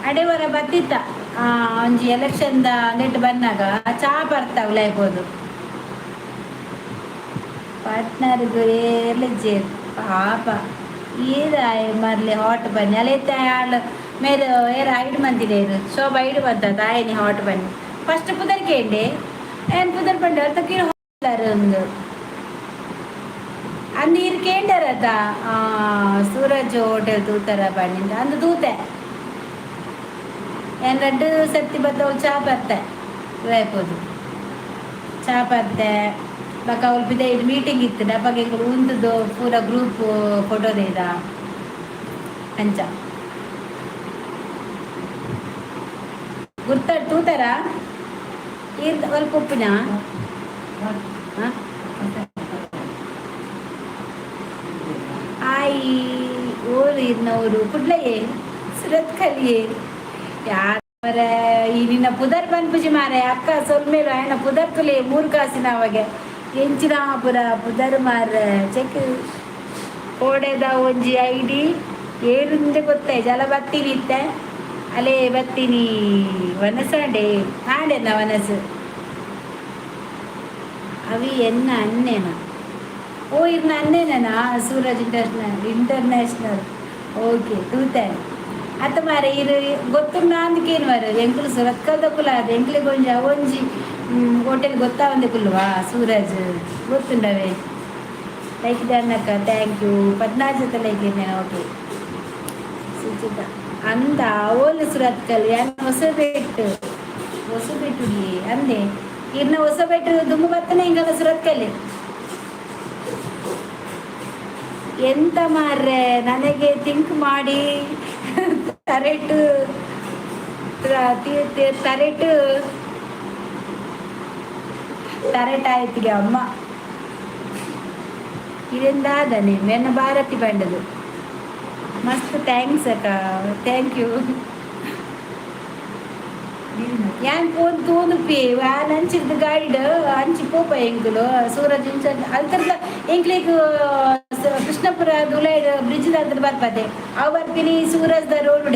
ಅಡೆವರ ಬತ್ತಿತ್ತ ಒಂಜಿ ಎಲೆಕ್ಷನ್ದ ನೆಟ್ ಬನ್ನಾಗ ಚಾ ಬರ್ತಾವ ಲೇಬೋದು. ಪಾರ್ಟ್ನರ್ಗೆ ಏರ್ಲಿಜ್ಜೇರು ಪಾಪ. ಈರಾಯ್ ಮರ್ಲೆ ಹಾಟ್ ಬನ್ನಿ ಅಲ್ಲ ಆಳ್ ಮೇರು ಏರ್ ಐಡ್ ಮಂದಿನೇರು ಶೋಭಾ ಐಡ್ ಬಂತ ತಾಯಿನಿ ಹಾಟ್ ಬನ್ನಿ. ಫಸ್ಟ್ ಪುದರ್ ಕೇಂಡೆ, ಏನ್ ಪುದರ್ ಪಂಡೆ ಅರ್ತಕ್ಕೆ ಒಂದು ಅಂದು ಇರ್ ಕೇಂಡರತ ಸೂರಜ್ ಹೋಟೆಲ್ ತೂತರ ಬನ್ನಿಂದ ಅಂದು ತೂತೆ. ಏನ್ ರಡ್ಡು ಸರ್ತಿ ಬತ್ತವಳು ಚಾ ಬರ್ತೆ ವೇಪೋದು ಚಾ ಪರ್ತೆ. ಬೊಕ ಅವ್ಲು ಪಿದಯಿ ಮೀಟಿಂಗ್ ಇತ್ತು, ಅಪಗ ಎಂಕುಲು ಉಂತುದು ಪೂರ ಗ್ರೂಪ್ ಫೋಟೋ ದೈದ ಅಂಚ. ಗುರ್ತ ತೂತರ ಈರ್ ಒಲ್ಪ ಉಪ್ಪಿನ. ಆಯಿ ಓಲು ಇರ್ನ ಊರು? ಕುಡ್ಲಯೇ, ಸುರತ್ಕಲ್ಲಿಯೇ. ಯಾರ ಈ ನಿನ್ನ ಪುದರ್ ಪನ್ಪುಜಿ ಮಾರೆ ಅಕ್ಕ. ಸೊಲ್ಮೇಲು ಆಯನ ಪುದರ್ ತುಲೆ, ಮೂರು ಕಾಸಿನ ಅವಾಗೆ ಎಂಚಿನ ಪುರ ಪುದರ್ ಮಾರ್ರೆ. ಚೆಕ್ ಕೋಡೆದ ಒಂಜಿ ಐಡಿ ಏರುಂದೆ ಗೊತ್ತಾಯ್ ಜಲ ಬತ್ತೀನಿ ಇತ್ತೆ ಅಲೇ ಬತ್ತೀನಿ. ವನಸಾಂಡೆ ಆಂಡೆನ ವನಸು ಅವಿ ಎನ್ನ ಅನ್ನೇನ? ಓ, ಇರ್ನ ಅನ್ನೇನಾ? Suraj international, international, okay. ತೂತೆ ಅತ್ತ ಮಾರೆ, ಇರು ಗೊತ್ತುಂಡ ಅಂದಕೇನು ಮಾರೆ. ಎಂಕುಲು ಸುರತ್ಕಲ್ದಕುಲ ಅದು ಎಂಕ್ಲಿಗೆ ಒಂಜಿ ಅವೊಂಜಿ ಹೋಟೆಲ್ ಗೊತ್ತಾವಂದೆ ಕುಲ್ವಾ. ಸೂರಜ್ ಗೊತ್ತುಂಡವೇ. ಲೈಕ್ ಅಕ್ಕ, thank you. 14 ಜೊತೆ ಲೈಕ್ ಇದ್ದೇನೆ. ಓಕೆ ಸುಚಿತ ಅಂದ ಓಲು ಸುರತ್ಕಲ್? ಯಾನ್ ಹೊಸಬೆಟ್ಟು, ಹೊಸಬೆಟ್ಟು ಅಂದೆ. ಇರ್ನ ಹೊಸಬೆಟ್ಟು ದುಮ್ಮು ಬತ್ತನೆ ಹಿಂಗಲ್ಲ ಸುರತ್ಕಲ್. ಎಂತ ಮಾರ್ರೆ, ನನಗೆ ಥಿಂಕ್ ಮಾಡಿ ತರೆಟು ತರೆಟು ತರೆಟ್ ಆಯ್ತಿಗೆ ಅಮ್ಮ. ಇದೆಂದಾದನೆ ಮೆನ್ನ ಭಾರತಿ ಬಂಡದು. ಮಸ್ತ್ thanks ಅಕ್ಕ, thank you. ಯಾನ್ ಪೋನ್ ತೂನುಪಿ ಯಾನ್ ಅಂಚಿರ್ದು ಗಾಡಿಡ್ ಅಂಚಿ ಪೋಪ. ಎಂಕುಲು ಸೂರಜ್ ಇಂಚ ಅಲ್ತರ್ದ ಎಂಕ್ಲೆಗ್ ಕೃಷ್ಣಪುರ ದುಲೈಡ್ ಬ್ರಿಡ್ಜ್ ಅಲ್ತರ್ ಬರ್ಪದೆ. ಅವು ಬರ್ಪಿನಿ ಸೂರಜ್ the road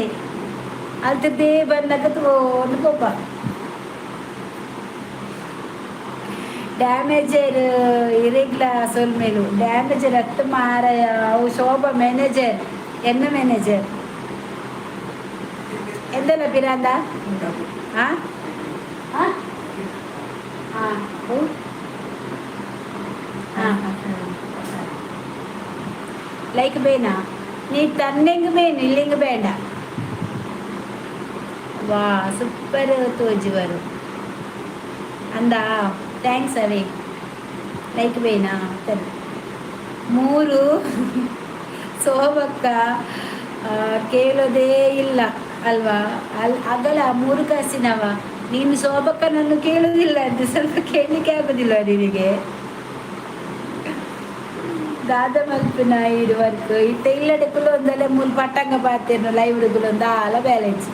ಅಲ್ತರ್ದೇ ಬಂದಾಗ ತೋಂದು ಪೋಪ. ಡ್ಯಾಮೇಜರ್ ಇರೆಗ್ಲ ಸೊಲ್ಮೇಲು. ಡ್ಯಾಮೇಜರ್ ಅತ್ತು ಮಾರಾಯ, ಅವು ಶೋಭಾ ಮ್ಯಾನೇಜರ್, ಎನ್ನ ಮ್ಯಾನೇಜರ್ ಎಂದಲ್ಲ ಪಿರಾಂದ. ಹಾಂ ಹಾಂ ಹಾಂ ಹಾಂ ಲೈಕ್ ಬೇನಾ? ನೀ ತನ್ನೆಂಗ್ ಬೇನು, ಇಲ್ಲಿಂಗ್ ಬೇಡ. ವಾ, ಸೂಪರ್ ತೋಜುವರು ಅಂದ. Thanks ಅವೇ. ಲೈಕ್ ಬೇನಾ? ಸರಿ. ಮೂರು ಸೋಬಕ್ಕ ಕೇಳೋದೇ ಇಲ್ಲ ಅಲ್ವಾ? ಅಲ್ಲಿ ಆಗಲ್ಲ ಮೂರು ಕಾಸಿನವ. ನೀನು ಶೋಭಕ್ಕನನ್ನು ಕೇಳುವುದಿಲ್ಲ ಅಂತ ಸ್ವಲ್ಪ ಕೇಳಲಿಕ್ಕೆ ಆಗೋದಿಲ್ಲ ನಿನಗೆ? ದಾದ ಮಲ್ಪಿನ ಈಡು ವರ್ಕ್ ಇತ್ತ ಇಲ್ಲಡೆ ಕುಲೊಂದಲೆ ಮೂಲು ಪಟ್ಟಂಗ ಪಾತೇನು ಲೈವ್ ಕುಲೊಂದು ಆಲ ಬ್ಯಾಲೆನ್ಸ್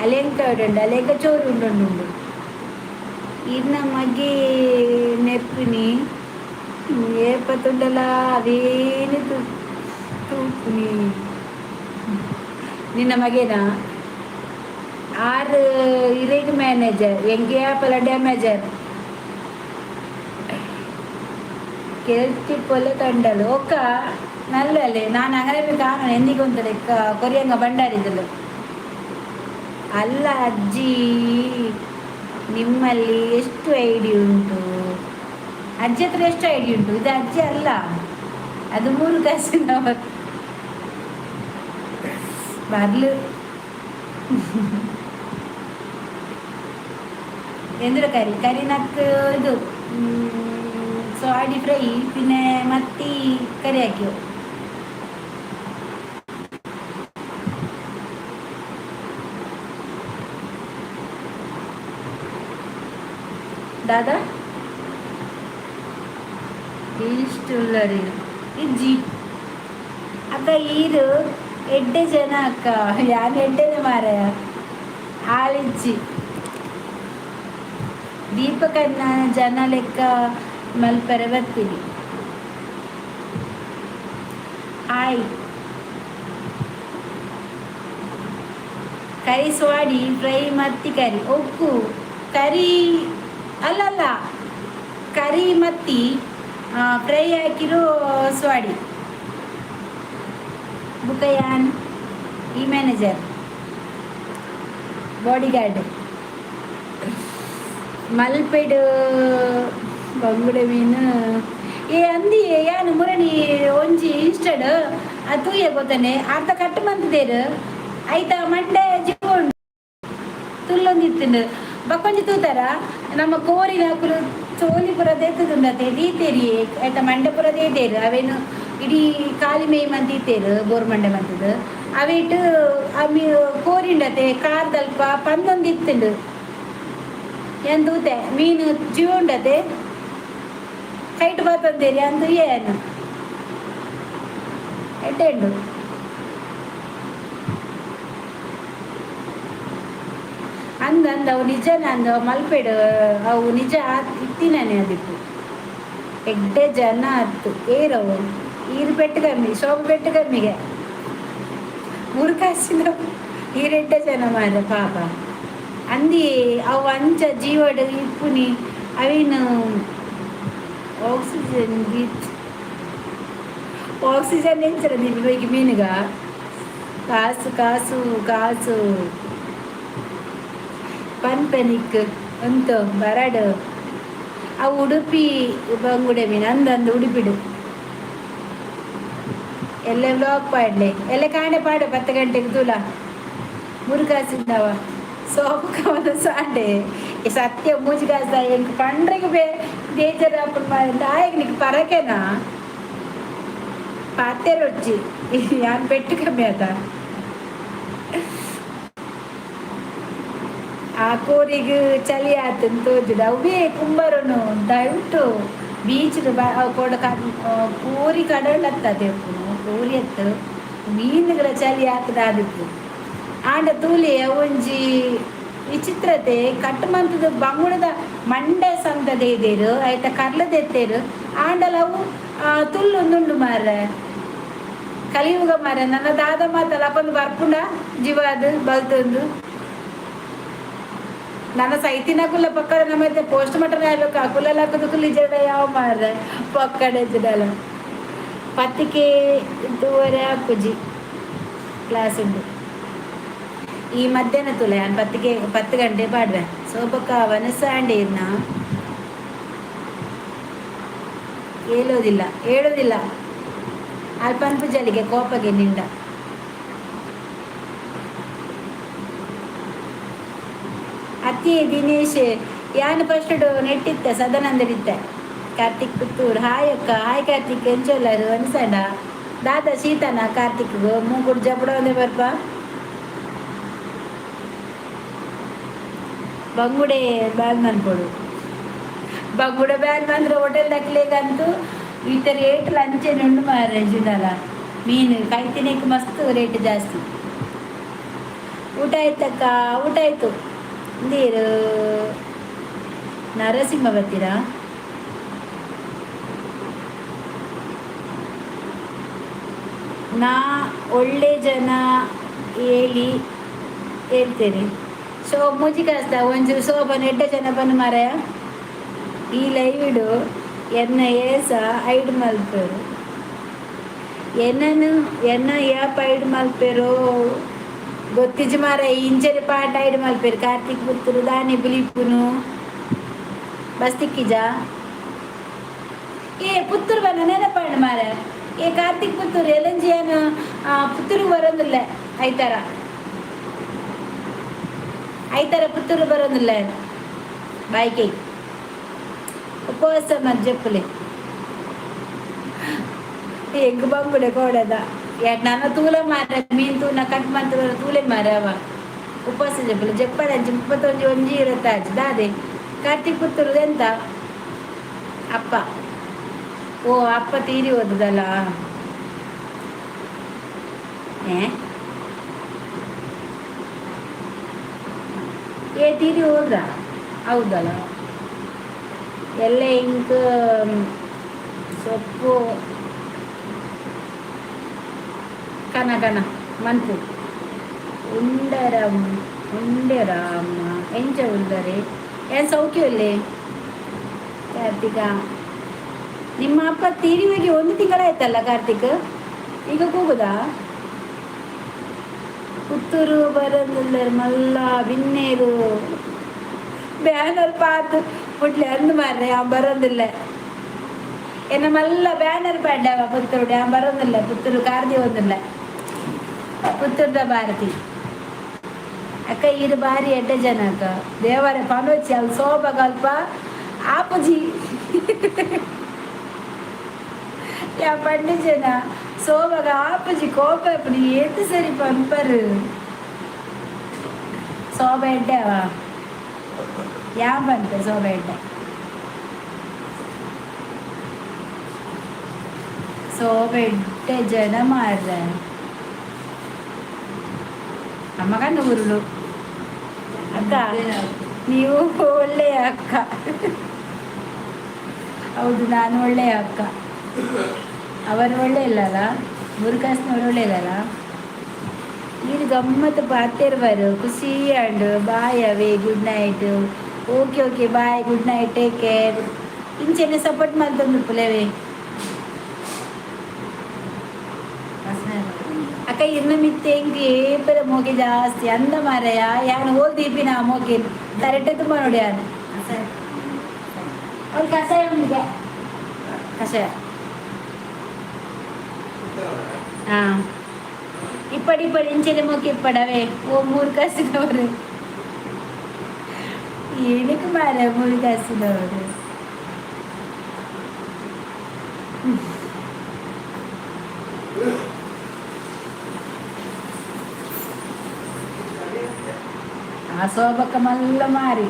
ಅಲೆಂಕ ಉಂಡು, ಅಲೆಂಕ ಚೋರು ಉಂಡು ಉಂಡು. ಇನ್ನ ಮಗೆ ನೆರ್ಪಿನಿ ಏಪತ್ತುಂಡಲ ಅವೇನು ತೂಪುನಿ. ನಿನ್ನ ಮಗೇನಾ? ಆರು ಇರೇಗ್ ಮ್ಯಾನೇಜರ್ ಎಂಗೆ ಆಪಲ ಡ್ಯಾಮೇಜರ್ ಕೆಲ್ತಿ ಪೊಲೆ ಕಂಡಲು ಒಕ್ಕ ನಲ್ಲಲೆ. ನಾನು ಅಂಗನೆ ಕಾಣು ಎಂದಿಗೊಂತಲೆ ಕೊರಿಯಂಗ ಬಂಡಾರಿದಳು ಅಲ್ಲ. ಅಜ್ಜಿ, ನಿಮ್ಮಲ್ಲಿ ಎಷ್ಟು ಐಡಿ ಉಂಟು? ಅಜ್ಜಿ ಹತ್ರ ಎಷ್ಟು ಐಡಿ ಉಂಟು? ಇದು ಅಜ್ಜಿ ಅಲ್ಲ, ಅದು ಮೂರು ಕಾಸಿನವರು ಬರ್ಲು. ಎಂದ್ರ ಕರಿ ಕರಿ ನಕ್ ಇದು ಸೋಡಿ ಫ್ರೈ, പിന്നെ ಮತ್ತಿ ಕರಿ ಹಾಕಿವು. ದಾದಾ ಇಷ್ಟುಲ್ಲರಿ ಇಜ್ಜಿ ಅಕ್ಕ. ಈರು ಎಡ್ಡೆ ಜನ ಅಕ್ಕ. ಯಾನ್ ಎಡ್ಡೆನೆ ಮಾರಾಯ, ಆಳಿಜ್ಜಿ. ದೀಪಕನ್ನ ಜನ ಲೆಕ್ಕ ಮಲ್ಪರೆ ಬರ್ತೀನಿ. ಹಾಯ್. ಕರಿ ಸ್ವಾಡಿ ಫ್ರೈ ಮತ್ತಿ ಕರಿ ಒಕ್ಕು ಕರಿ ಅಲ್ಲಲ್ಲ, ಕರಿ ಮತ್ತಿ. ಫ್ರೈ ಹಾಕಿರು ಸ್ವಾಡಿ. ಬುಕಯಾನ್ ಈ ಮ್ಯಾನೇಜರ್, ಬಾಡಿ ಗಾರ್ಡ್. ಮಲ್ಪೆಡ್ ಬಂಗುಡೆ ಮೀನು. ಏ ಅಂದಿ, ಯಾನ್ ಮುರಣಿ ಒಂಜಿ ಇನ್ಸ್ಟಡ್ ಅದು ತೂಯೆ ಗೊತ್ತಾನೆ. ಅರ್ಧ ಕಟ್ ಮಂತದೇರು, ಐತ ಮಂಡೆ ಜೀವ ಉಂಡು, ತುಲ್ಲೊಂದಿತ್ತುಂಡು. ಬಕ್ಕೊಂಜಿ ತೂತಾರ, ನಮ್ಮ ಕೋರಿನ ಅಕುಲು ಚೋಲಿ ಪೂರ ದೆತ್ತುದುಂಡತೆ, ದೀತೇರಿ. ಐತ ಮಂಡೆ ಪೂರ ದೇತೇರು. ಅವೇನು ಇಡೀ ಕಾಲಿ ಮೇಯ್ ಮಂತ್ ದೀತೇರು, ಬೋರ್ ಮಂಡೆ ಮಂತದು. ಅವೇಟ್ ಅಮಿ ಕೋರಿಂಡತೆ ಕಾರ್ದಲ್ಪ ಪಂದೊಂದಿತ್ತುಂಡು. ಏನ್ ತೂತೆ, ಮೀನು ಜೀವ ಉಂಡತೆ, ಕೈಟ್ ಬತ್ತಂದೇರಿ ಅಂದು. ಏನು ಎಡ್ಡೆ ಉಂಡು. ಅಂದ ಅಂದ, ಅವು ನಿಜನ ಅಂದ. ಮಲ್ಪೆಡು ಅವು ನಿಜ ಇತ್ತಿನಾನೆ. ಅದಿಪ್ಪು ಎಡ್ಡೆ ಜನ ಅತ್ತು. ಏರವು ಈರು ಪೆಟ್ಟು ಕಮ್ಮಿ, ಶೋಭ ಪೆಟ್ಟು ಕಮ್ಮಿಗೆ. ಮೂರು ಕಾಸಿನ ಈರೆಡ್ಡೆ ಜನ ಮಾರ ಪಾಪ. ಅಂದಿ, ಅವು ಅಂಚ ಜೀವಡ್ ಇಪ್ಪುನಿ. ಅವೇನು ಆಕ್ಸಿಜನ್ ಆಕ್ಸಿಜನ್ ಎಂಚರ ದೀಪಿ ಮೀನುಗ? ಕಾಸು ಕಾಸು ಕಾಸು ಪನ್ಪೆನಿಕ್ ಉಂತು ಬರಡು. ಅವು ಉಡುಪಿ ಬಂಗುಡೆ ಮೀನು ಅಂದಂದು. ಉಡುಪಿಡು ಎಲ್ಲ ವ್ಲಾಗ್ ಪಾಡ್ಲೆ. ಎಲ್ಲ ಕಾಂಡೆ ಪಾಡು, 10 ಗಂಟೆಗೆ ತೂಲ. ಮುರುಕಾಸಿಂದವ ಸೋಪು ಕವನ ಸಾಂಡೆ. ಸತ್ಯ ಮೂಜಿ ಕಾಸ ಎಂಕ್ ಪಂಡ್ರೆಗ್ ಬೇ ಬೇಜಾರು ಆಪುಂಡು. ದಾಯೆಗ್ ನಿಕ್ ಪರಕೆನಾ? ಪಾತೆರೊಡ್ಚಿ, ಯಾನ್ ಪೆಟ್ಟು ಕಮ್ಮಿ ಆತ. ಆ ಕೋರಿಗ್ ಚಳಿ ಆತಂತ ತೋಜುಡು. ಅವೇ ಕುಂಬರನು ದಯವಿಟ್ಟು ಬೀಚ್ ಕೊಡ. ಕೋರಿ ಕಡಲತ್ತ ಅದೇಪುನು ಕೋರಿ ಅತ್ತು. ಮೀನುಗಳ ಚಳಿ ಆತದ ಆದಿಪ್ಪು. ಆಂಡ ತೂಲಿ, ಒಂಜಿ ವಿಚಿತ್ರತೆ. ಕಟ್ ಮಂತದ ಬಂಗುಡದ ಮಂಡೆ ಸಂತದೆ ಇದೇರು, ಆಯ್ತ ಕರ್ಲದೆತ್ತೇರು. ಆಂಡಲ ಅವು ತುಲ್ಲೊಂದುಂಡು ಮಾರ್ರೆ. ಕಲಿಯುಗ ಮಾರ್ರೆ. ನನ್ನ ದಾದ ಮಾತಲ್ಲ ಅಪ್ಪಂದು ಬರ್ಪುಂಡ ಜೀವ ಅದು ಬಲ್ತೊಂದು. ನನ್ನ ಸೈತಿನ ಕುಲ್ಲ ಪಕ್ಕದ ನಮ್ಮ ಪೋಸ್ಟ್ ಮಾರ್ಟಮ್ ಆಗ್ಬೇಕು. ಆ ಕುಲ್ಲ ಹಾಕೋದಕ್ಕೂ ಲಿಜಡ ಯಾವ ಮಾರ್ರೆ ಪಕ್ಕಡೆ ಜಿಡಲ. ಪತ್ತಿಗೆ ತೂವರೆ ಹಾಕುಜಿ, ಕ್ಲಾಸ್ ಉಂಡು. ಈ ಮಧ್ಯಾಹ್ನ ತುಲೆ ನಾನು ಪತ್ತಿಗೆ 10 ಗಂಟೆ ಪಾಡ್ವೆ. ಸೋಪಕ್ಕ ವನಸಾಂಡೆ ಇರ್ನ ಹೇಳೋದಿಲ್ಲ, ಹೇಳೋದಿಲ್ಲ. ಅಲ್ಪನ್ಪು ಜಲಿಗೆ ಕೋಪಗೆ ನಿಂಡ. ಅತ್ತಿ ದಿನೇಶ್, ಯಾನ್ ಫಸ್ಟ್ ನೆಟ್ಟಿತ್ತೆ ಸದಾನಂದಡಿತ್ತೆ. ಕಾರ್ತಿಕ್ ಪುತ್ತೂರು, ಹಾಯ್ ಅಕ್ಕ. ಹಾಯ್ ಕಾರ್ತಿಕ್, ಎಂಚೊಲ್ಲರು ಅನ್ಸಂಡ? ದಾದ ಶೀತನ ಕಾರ್ತಿಕ್? ಮೂಗುಡ್ ಜಬಡ ಒಂದೇ ಬರ್ಪ. ಬಂಗುಡೆ ಬ್ಯಾನ್ ಮನ್ಪೊಡು. ಬಂಗುಡೆ ಬ್ಯಾನ್ ಬಂದ್ರೆ ಹೋಟೆಲ್ ದಕ್ಲೆಗಂತೂ ಈತ ರೇಟ್ ಲಂಚೆನೆ ಉಂಡು ಮಾರ್ರೆ. ಜುನಲ ಮೀನು ಕೈ ತಿನ್ನಕ್ಕೆ ಮಸ್ತ್ ರೇಟ್ ಜಾಸ್ತಿ. ಊಟ ಆಯ್ತಕ್ಕ? ಊಟ ಆಯ್ತು. ನೀರು ನರಸಿಂಹ ಬರ್ತೀರಾ? ನಾ ಒಳ್ಳೆ ಜನ ಹೇಳಿ ಹೇಳ್ತೇನೆ. ಸೊ ಮೂಜಿ ಕಾಸ್ತ ಒಂಚೂರು ಸೋಪನ ಎಡ್ಡೆ ಜನ ಬನ್ನ ಮಾರಾಯ. ಈ ಲೈವ್ ಇಡು ಎನ್ನ ಏಸ ಐಡ್ ಮಲ್ಪೆರು. ಎನ್ನನು ಎನ್ನ ಏಪ ಐಡ್ ಮಲ್ಪೆರು ಗೊತ್ತಿಜ್ಜಿ ಮಾರ. ಇಂಚನೆ ಪಾಠ ಐಡ್ ಮಲ್ಪೆರು. ಕಾರ್ತಿಕ್ ಪುತ್ತೂರು ದಾನಿ ಬುಲಿಪುನು ಬಸ್ ತಿಕ್ಕಿಜ. ಏ ಪುತ್ತೂರು ಬನ್ನ ನೆನಪಾಂಡ್ ಮಾರ. ಏ ಕಾರ್ತಿಕ್ ಪುತ್ತೂರು ಎಲಂಜಿಯನ ಪುತ್ತೂರು ಬರೋದಿಲ್ಲ. ಐತಾರ ಐತಾರ ಪುತ್ತೂರು ಬರೋದಿಲ್ಲ. ಬಾಯ್ಕೆ ಉಪವಾಸ ಮಜ್ಜಪ್ಪಲೆ ಎಂಗ್ ಬಂಗುಡೆ ಕೋಡದ ನನ್ನ ತೂಲ ಮಾರ. ಮೀನ್ ತೂನ ಕಟ್ ಮಂತ ತೂಲೆ ಮಾರ. ಅವ ಉಪವಾಸ ಜಪ್ಪಲೆ ಜಪ್ಪಡಂಚಿ 31 ಒಂಜಿ ಇರತ್ತಾಜಿ ದಾದೆ. ಕಾರ್ತಿಕ್ ಪುತ್ತೂರು ಎಂತ ಅಪ್ಪ? ಓ, ಅಪ್ಪ ತೀರಿ ಓದದಲ್ಲ. ಏ ಏ ತೀರಿ ಹೋದ್ರ? ಹೌದಲ್ಲ. ಎಲ್ಲ ಇಂಕ್ ಸೊಪ್ಪು ಕನ ಕನ ಮನ್ಪು ಉಂಡರಂ ಉಂಡೆರಾಮ. ಎಂಚ ಉಂಡರೆ? ಏನ್ ಸೌಖ್ಯ ಇಲ್ಲೇ ಕಾರ್ತಿಕ? ನಿಮ್ಮ ಅಪ್ಪ ತೀರಿ ಒಂದು ತಿಂಗಳಾಯ್ತಲ್ಲ ಕಾರ್ತಿಕ್, ಈಗ ಕೂಗುದಾ? ಪುತ್ತೂರು ಬರಂದಿಲ್ಲ ಮಲ್ಲ ಬಿನ್ನೇರು ಬ್ಯಾನರ್ ಪಾತ್ ಪುಟ್ಲೆ ಅಂದು ಮಾರ್ರೆ ಆ ಬರೋದಿಲ್ಲ. ಎನ್ನ ಮಲ್ಲ ಬ್ಯಾನರ್ ಪಾಡ್ಯಾವ ಪುತ್ತೂರು ಆ ಬರೋದಿಲ್ಲ. ಪುತ್ತೂರು ಕಾರ್ದಿ ಒಂದಿಲ್ಲ ಪುತ್ತೂರ್ದ ಭಾರತಿ ಅಕ್ಕ ಇರು ಬಾರಿ ಎಡ್ಡೆ ಜನ ಅಕ್ಕ. ದೇವರ ಪನೋಚಿ ಅಲ್ಲಿ ಸೋಬ ಕಲ್ಪ ಆಪುಜಿ ಯಾ ಪಂಡ ಜನ ಸೋಬಗ ಆಪುಜಿ ಕೋಪ ಇಪ್ಪುನಿ ಏತ್ ಸರಿ ಪನ್ಪರು. ಸೋಬ ಎಡ್ಡೆವ ಯಾ ಪನ್ಪೆ ಸೋಬ ಎಡ್ಡೆ ಸೋಬ ಎಡ್ಡೆ ಜನ ಮಾರ್ರೆ. ಅಮ್ಮಗಂದು ಊರುಳು ಅಕ್ಕ, ನೀವು ಒಳ್ಳೆಯ ಅಕ್ಕ. ಹೌದು, ನಾನು ಒಳ್ಳೆಯ ಅಕ್ಕ. ಅವರು ಒಳ್ಳೆ ಇಲ್ಲಲ್ಲ, ಮುರುಕಾಸ್ನವರು ಒಳ್ಳೆ ಇಲ್ಲಲ್ಲ. ಇದು ಗಮ್ಮತ್ತು ಪಾತಿರ್ಬಾರು ಖುಷಿ ಅಂಡು. ಬಾಯ್ ಅವೇ, Good night. Okay okay, bye, good night, take care. ಇಂಚೆನೆ support ಮಾಡ್ತಂದು ಪುಲೇವೆ. ಅಕ್ಕ ಇರ್ನ ಮಿತ್ತೆ ಎಂಕ್ ಏಪರ ಮೋಕೆ ಜಾಸ್ತಿ ಅಂದ ಮಾರಯ್ಯ. ಯಾನ್ ಓಲ್ ದೀಪಿನ ಮೋಕೆ ತರಟೆ ತುಂಬ ನೋಡಿ ಯಾನು ಅವ್ರು ಕಷಾಯ ಉಂಡಿಗೆ ಕಷಾಯ. ಹಾಂ, ಇಪ್ಪಡಿ ಇಪ್ಪಡಿ ಇಂಚೆನೆ ಮೋಕೆ ಇಪ್ಪಡವೇ. ಓ ಮೂರು ಕಾಸಿನವರು ಏನಕ್ಕೆ ಮಾರ ಮೂರು ಕಾಸಿನವರು? ಆ ಸೋಬಕ್ಕ ಮಲ್ಲ ಮಾರಿ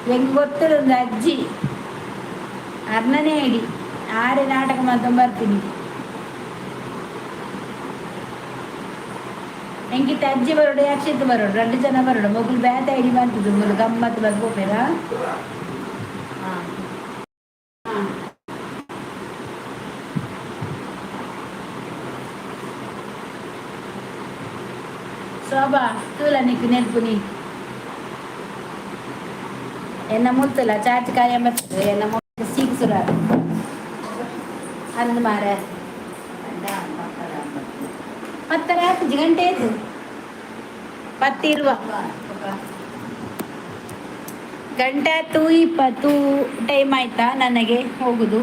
ಹೆಂಗ್ ಗೊತ್ತಿಲ್ಲ ಅಜ್ಜಿ ಅರ್ಣನೇ ಇಡಿ ಆರೆ ನಾಟಕ ಮಾಡ್ಕೊಂಡ್ ಬರ್ತೀನಿ. ಎಂಕಿತ್ತ ಅಜ್ಜಿ ಬರೋಡು, ಅಕ್ಷಿತ್ ಬರೋಡು, ಎರಡು ಜನ ಬರೋಡು. ಮೊಗುಲು ಬ್ಯಾತ ಐಡಿ ಬಂತಿದ್ದು ಮೊದಲು ಗಮ್ಮತ್ತು ಬಂದು ಹೋಗ್ಬೇರಾ. ಹಾಂ. ಶೋಭಾ ತೂಲ ನಿಕ್ಕು ನೆಲ್ಪುನಿ ಎನ್ನ ಮುತ್ತಲ ಚಾರ್ಜ್ ಕಾಯ ಬರ್ತದೆ. ಎನ್ನ ಮುತ್ತ ಸೀಕ್ಸುರ ಅಂದ್ ಮಾರ ಪತ್ತರ ಆತು ಗಂಟೆ ಆಯ್ತು ಪತ್ತಿರುವ ಗಂಟೆ ಆತು 20 ಟೈಮ್ ಆಯ್ತಾ ನನಗೆ ಹೋಗುದು.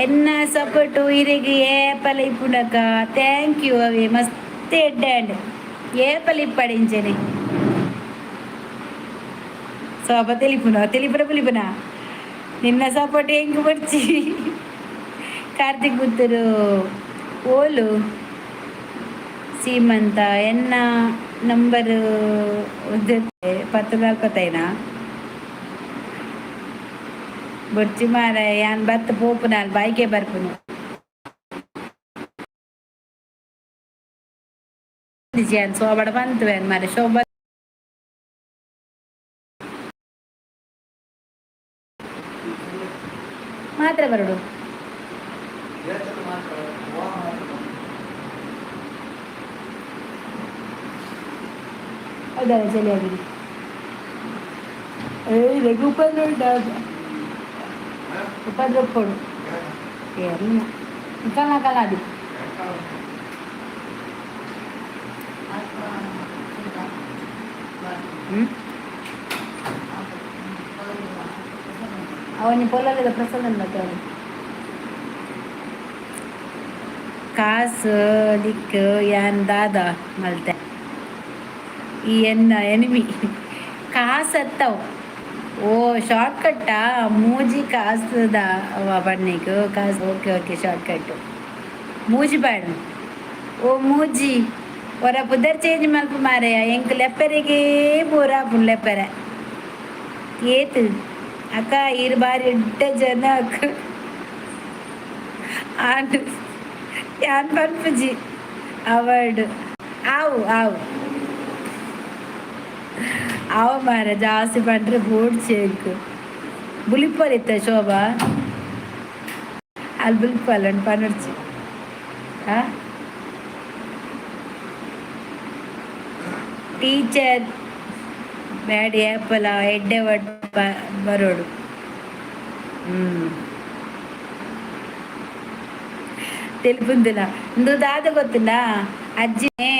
ಎನ್ನ ಸಪೋರ್ಟು ಇರೆಗ್ ಏಪಲ ಇಪ್ಪುಂಡಕ್ಕ. Thank you ಅವೇ, ಮಸ್ತ್ ಎಡ್ಡೆ ಅಂಡ್ ಏಪಲ ಇಪ್ಪಡಿಂಚನೆ. ಸೋಪ ತೆಲಿಪುನ ತೆಲಿಪುನ ಪುಲಿಪುನ ನಿನ್ನ ಸಪೋರ್ಟ್ ಹೆಂಗ್ ಬರ್ಚಿ. ಕಾರ್ತಿಕ್ ಪುತ್ತೂರು ಓಲು ಸೀಮಂತ ಎನ್ನ ನಂಬರ್ ಪತ್ತು ನಲ್ಪತ್ತೈನಾ ಬೊರ್ಚಿ ಮಾರ. ಯಾನ್ ಬತ್ತ ಪೋಪುನಾಲ್ ಬಾಯ್ಕೆ ಬರ್ಪುನು ಯಾನ್ ಸೋಬಡ ಬಂತುವೇನ್ ಮಾರೆ ಶೋಭ. ಮಾತ್ರ ಬರಡು. ಹೌದಲ್ಲ ಚಳಿ ಆಗಿದೆ. ಏಯ್ ರಘು ಉಪದ್ರ ಉಂಟಾ? ಉಪದ್ರ ಕೊಡು ಏನಿಲ್ಲ ಕಲ ಕಲ ಅದು. ಹ್ಞೂ, ಅವನಿ ಪೊಲದ ಪ್ರಸಾದ ಬರ್ತವೆ. ಕಾಸು ದಿಕ್ಕು ಯಾನ್ ದಾದ ಮಲ್ತೆ ಈ ಎನ್ನ ಎನಿಮಿ ಕಾಸತ್ತವು. ಓ ಶಾರ್ಟ್ ಕಟ್ಟಾ ಮೂಜಿ ಕಾಸುದ ಬನ್ನಿಕ್ ಕಾಸು. ಓಕೆ ಓಕೆ, ಶಾರ್ಟ್ ಕಟ್ಟು ಮೂಜಿ ಬಾಡು. ಓ ಮೂಜಿ ಒರ ಪುದರ್ ಚೇಂಜ್ ಮಲ್ಪು ಮಾರಯ್ಯ. ಎಂಕ್ ಲೆಪ್ಪರಿಗೆ ಪೂರ ಲೆಪ್ಪರೆ ಏತು ಅಕ್ಕ. ಇರು ಬಾರಿ ಎಡ್ಡೆ ಜನ ಅಕ್ಕ. ಆಂಡ್ ಯಾನ್ ಪನ್ಪುಜಿ ಅವಾರ್ಡ್ ಆವು ಆವು ಆವ ಮಾರ. ಜಾಸ್ತಿ ಪಂಡ್ರೆ ಬೋಡ್ಚಿ ಎಂಕ್ ಬುಲಿಪ್ಪಲಿತ್ತ ಶೋಭಾ ಅಲ್ಲಿ ಬುಲಿಪ್ಪಲ್ಲ ಪನೊಡ್ಚಿ. ಆ ಟೀಚರ್ ಬ್ಯಾಡ್ ಏಪಲ ಎಡ್ಡೆ ವರ್ಡ್ ಬರೋಡು. ತೆಲಿಪುಂದಿಲ್ಲ ಇಂದು ದಾದ ಗೊತ್ತುಂಡ? ಅಜ್ಜಿನೇ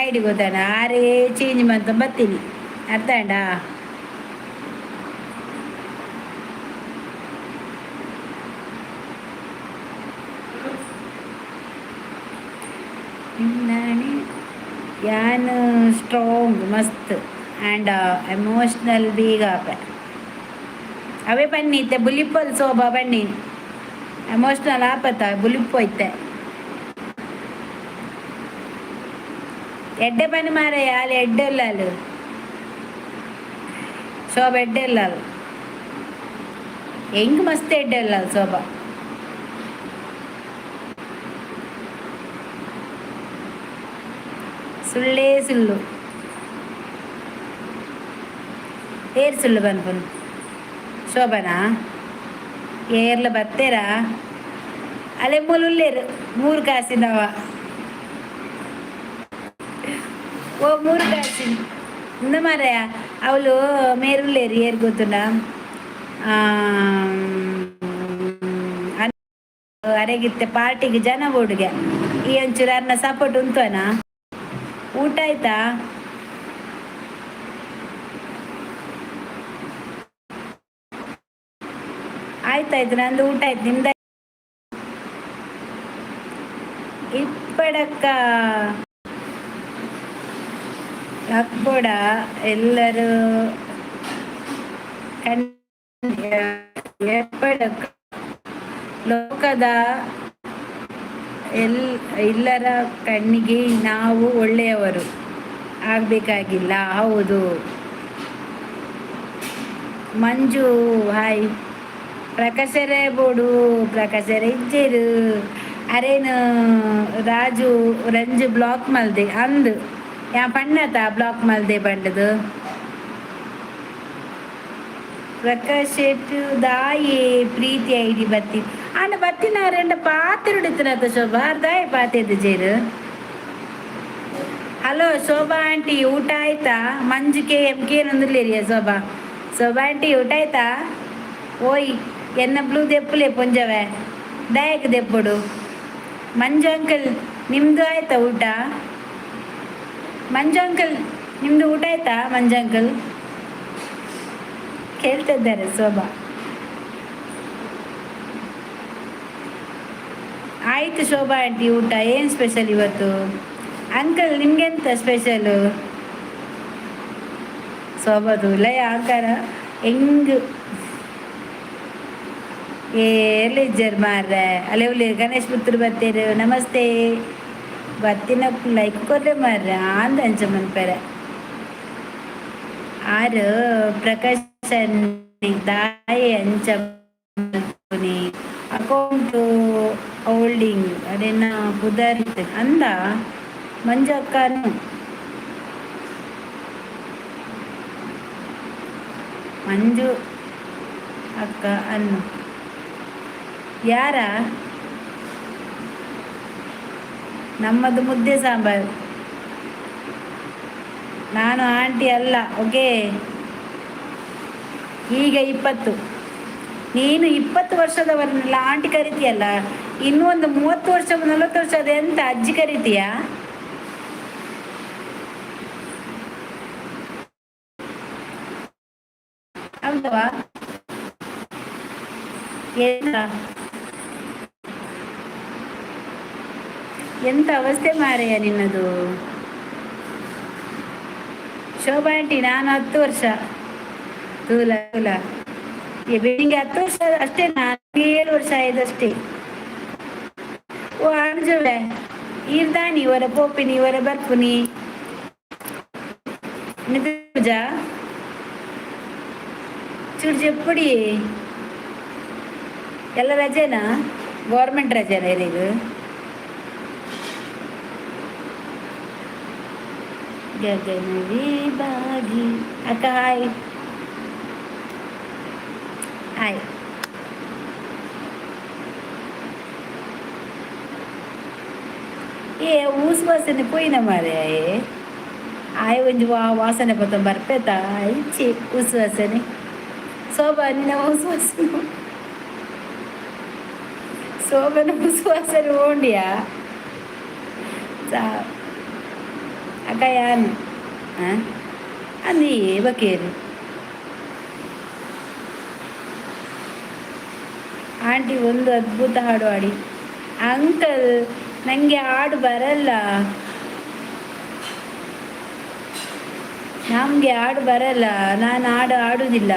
ಐಡಿ ಗೊತ್ತಾನ, ಆರೇ ಚೇಂಜ್ ಮಂತ ಬತ್ತೀನಿ, ಅರ್ಥ ಆಂಡಾ? ನಿನ್ನಾಣೆ ಯಾನ್ ಸ್ಟ್ರಾಂಗ್ ಮಸ್ತ್ ಆ್ಯಂಡ್ ಎಮೋಷ್ನಲ್ ಬೇಗ ಆಪೆ. ಅವೇ ಬನ್ನಿ ಇತ್ತೆ ಬುಲಿಪ್ಪಲ್ ಶೋಭಾ ಬನ್ನಿ. ಎಮೋಷ್ನಲ್ ಆಪತ್ತ ಬುಲಿಪ್ಪು ಇತ್ತೆ. ಎಡ್ಡೆ ಪನಿ ಮಾರಯ್ಯ, ಅಲ್ಲಿ ಎಡ್ಡೆ ಇಲ್ಲ. ಅಲ್ಲಿ ಶೋಭಾ ಎಡ್ಡೆ ಇಲ್ಲ. ಅಲ್ಲಿ ಹೆಂಗ್ ಮಸ್ತ್ ಎಡ್ಡೆ ಇಲ್ಲ ಅಲ್ಲಿ ಶೋಭಾ. ಸುಳ್ಳೇ ಸುಳ್ಳು. ಏರ್ ಸುಳ್ಳು ಬನ್ಪುನ್ ಶೋಭನಾ? ಏರ್ಲ ಬತ್ತೇರಾ? ಅಲ್ಲೇ ಮೂಲು ಉಲ್ಲೇರು ಮೂರು ಕಾಸಿನವ. ಓ, ಮೂರು ಕಾಸಿನ ಇಂದ ಮಾರಾಯ. ಅವಳು ಮೇರುಲ್ಲೇರು, ಏರ್ ಗೊತ್ತುಂಡ? ಅರೆಗಿತ್ತೆ ಪಾರ್ಟಿಗೆ ಜನ ಬೋಡುಗೆ. ಈ ಒಂಚೂರು ಅರ್ನ ಸಪೋರ್ಟ್ ಉಂಟುವನಾ? ಊಟ ಆಯ್ತಾ? ಆಯ್ತಾಯ್ತು, ನಂದು ಊಟ ಆಯ್ತು, ನಿಮ್ದು? ಇಪ್ಪಡಕ್ಕ ಹಾಕ್ಬೋಡ ಎಲ್ಲರೂ ಕಣ್ ಎಪ್ಪಡಕ್ಕ ಲೋಕದ ಎಲ್ಲರ ಕಣ್ಣಿಗೆ ನಾವು ಒಳ್ಳೆಯವರು ಆಗಬೇಕಾಗಿಲ್ಲ. ಹೌದು. ಮಂಜು ಹಾಯ್. ಪ್ರಕಾಶರೇ ಬೋಡು, ಪ್ರಕಾಶರೇ ಇಜ್ಜೇರು. ಅರೇನು ರಾಜು ರಂಜು ಬ್ಲಾಕ್ ಮಲ್ದೆ ಅಂದು ಯಾ ಪಣ್ಣತ ಬ್ಲಾಕ್ ಮಲ್ದೆ ಪಂಡದು. ಪ್ರಕಾಶ್ ಶೆಟ್ಟು ದಾಯೆ ಪ್ರೀತಿ ಐಡಿ ಬತ್ತಿ ಆಂಡ ಬತ್ತಿನ ರೆಂಡ ಪಾತಿರುಡಿತ್ತಿನತ ಶೋಭಾ ದಾಯೆ ಪಾತೆದ್ದು ಜೇರು. ಹಲೋ ಶೋಭಾ ಆಂಟಿ, ಊಟ ಆಯ್ತಾ? ಮಂಜು ಕೆ ಎಂ ಕೆ ನೊಂದುಲ್ಲೇರಿಯ ಶೋಭಾ. ಶೋಭಾ ಆಂಟಿ, ಊಟ ಆಯ್ತಾ? ಓಯ್, ಎನ್ನ ಬ್ಲೂ ದೆಪ್ಪುಲೆ ಪೊಂಜವೆ, ದಾಯಕ್ ದೆಪ್ಪುಡು. ಮಂಜು ಅಂಕಲ್, ನಿಮ್ಮದು ಆಯ್ತಾ ಊಟ? ಮಂಜು ಅಂಕಲ್, ನಿಮ್ಮದು ಊಟ ಆಯ್ತಾ? ಮಂಜು ಅಂಕಲ್ ಕೇಳ್ತಾ ಇದ್ದಾರೆ ಶೋಭಾ. ಆಯ್ತು ಶೋಭಾ ಆಂಟಿ ಊಟ. ಏನು ಸ್ಪೆಷಲ್ ಇವತ್ತು? Uncle, ನಿಮ್ಗೆಂತ special? ಶೋಭಾದು ಲಯ ಆಕಾರ ಹೆಂಗ್ ಏರ್ಲ ಇಜ್ಜರ್ ಮಾರ್ರೆ. ಅಲ್ಲೇ ಉಲ್ಲೇರು ಗಣೇಶ್ ಪುತ್ರ ಬತ್ತೇರು. ನಮಸ್ತೆ. ಬತ್ತಿನ ಲೈಕ್ ಕೊರ್ಲೆ ಮಾರ್ರೆ. ಆಂದ ಅಂಚ ಮನ್ಪೆರೆ ಆರು. ಪ್ರಕಾಶ್ ದಾಯೆ ಅಂಚ ಮಲ್ಪುನಿ? ಅಕೌಂಟು ಹೋಲ್ಡಿಂಗ್ ಅದೇನ ಪುದರ್ ಅಂದ ಮಂಜು ಅಕ್ಕನು. ಮಂಜು ಅಕ್ಕ ಅನ್ನು ಯಾರ? ನಮ್ಮದು ಮುದ್ದೆ ಸಾಂಬಾರು. ನಾನು ಆಂಟಿ ಅಲ್ಲ, ಓಕೆ? ಈಗ 20. ನೀನು 20 ವರ್ಷದವರನ್ನೆಲ್ಲ ಆಂಟಿ ಕರಿತೀಯಲ್ಲ, ಇನ್ನೂ ಒಂದು 30 ವರ್ಷ 40 ವರ್ಷ ಅದೆಂತ ಅಜ್ಜಿ ಕರಿತೀಯಾ? ಹೌದವಾ? ಎಂತ ಎಂತ ಅವಸ್ಥೆ ಮಾರಯ್ಯ ನಿನ್ನದು. ಶೋಭಾ ಆಂಟಿ, ನಾನು 10 ವರ್ಷ. ತೂಲ ತೂಲ ನಿಂಗೆ 10 ವರ್ಷ ಅಷ್ಟೇ, ನಾನು 7 ವರ್ಷ ಆಯ್ತಷ್ಟೇ. ಓ ಅಣ್ಜುವೆ, ಈರ್ದಾನಿ ಇವರ ಪೋಪಿನಿ ಇವರ ಬರ್ಪುನಿ ನಿಜ ಚೂರು చెప్పుಡಿ. ಎಲ್ಲ ರಜೆನಾ? ಗೌರ್ಮೆಂಟ್ ರಜೆನಾ ಇರೀಗ? ಗಗನವೇ ಬಾಗಿ. ಅಕ್ಕ ಹಾಯ್ ಹಾಯ್. ಏ ಊಸು ವಾಸನೆ ಪೋಯಿನ ಮಾರೆ. ಆಯ್ ಒಂಜಿ ವಾ ವಾಸನೆ ಪತ್ತ ಬರ್ಪೇತ ಇಚ್ಚಿ ಉಸು ವಾಸನೆ ಶೋಭಾ ನಿನ್ನ ಉಸು ವಾಸನೆ ಶೋಭನ ಉಸು ವಾಸನೆ ಓಂಡಿಯಾ ಚಾ ಅಕ್ಕ ಯಾನ್ ಅಂದಿ ಬಕೇರಿ. ಆಂಟಿ, ಒಂದು ಅದ್ಭುತ ಹಾಡು ಹಾಡಿ. ಅಂಕಲ್, ನನಗೆ ಹಾಡು ಬರಲ್ಲ. ನಮಗೆ ಹಾಡು ಬರಲ್ಲ. ನಾನು ಹಾಡು ಹಾಡುವುದಿಲ್ಲ.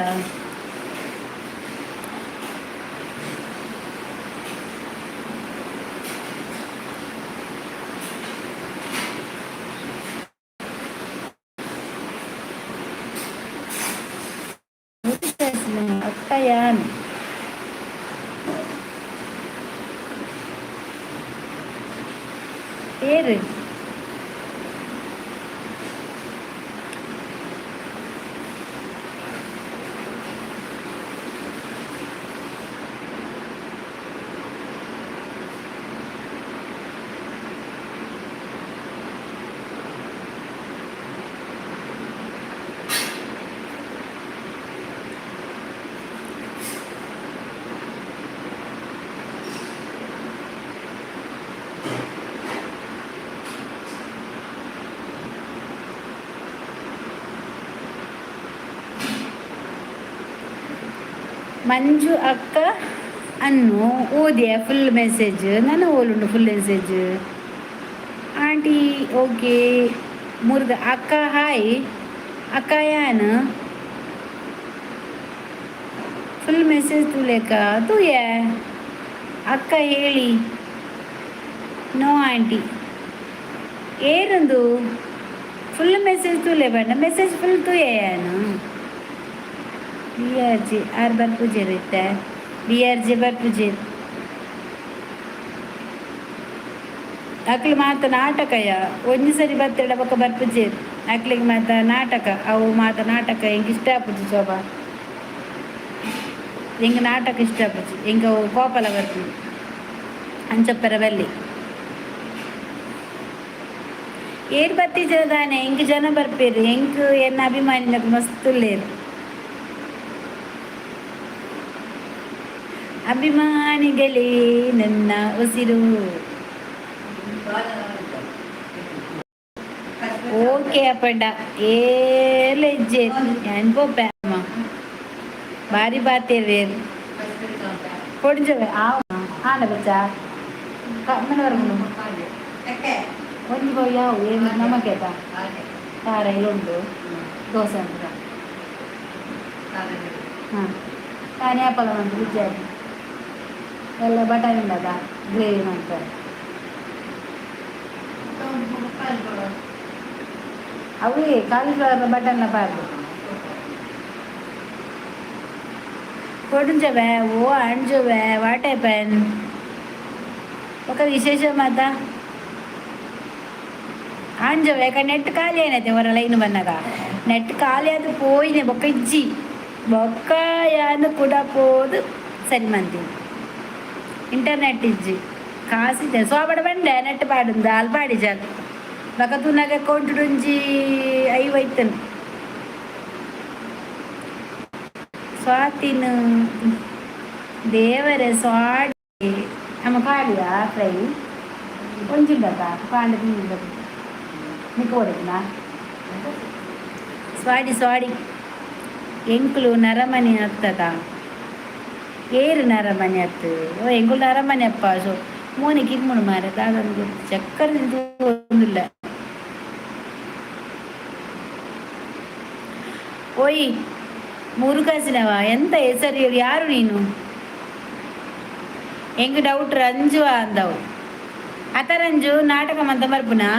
ಅಕ್ಕ ಯಾನ್ പേര്. ಮಂಜು ಅಕ್ಕ ಅನ್ನು ಓದಿಯ ಫುಲ್ ಮೆಸೇಜ್? ನಾನು ಓಲುಂಡು full message. Aunty, okay. Muruga ಅಕ್ಕ, ಹಾಯ್ ಅಕ್ಕ. ಯಾನ್ ಫುಲ್ ಮೆಸೇಜ್ ತೂಲೇಕ ತೂಯೆ. ಅಕ್ಕ ಹೇಳಿ. No aunty. ಏರಂದು ಫುಲ್ ಮೆಸೇಜ್ ತೂಲೆ ಬಣ್ಣ ಮೆಸೇಜ್ ಫುಲ್ ತೂಯೆ ಯಾನು. ಬಿ ಆರ್ ಜಿ ಆರ್ ಬರ್ಪುಜೆರ್ ಇತ್ತೆ. ಬಿ ಆರ್ ಜಿ ಬರ್ಪುಜೆರ್. ಅಕ್ಲು ಮಾತ ನಾಟಕಯ. ಒಂಜಿ ಸರಿ ಬತ್ತೆಡ ಬೊಕ ಬರ್ಪುಜೆರ್. ಅಕ್ಲಿಗೆ ಮಾತ ನಾಟಕ ಅವು ಮಾತ ನಾಟಕ. ಎಂಕ್ ಇಷ್ಟ ಆಪುಜಿ ಶೋಭಾ. ಎಂಕ್ ನಾಟಕ ಇಷ್ಟ ಆಪುಜಿ. ಎಂಕ್ ಅವು ಕೋಪಲ ಬರ್ಪುಂಡು. ಅಂಚಪ್ಪರ ಬಲ್ಲಿ ಏರ್ ಬತ್ತಿಜ ದಾನೆ. ಎಂಕ್ ಜನ ಬರ್ಪೇರು. ಎಂಕ್ ಎನ್ನ ಅಭಿಮಾನಿನಕು ಮಸ್ತ್ ಉಲ್ಲೇರು. ಅಭಿಮಾನಿಗಳೇ ನನ್ನ ಉಸಿರು. ಓಕೆ ಅಪ್ಪಂಡ ಏರ್ಲ ಇಜ್ಜೆ. ಯಾನ್ ಪೋಪೆ ಅಮ್ಮ. ಬಾರಿ ಬಾತೇರ್ವೇರ್ ಪೊಡಿಂಜವೆ ಆವ ಆಂಡ ಬಚ್ಚ ಕಮ್ಮನ ಬರ್ಪುಂಡು. ಒಂಜಿ ಬೋ ಯಾವು ಏನು ನಮಕೇತ ಖಾರ ಇಲ್ಲುಂಡು. ದೋಸೆ ಉಂಟು. ಹಾಂ, ತಾನೇ ಹಪ್ಪಳ ಮಂತು ಗುಜ್ಜಾರಿ ಎಲ್ಲ ಬಟಾಣಿ ಉಂಡದ ಗ್ರೇವಿ ಮಾಡ್ತಾರೆ. ಅವೇ ಕಾಲಿಫ್ಲವರ್ ಬಟನ್ನ ಪಾರ್ದು ಕೊಡುಂಜವೆ. ಓ ಅಂಜುವೆ, what happen? ఒక ವಿಶೇಷ ಮಾತ ಆಂಜವೆ ಯಾಕ ನೆಟ್ ಖಾಲಿ ಏನೈತೆ ಹೊರ ಲೈನ್ ಬಂದಾಗ ನೆಟ್ ಖಾಲಿ ಅದು ಪೋಯಿನೆ. ಬೊಕ್ಕ ಇಜ್ಜಿ. ಬೊಕ್ಕ ಯಾನು ಕೂಡ ಪೋದು ಸರಿ ಮಂತಿ. ಇಂಟರ್ನೆಟ್ ಇಜ್ಜಿ, ಕಾಸಿದೆ ಸೋಬಡ ಬಂಡೆ ನೆಟ್ ಪಾಡುಂದು ಅಲ್ ಪಾಡಿ ಜಾಗ ಬೊಕ ತೂನಾಗ ಅಕೌಂಟ್ ಒಂಜಿ ಐವೈತನು. ಸ್ವಾತಿನ ದೇವರೇ ಸ್ವಾಡಿ ನಮ್ಮ ಪಾಡಿಯಾ ಫ್ರೈ ಒಂಜುಂಡತ್ತ ಪಾಂಡ ತಿಂದ ನಿಕ್ಕ ಓಡತ್ನಾ. ಸ್ವಾಡಿ ಸ್ವಾಡಿ. ಎಂಕ್ಲು ನರಮನಿ ಅತ್ತದ. ಏರು ನರಮನಿ ಅತ್ತು? ಓ ಎಂಕುಲು ನರಮನಿ ಅಪ್ಪ. ಸೊ ಮೋನೆ ಕಿಮ್ಮುಡು ಮಾರೆ ದಾದನ್ ಗೊತ್ತು. ಚಕ್ಕರ್ ಒಂದಿಲ್ಲ. ಓಯ್ ಮುರುಕಾಸಿನವ, ಎಂತ ಹೆಸರು ಹೇಳಿ? ಯಾರು ನೀನು? ಎಂಗ್ ಡೌಟ್ ರಂಜು ಅಂದವು. ಅತ ರಂಜು, ನಾಟಕ ಮಂತ ಬರ್ಪುನಾ?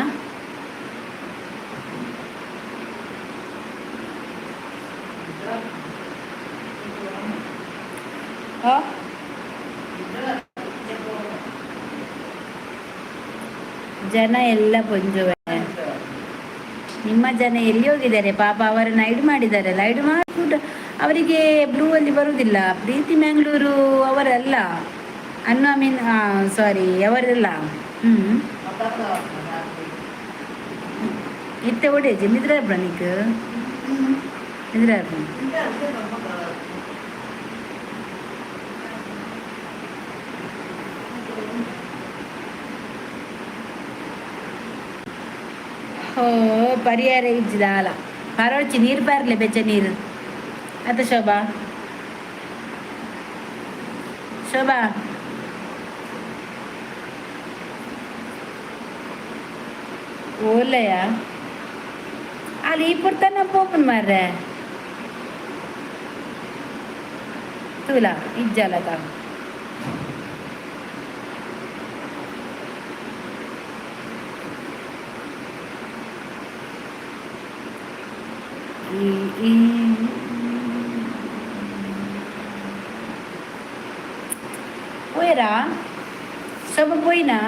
ಜನ ಎಲ್ಲ ಪೊಂಜುವೆ. ನಿಮ್ಮ ಜನ ಎಲ್ಲಿ ಹೋಗಿದ್ದಾರೆ ಪಾಪ? ಅವರನ್ನು ಐಡ್ ಮಾಡಿದ್ದಾರೆ. ಐಡ್ ಮಾಡಿ ಅವರಿಗೆ ಬ್ಲೂ ಅಲ್ಲಿ ಬರುವುದಿಲ್ಲ. ಪ್ರೀತಿ ಮ್ಯಾಂಗ್ಳೂರು ಅವರಲ್ಲ ಅನ್ನು I mean ಸಾರಿ, ಅವರಲ್ಲ. ಹ್ಞೂ. ಇತ್ತೆ ಒಡೇಜಿ ನಿದ್ರೆ ನಿಕ್ ನಿದ್ರೆ. ಹೋ, ಪರಿಹಾರ ಇಜ್ಜಿದಾಲ ಪರೋಚಿ ನೀರು ಬರ್ಲೆ, ಬೆಚ್ಚ ನೀರು ಅತ್ತ ಶೋಭಾ? ಶೋಭಾ, ಓಲಯ ಅಲ್ಲಿ ಈ ಪುರ್ತನ ಪೋಪನ್ ಮಾರ್ರೆ. ತೂಲ ಇಜ್ಜಾಲದ. ಈ ಈ ಪೋಯರಾ ಶೋಭ? ಪೋಯಿನಾ?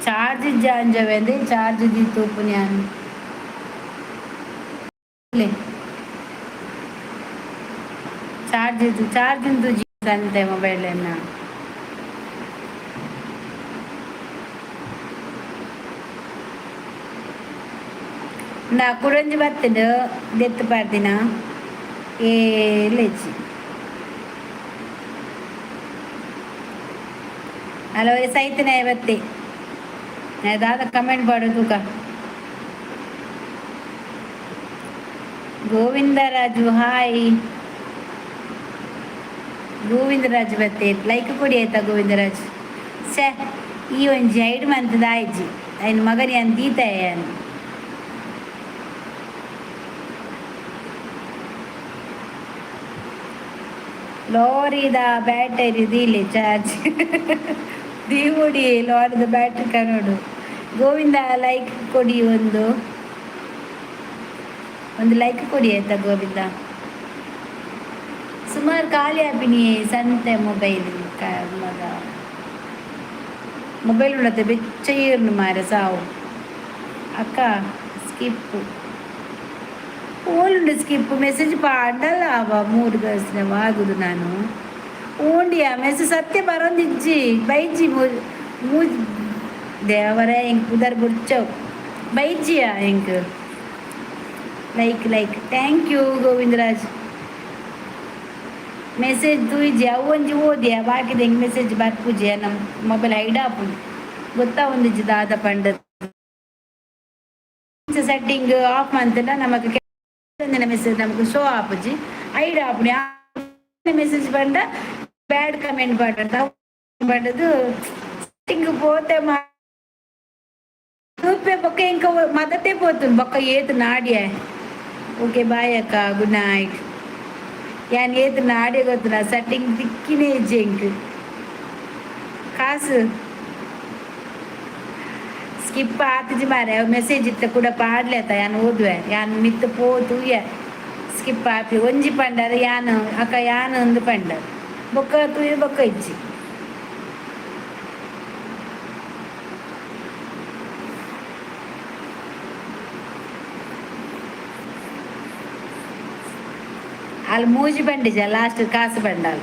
ಚಾರ್ಜ್ ಜಾಂಜವೆಂದೆ ಚಾರ್ಜ್ the ತೂಪುನ್ಯಾನ್. ಚಾರ್ಜ್ ಚಾರ್ಜ್ ಸಂತೆ ಮೊಬೈಲ್ ಎನ್ನ. ನಾ ಕುಡೊಂಜಿ ಬತ್ತುಂಡು, ದೆತ್ತು ಪಾಡ್ದಿನ ಏಲೇಜಿ. ಹಲೋ, ಸೈತನೆ ಬತ್ತಿ. ದಾದ ಕಮೆಂಟ್ ಪಾಡು ತೂಕ. ಗೋವಿಂದರಾಜು, ಹಾಯ್ ಗೋವಿಂದರಾಜು. ಬತ್ತೆ ಲೈಕ್ ಕೊಡಿ ಆಯ್ತಾ ಗೋವಿಂದರಾಜ್? ಛೇ, ಈ ಒಂಜಿ ಐಡ್ ಮಂತದ ಆಯ್ಜಿ. ಐನ್ ಮಗನಿ ಅನ್ ದೀತಾಯ. ಲಾರಿದ ಬ್ಯಾಟರಿ ದೀಲೆ, ಚಾರ್ಜ್ ದೀವೊಡಿ. ಲಾರಿದ ಬ್ಯಾಟ್ರಿ ಕನೋಡು. ಗೋವಿಂದ, ಲೈಕ್ ಕೊಡಿ. ಒಂದು ಒಂದು ಲೈಕ್ ಕೊಡಿ ಆಯ್ತಾ ಗೋವಿಂದ? ಸುಮಾರು ಖಾಲಿ ಆಪಿನಿ ಸಂತೆ ಮೊಬೈಲ್. ಮಗ ಮೊಬೈಲ್ ಉಂಡತ್ತೆ, ಬೆಚ್ಚ ಏರ್ನು ಮಾರೆ ಸಾವು. ಅಕ್ಕ, ಸ್ಕಿಪ್ ಓಲುಂಡು? ಸ್ಕಿಪ್ ಮೆಸೇಜ್ ಪಾಡಲ್ಲ ಅವ ಮೂರು ಗಸ್ನೆ ಆಗುದು ನಾನು ಓಂಡಿಯ ಮೆಸೇಜ್ ಸತ್ಯ ಬರೋಂದಿಜ್ಜಿ ಬೈಜಿ ಮೂಜ್ ದೇವರೇ. ಎಂಕ್ ಪುದರ್ ಬುಡ್ಚವು ಬೈಜಿಯ ಎಂಕ್. Like, like, thank you Govindaraj. Message ತೂಯಿಜಿ, ಅವು ಒಂಜಿ ಓದಿಯ, ಬಾಕಿದ ಹೆಂಗೆ ಮೆಸೇಜ್ ಬರ್ಪುಜಿ. ನಮ್ಮ ಮೊಬೈಲ್ ಹೈಡ್ ಆಪುಂಡು, ಗೊತ್ತಾ ಒಂದಿಜ್ಜಿ ದಾದ ಪಂಡ. ಸೆಟ್ಟಿಂಗ್ ಆಫ್ ಮಂತಂಡ ನಮಕ್ ಮೆಸೇಜ್ ನಮಕ್ ಶೋ ಆಪುಜಿ, ಹೈಡ್ ಆಪುಂಡು. ಮೆಸೇಜ್ ಪಂಡ ಬ್ಯಾಡ್ ಕಮೆಂಟ್ ಪಂಡ ಪಂಡದು ಸೆಟ್ಟಿಂಗ್ ಪೋತೆ ತೂಪೆ. ಬೊಕ್ಕ ಇಂಕ ಮದತೆ ಪೋತು ಬೊಕ್ಕ ಏತ್ ನಾಡಿಯ. ಓಕೆ, ಬಾಯ್ ಅಕ್ಕ, ಗುಡ್ ನೈಟ್. ಯಾನ್ ಏತ್ ನಾಡ್ಯ ಗೊತ್ತುನ? ಸೆಟ್ಟಿಂಗ್ ತಿಕ್ಕಿನೇ ಇಜ್ಜಿ ಎಂಕ್. ಕಾಸು ಸ್ಕಿಪ್ ಆತಿಜಿ ಮಾರೆ. ಮೆಸೇಜ್ ಇತ್ತ ಕೂಡ ಪಾಡ್ಲೇತ. ಯಾನ್ ಓದುವೆ, ಯಾನ್ ಮಿತ್ತು ಪೋ ತೂಯೆ. ಸ್ಕಿಪ್ ಆಪಿ ಒಂಜಿ ಪಂಡರ್ ಯಾನ್ ಅಕ್ಕ ಯಾನ್ ಒಂದು ಪಂಡರ್. ಬೊಕ್ಕ ತೂಯೆ, ಬೊಕ್ಕ ಇಜ್ಜಿ. ಅಲ್ಲಿ ಮೂಜಿ ಬಂಡಿಜ, ಲಾಸ್ಟ್ ಕಾಸು ಬಂಡಾಲ್.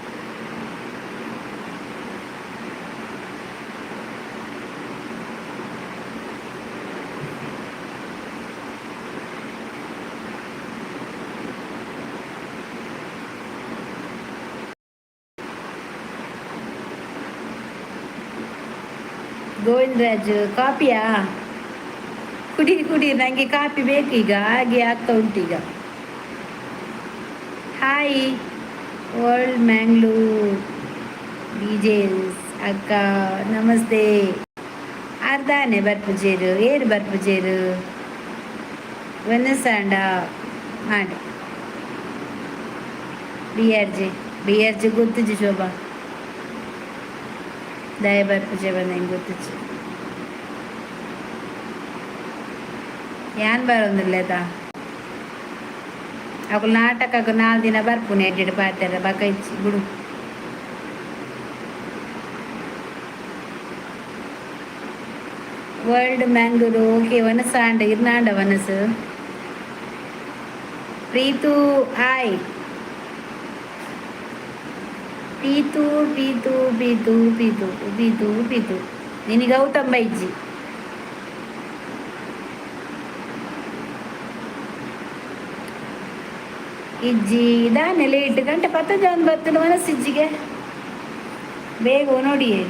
ಗೋವಿಂದರಾಜ್, ಕಾಪಿಯಾ? ಕುಡಿ ಕುಡಿ. ನನಗೆ ಕಾಪಿ ಬೇಕು ಈಗ, ಹಾಗೆ ಆಗ್ತಾ ಉಂಟು ಈಗ. ಹಾಯ್ ವರ್ಲ್ಡ್ ಮ್ಯಾಂಗ್ಳೂರ್ ಡಿಜೆಸ್ ಅಕ್ಕ, ನಮಸ್ತೆ. ಅರ್ಧಾನೆ ಬರ್ಪುಜೇರು? ಏರು ಬರ್ಪುಜೇರು? ವನಸಾಂಡ ಮಾಡಿ B R G, B R G ಗೊತ್ತುಜಿ. ಶೋಭಾ, ದಯ ಬರ್ಪುಜೆ ಬಂದ ಹೆಂಗೆ ಗೊತ್ತುಜಿ. ಯಾನ್ ಬರೋಂದಿಲ್ಲೇತಾ? ಅಕುಲು ನಾಟಕಕ್ಕೆ ನಾಲ್ ದಿನ ಬರ್ಪುನೆ, ಎಡ್ಡೆಡ್ ಪಾತೆರ ಬಕ ಇಜ್ಜಿ ಬಿಡು. World Mangalore, okay. ವನಸಾಂಡ ಇರ್ನಾಂಡ ವನಸು. ಪ್ರೀತು, ಹಾಯ್. ಪೀತು ಪೀತು ಪೀತು ಪೀತು ಪೀತು ಪೀತು. ನಿನಗೆ ಗೌತಮ್ ಬೈಜಿ. ಇಜ್ಜಿ ದಾನೆ ಲೇಟ್ ಗಂಟೆ ಪತ್ತ ಜನ ಬರ್ತದೆ. ಮನಸ್ಸಿಜ್ಜಿಗೆ ಬೇಗ ನೋಡಿಯೇ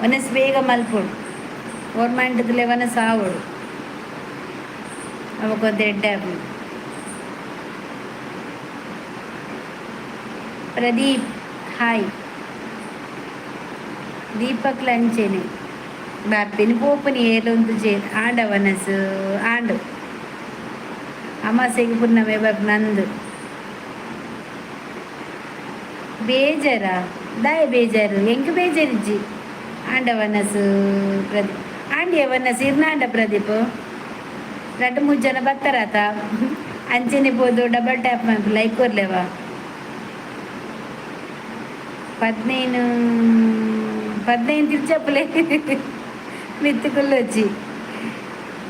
ಮನಸ್ಸು ಬೇಗ ಮಲ್ಪೊಡು. ಗೌರ್ಮೆಂಟ್ದಲೇ ವನಸ್ ಆವೊಡು, ಅವಕ್ಕೊಂದು ಎಡ್ಡೆ ಆಪುಂಡು. ಪ್ರದೀಪ್ ಹಾಯ್. ದೀಪಕ್ ಲಂಚೇನೆ ಬಾಪಿನ ಪೋಪುನಿ ಏಲೊಂದು ಜೇ ಆಂಡ ವನಸು ಆಂಡು. ಅಮಾಸೆಗೆ ಪುನ್ನಮೆ ಬರ್ಪ ನಂದು. ಬೇಜಾರ? ದಾಯ ಬೇಜಾರು? ಎಂಕ್ ಬೇಜಾರಿಜ್ಜಿ. ಆಂಡ ವನಸು ಪ್ರದೀಪ್ ಆಂಡಿಯ ವನಸು ಇರ್ನಾಂಡ. ಪ್ರದೀಪ್, ರಡ್ಡ್ ಮೂಜಿ ಜನ ಬರ್ತಾರಾತ. ಅಂಚನೆ ಪೋದು ಡಬಲ್ ಟ್ಯಾಪ್ ಮಲ್ಪು, ಲೈಕ್ ಕೊರ್ಲೆವಾ. 15 15 ತಿರ್ಚಪ್ಪಲೆ ಮಿತ್ತು ಕುಲ್ಲೊಚ್ಚಿ.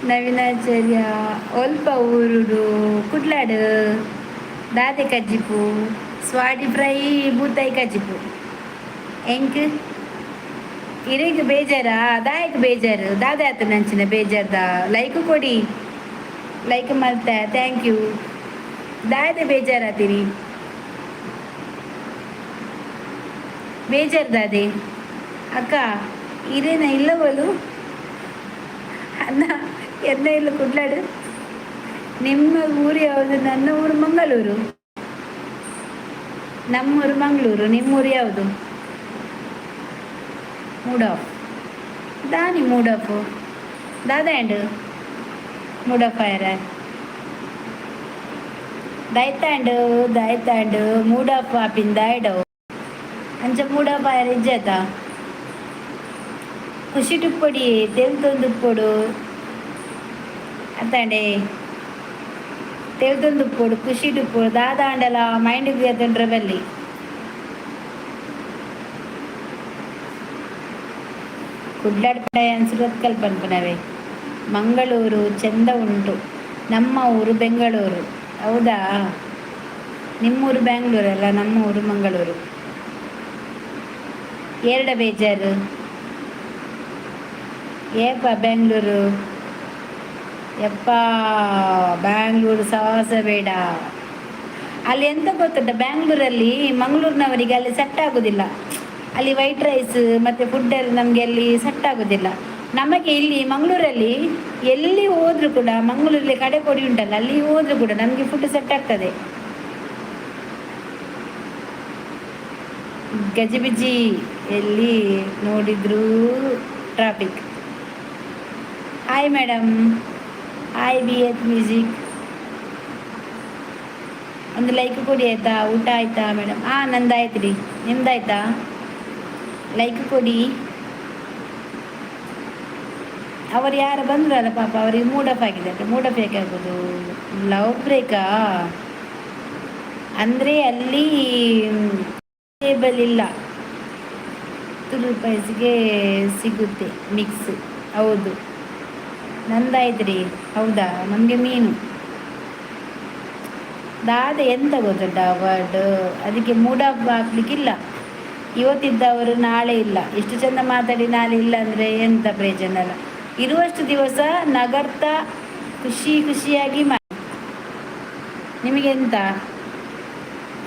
ನವೀನಾಚಾರ್ಯ, ಒಲ್ಪ ಊರುಡು? ಕುಡ್ಲಾಡು. ದಾದೆ ಕಜ್ಜಿಪು? ಸ್ವಾಡಿ ಫ್ರೈ, ಬೂತಾಯಿ ಕಜ್ಜಿಪು. ಎಂಕ್ ಇರೆಗ್ ಬೇಜಾರಾ? ದಾಯಕ್ ಬೇಜಾರು? ದಾದ ಆತು ನಂಚಿನ ಬೇಜಾರ್ದ? ಲೈಕ್ ಕೊಡಿ. ಲೈಕ್ ಮಲ್ತೆ, thank you. ದಾಯದೆ ಬೇಜಾರಾತಿರಿ? ಬೇಜಾರು ದಾದೆ? ಅಕ್ಕ, ಇರೇನ ಇಲ್ಲವಲು? ಅಣ್ಣ, ಎನ್ನ ಇಲ್ಲ ಕುಡ್ಲಾಡು. ನಿಮ್ಮ ಊರು ಯಾವುದು? ನನ್ನ ಊರು ಮಂಗಳೂರು. ನಮ್ಮೂರು ಮಂಗಳೂರು. ನಿಮ್ಮೂರು ಯಾವುದು? ಮೂಡ್ ಆಫ್ ದಾನಿ? ಮೂಡ್ ಆಫ್ ದಾದ? ಆ್ಯಂಡ್ ಮೂಡ್ ಆಫ್ ಆಯರ? ದಯತಾಂಡು ದಯತಾಂಡು ಮೂಡ್ ಆಫ್ ಆಪಿನ ದಾಯ್ಡವು. ಅಂಚ ಮೂಡ್ ಆಫ್ ಆಯರ ಇಜ್ಜಾತ? ಖುಷಿ ಉಪ್ಪೊಡಿ, ತೆಲ್ತೊಂದು ಉಪ್ಪೊಡು ಅತ್ತಾಂಡೆ. ತೆಲ್ತೊಂದು ಉಪ್ಪೊಡು, ಖುಷಿ ಉಪ್ಪೊಡು. ದಾದ ಆಂಡಲ ಮೈಂಡಿಗೆ ಎತ್ತೊಂಡ್ರೆ ಬಲ್ಲಿ. ಕುಡ್ಲಾಡ್ ಸುರತ್ಕಲ್ ಪನ್ಪುನವೆ. ಮಂಗಳೂರು ಚೆಂದ ಉಂಟು. ನಮ್ಮ ಊರು ಬೆಂಗಳೂರು. ಹೌದಾ? ನಿಮ್ಮೂರು ಬ್ಯಾಂಗ್ಳೂರಲ್ಲ, ನಮ್ಮ ಊರು ಮಂಗಳೂರು. ಎರಡ ಬೇಜಾರು? ಏಪ ಬೆಂಗಳೂರು? ಯಪ್ಪ, ಬ್ಯಾಂಗ್ಳೂರು ಸಹವಾಸ ಬೇಡ. ಅಲ್ಲಿ ಎಂತ ಗೊತ್ತುಂಟ? ಬ್ಯಾಂಗ್ಳೂರಲ್ಲಿ ಮಂಗಳೂರಿನವರಿಗೆ ಅಲ್ಲಿ ಸೆಟ್ ಆಗೋದಿಲ್ಲ. ಅಲ್ಲಿ ವೈಟ್ ರೈಸ್ ಮತ್ತು ಫುಡ್ ಎಲ್ಲ ನಮಗೆ ಅಲ್ಲಿ ಸೆಟ್ ಆಗೋದಿಲ್ಲ. ನಮಗೆ ಇಲ್ಲಿ ಮಂಗಳೂರಲ್ಲಿ ಎಲ್ಲಿ ಹೋದರೂ ಕೂಡ, ಮಂಗಳೂರಲ್ಲಿ ಕಡೆ ಕೊಡಿ ಉಂಟಲ್ಲ, ಅಲ್ಲಿ ಹೋದರೂ ಕೂಡ ನಮಗೆ ಫುಡ್ ಸೆಟ್ ಆಗ್ತದೆ. ಗಜಿಬಿಜಿ, ಎಲ್ಲಿ ನೋಡಿದ್ರು traffic. Hi madam, hi B H music. ಒಂದು ಲೈಕ್ ಕೊಡಿ ಆಯಿತಾ? ಊಟ ಆಯಿತಾ ಮೇಡಮ್? ಹಾಂ, ನಂದಾಯ್ತು ರೀ. ನಿಮ್ದಾಯ್ತಾ? ಲೈಕ್ ಕೊಡಿ. ಅವರು ಯಾರು ಬಂದ್ರಲ್ಲ ಪಾಪ, ಅವರಿಗೆ ಮೂಡ್ ಆಫ್ ಆಗಿದೆ ಅಂತೆ. ಮೂಡ್ ಆಫ್ ಯಾಕೆ ಆಗೋದು? ಲವ್ ಬ್ರೇಕಾ? ಅಂದರೆ ಅಲ್ಲಿ ಟೇಬಲ್ ಇಲ್ಲ. 10 ರೂಪಾಯಿಗೆ ಸಿಗುತ್ತೆ ಮಿಕ್ಸ್. ಹೌದು. ನಂದಾಯ್ತು ರೀ. ಹೌದಾ? ನಮಗೆ ಮೀನು. ದಾದ ಎಂತ ಗೊತ್ತುಂಟಾ ವರ್ಡ್? ಅದಕ್ಕೆ ಮೂಡ್ ಆಫ್ ಹಾಕ್ಲಿಕ್ಕಿಲ್ಲ. ಇವತ್ತಿದ್ದವರು ನಾಳೆ ಇಲ್ಲ. ಎಷ್ಟು ಚಂದ ಮಾತಾಡಿ ನಾಳೆ ಇಲ್ಲ ಅಂದರೆ ಎಂತ ಪ್ರಯೋಜನ ಅಲ್ಲ. ಇರುವಷ್ಟು ದಿವಸ ನಗರ್ತಾ ಖುಷಿ ಖುಷಿಯಾಗಿ ಮಾಡಿ. ನಿಮಗೆಂತ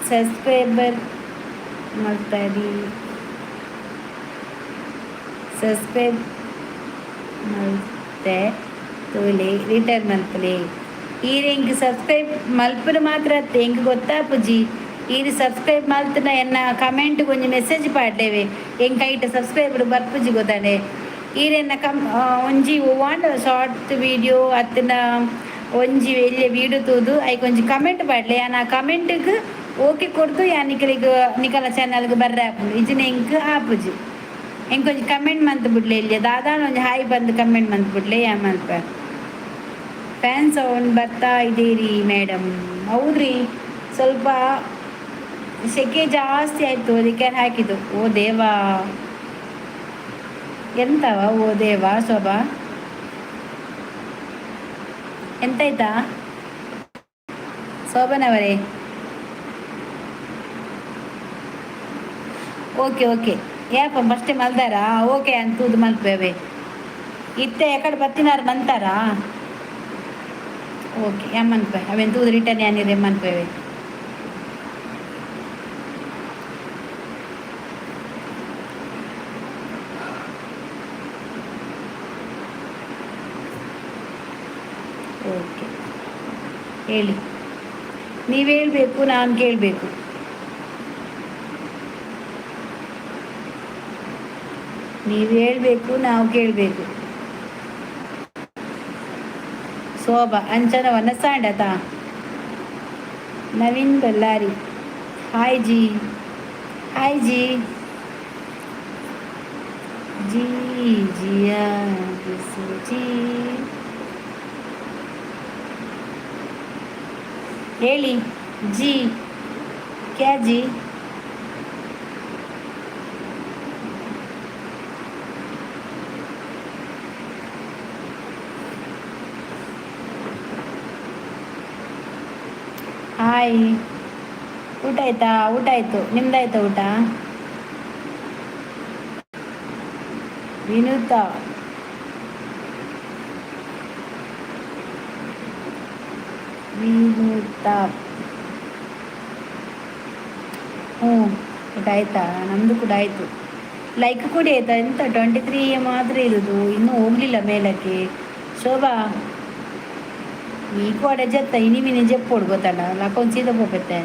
ಸಬ್ಸ್ಕ್ರೈಬರ್ ಮಾಡ್ತಾರಿ? ಸಬ್ಸ್ಕ್ರೈಬ್ ಮಲ್ತೆ ತೂಲೆ, ರಿಟರ್ನ್ ಮಲ್ಪಲೆ. ಈರ್ ಎಂಕ್ ಸಬ್ಸ್ಕ್ರೈಬ್ ಮಲ್ಪುನ ಮಾತ್ರ ಅತ್ತೆ, ಎಂಕ್ ಗೊತ್ತಾಪುಜಿ. ಈರ್ ಸಬ್ಸ್ಕ್ರೈಬ್ ಮಲ್ತನ ಎನ್ನ ಕಮೆಂಟ್ ಒಂಜಿ ಮೆಸೇಜ್ ಪಾಡ್ಲೇವೆ. ಎಂಕ್ ಐಟ್ ಸಬ್ಸ್ಕ್ರೈಬರ್ ಬರ್ಪುಜಿ ಗೊತ್ತಾಂಡೆ. ಈರೆನ್ನ ಕಮ್ ಒಂಜಿ ಒವ್ವಾಂಡ ಶಾರ್ಟ್ ವೀಡಿಯೋ ಅತ್ತನ ಒಂಜಿ ಎಲ್ಯ ವೀಡಿಯೋ ತೂದು ಐಕ್ ಒಂಜಿ ಕಮೆಂಟ್ ಪಾಡ್ಲೆ. ಯಾನ್ ಆ ಕಮೆಂಟ್ಗ್ ಓಕೆ ಕೊರ್ದು ಯಾನ್ ನಿಕಲೆಗ್ ನಿಕಲ ಚಾನಲ್ಗ್ ಬರ್ರೆ ಆಪುಂಡು. ಇಜ್ಜಿಂಡ ಎಂಕ್ ಆಪುಜಿ. ಎಂಕ್ ಒಂಜಿ ಕಮೆಂಟ್ ಮಂತ್ ಬುಡ್ಲೆ. ಎಲ್ಯ ದಾದಾಂಡ ಒಂಜಿ ಹಾಯ್ ಬಂದು ಕಮೆಂಟ್ ಮಂತ್ ಬುಡ್ಲೆ, ಯಾನ್ ಮನ್ಪೆ. ಫ್ಯಾನ್ ಸೌಂಡ್ ಬರ್ತಾ ಇದೀರಿ ಮೇಡಮ್. ಹೌದ್ರಿ, ಸ್ವಲ್ಪ ಸೆಕೆ ಜಾಸ್ತಿ ಆಯಿತು, ಅದಕ್ಕೆ ಹಾಕಿದ್ದು. ಓ ದೇವಾ, ಎಂತವ? ಓ ದೇವಾ, ಶೋಭಾ, ಎಂತಾಯ್ತಾ ಶೋಭನವರೇ? ಓಕೆ ಓಕೆ, ಏಪ ಫಸ್ಟ್ ಮಲ್ದಾರಾ? ಓಕೆ ಅಂತ ತೂದು ಮಲ್ಪೇವೆ. ಇತ್ತೆ ಎಕಡೆ ಬತ್ತಿನಾರು ಬಂತಾರಾ? ಓಕೆ, ಎಮ್ಮನ್ಪೆ ಅವೇನು ತೂದು ರಿಟರ್ನ್ ಯಾನಿರ್ ಎಮ್ಮನ್ಪೇವೆ. ಓಕೆ, ಹೇಳಿ. ನೀವು ಹೇಳಬೇಕು, ನಾನು ಕೇಳಬೇಕು. ನೀವು ಹೇಳಬೇಕು, ನಾವು ಕೇಳಬೇಕು. ಶೋಭಾ ಅಂಚನ ವನಸಾಂಡತಾ. Naveen Bellary, hi G, hi G G Jiya G. ಹೇಳಿ ಜಿ, ಕ್ಯಾ ಜಿ? ಹಾಯ್, ಊಟ ಆಯ್ತಾ? ಊಟ ಆಯ್ತು. ನಿಮ್ದಾಯ್ತಾ ಊಟ? ವಿನೂತಾ, ವಿನೂತಾ. ಹ್ಞೂ, ಊಟ ಆಯ್ತಾ? ನಮ್ಮದು ಕೂಡ ಆಯಿತು. ಲೈಕ್ ಕೊಡಿ ಆಯ್ತಾ? ಎಂತ 23 ಮಾತ್ರ ಇರೋದು, ಇನ್ನೂ ಹೋಗಲಿಲ್ಲ ಮೇಲಕ್ಕೆ. ಶೋಭಾ, ಈ ಕೋಡೆ ಜತ್ತ ಇನಿ ಮಿನಿ ಜಪ್ಪೋಡು ಗೊತ್ತಲ್ಲ, ಲಕ್ಕೊಂದು ಸೀದಾ ಪೋಪೆತ್ತೆ.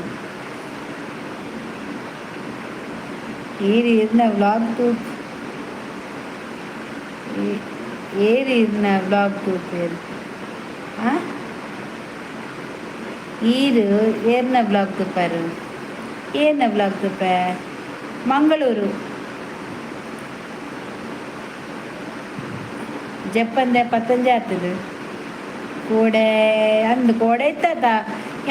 ಏರಿ ಇರ್ನ ವ್ಲಾಗ್ ತೂಪ್, ಏರಿ ಇರ್ನ ವ್ಲಾಗ್ ತೂಪೇರು. ಆ ಈರು ಏರ್ನ ಬ್ಲಾಗ್ ತುಪ್ಪಾರು, ಏರ್ನ ಬ್ಲಾಗ್ ತುಪ್ಪ. ಮಂಗಳೂರು ಜಪ್ಪಂದೆ ಪತ್ತಂಜೆ ಆಗ್ತದೆ. ಕೋಡೆ ಅಂದು ಕೋಡೆ ಇತ್ತಾತ.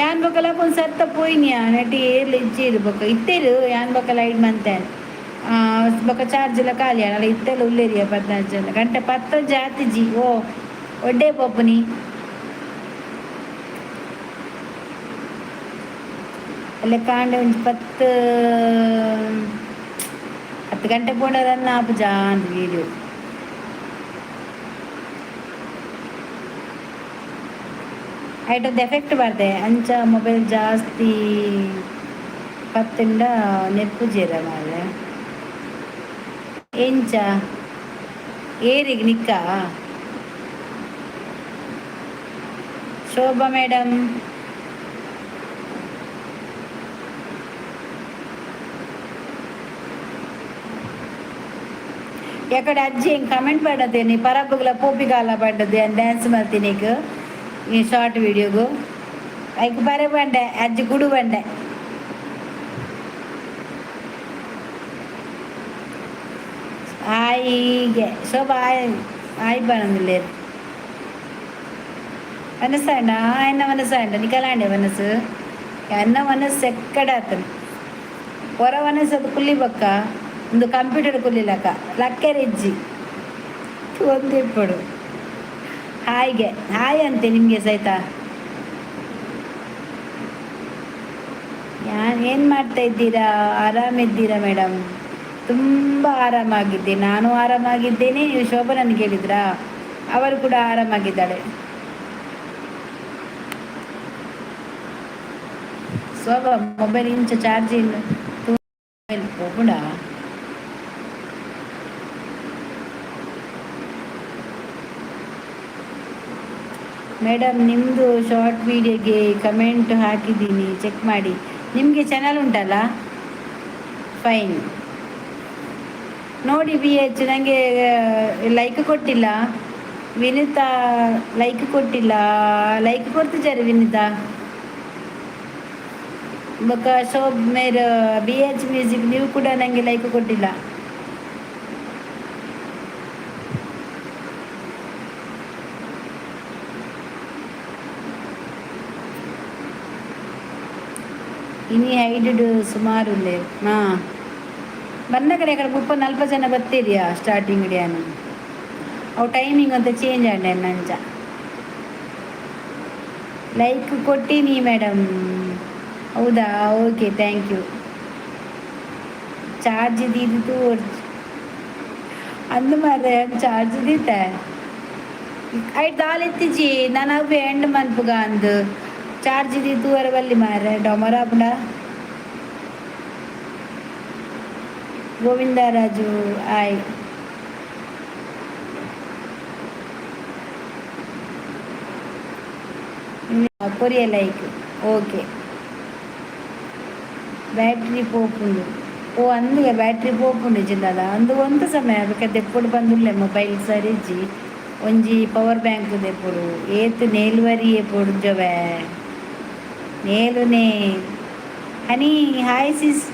ಯಾನ್ ಬೊಕಲ ಒಂದು ಸರ್ತ ಪೋಯಿನಿಯಾ ನೆಟ್ ಏರ್ಲು ಇಜ್ಜಿ ಬೊಕ ಇತ್ತೇರು. ಯಾನ್ ಬೊಕ ಲೈಟ್ ಮಂತೆ ಬೊಕ ಚಾರ್ಜ್ ಎಲ್ಲ ಖಾಲಿ ಅಲ್ಲ. ಇತ್ತೆಲ್ಲ ಉಲ್ಲೇರಿಯ 14 ಜನ. ಗಂಟೆ ಪತ್ತಂಜೆ ಆತಿಜಿ. ಓ ಒಡ್ಡೆ ಪೋಪುನಿ. ಅಲ್ಲೇ ಕಾಂಡೆ ಒಂಜಿ 10 ಗಂಟೆ ಪೋಂಡ ಆಪುಜಾ ಅಂದ್ ವೀಡಿಯೋ. ಐಟೊಂದು ಎಫೆಕ್ಟ್ ಬರ್ದೆ. ಅಂಚ ಮೊಬೈಲ್ ಜಾಸ್ತಿ ಪತ್ತಂಡ ನೆಪ್ಪುಜೆರ ಮಾರ್ರೆ. ಎಂಚ ಏರಿಗ್ ನಿಕ್ಕ? ಶೋಭಾ ಮೇಡಮ್, ಎಕಡೆ ಅಜ್ಜಿ ಹೆಂಗೆ ಕಮೆಂಟ್ ಮಾಡದೇನಿ? ಪರಬ್ಬುಗಳ ಪೋಪಿಗಾಲ ಪಡ್ಡದೆ ಡ್ಯಾನ್ಸ್ ಮಾಡ್ತೀನಿ ಈಗ ಈ ಶಾರ್ಟ್ ವಿಡಿಯೋಗು. ಐಕ್ ಬರೆ ಬಂಡೆ ಅಜ್ಜಿ ಗುಡು ಬಂಡೆ. ಹಾಯಿಗೆ ಶೋಭಾ ಆಯ್ ಆಯ್ ಬನಂದಿಲ್ಲೇರು. ಮನಸ್ಸಾಂಡ ఆయన ಮನಸ್ಸಾಂಡ ನಿಕಲಾಂಡೆ ಮನಸ್ಸು ಅನ್ನ ಮನಸ್ಸು ಎಕ್ಕಡ ಆತನು. ಹೊರ ಮನಸ್ಸು ಅದು ಕುಲ್ಲಿ ಬಕ್ಕ ಒಂದು ಕಂಪ್ಯೂಟರ್ ಕುಲ್ಲಿಲಕ್ಕ ಲಕ್ಕೆರೆಜ್ಜಿ ಒಂದಿಪ್ಪಡು. ಹಾಯ್ಗೆ ಹಾಯ್ ಅಂತೆ ನಿಮಗೆ ಸಹಿತ. ಏನು ಮಾಡ್ತಾ ಇದ್ದೀರಾ? ಆರಾಮಿದ್ದೀರಾ ಮೇಡಮ್? ತುಂಬ ಆರಾಮಾಗಿದ್ದೆ. ನಾನು ಆರಾಮಾಗಿದ್ದೇನೆ. ನೀವು ಶೋಭಾ ನನಗೆ ಕೇಳಿದ್ರಾ? ಅವರು ಕೂಡ ಆರಾಮಾಗಿದ್ದಾಳೆ. ಶೋಭಾ, ಮೊಬೈಲ್ ಇಂಚ ಚಾರ್ಜ್ ಇಲ್ಲ ಹೋಗುಣ. ಮೇಡಮ್, ನಿಮ್ಮದು ಶಾರ್ಟ್ ವಿಡಿಯೋಗೆ ಕಮೆಂಟ್ ಹಾಕಿದ್ದೀನಿ, ಚೆಕ್ ಮಾಡಿ. ನಿಮಗೆ ಚಾನಲ್ ಉಂಟಲ್ಲ? ಫೈನ್. ನೋಡಿ ಬಿ ಎಚ್ ನನಗೆ ಲೈಕ್ ಕೊಟ್ಟಿಲ್ಲ. ವಿನಿತಾ ಲೈಕ್ ಕೊಟ್ಟಿಲ್ಲ. ಲೈಕ್ ಕೊಡ್ತಿದ್ದಾರೆ ವಿನಿತಾ. ಬೊಕ್ಕ ಶೋಭ್ ಮೇರ್ ಬಿ ಎಚ್ ಮ್ಯೂಸಿಕ್, ನೀವು ಕೂಡ ನನಗೆ ಲೈಕ್ ಕೊಟ್ಟಿಲ್ಲ. ಇನಿ ಹೈಡ್ ಸುಮಾರು ಉಲ್ಲೇರ್. ಹಾಂ, ಬನ್ನ ಕಡೆ ಕಡೆ 30-40 ಜನ ಬತ್ತೀರಿಯಾ ಸ್ಟಾರ್ಟಿಂಗ್ ಡ್ಯಾನು. ಅವು ಟೈಮಿಂಗ್ ಅಂತ ಚೇಂಜ್ ಆಂಡೆ ನಂಚ. ಲೈಕ್ ಕೊಟ್ಟೀನಿ ಮೇಡಮ್. ಹೌದಾ? Okay, thank you. ಚಾರ್ಜ್ ದೀದಿತ್ತು. ಅಂದು ಮಾರ್ರೆ, ಚಾರ್ಜ್ ದೀತೆ. ಐಟ್ ದಾಲ ಇತ್ತಿಜಿ. ನಾನು ಅವ್ವೆ ಎಂಡ್ ಮನ್ಪುಗ ಅಂದು ಚಾರ್ಜ್ ದೀತು ವರ ಬಲ್ಲಿ ಮಾರ್ರೆ. ಡೊಮರ ಆಪುಂಡ. ಗೋವಿಂದರಾಜು ಆಯ್. Korea like. Okay, battery ಪೋಪುಂಡು. ಓ, ಅಂದುಗೆ ಬ್ಯಾಟ್ರಿ ಪೋಪುಂಡು ಜಿಲ್ಲದ ಅಂದು. ಒಂದು ಸಮಯ ಬೇಕಾ ದೆಪ್ಪುಡು ಬಂದುಲ್ಲೆ. ಮೊಬೈಲ್ ಸರಿಜ್ಜಿ, ಒಂಜಿ ಪವರ್ ಬ್ಯಾಂಕ್ ದೆಪ್ಪುಡು. ಏತ್ ನೇಲ್ವರಿ ಪೊಡುಂಜವೆ ನೇಲುನೇ. ಹನಿ, ಹಾಯ್ ಸಿಸ್.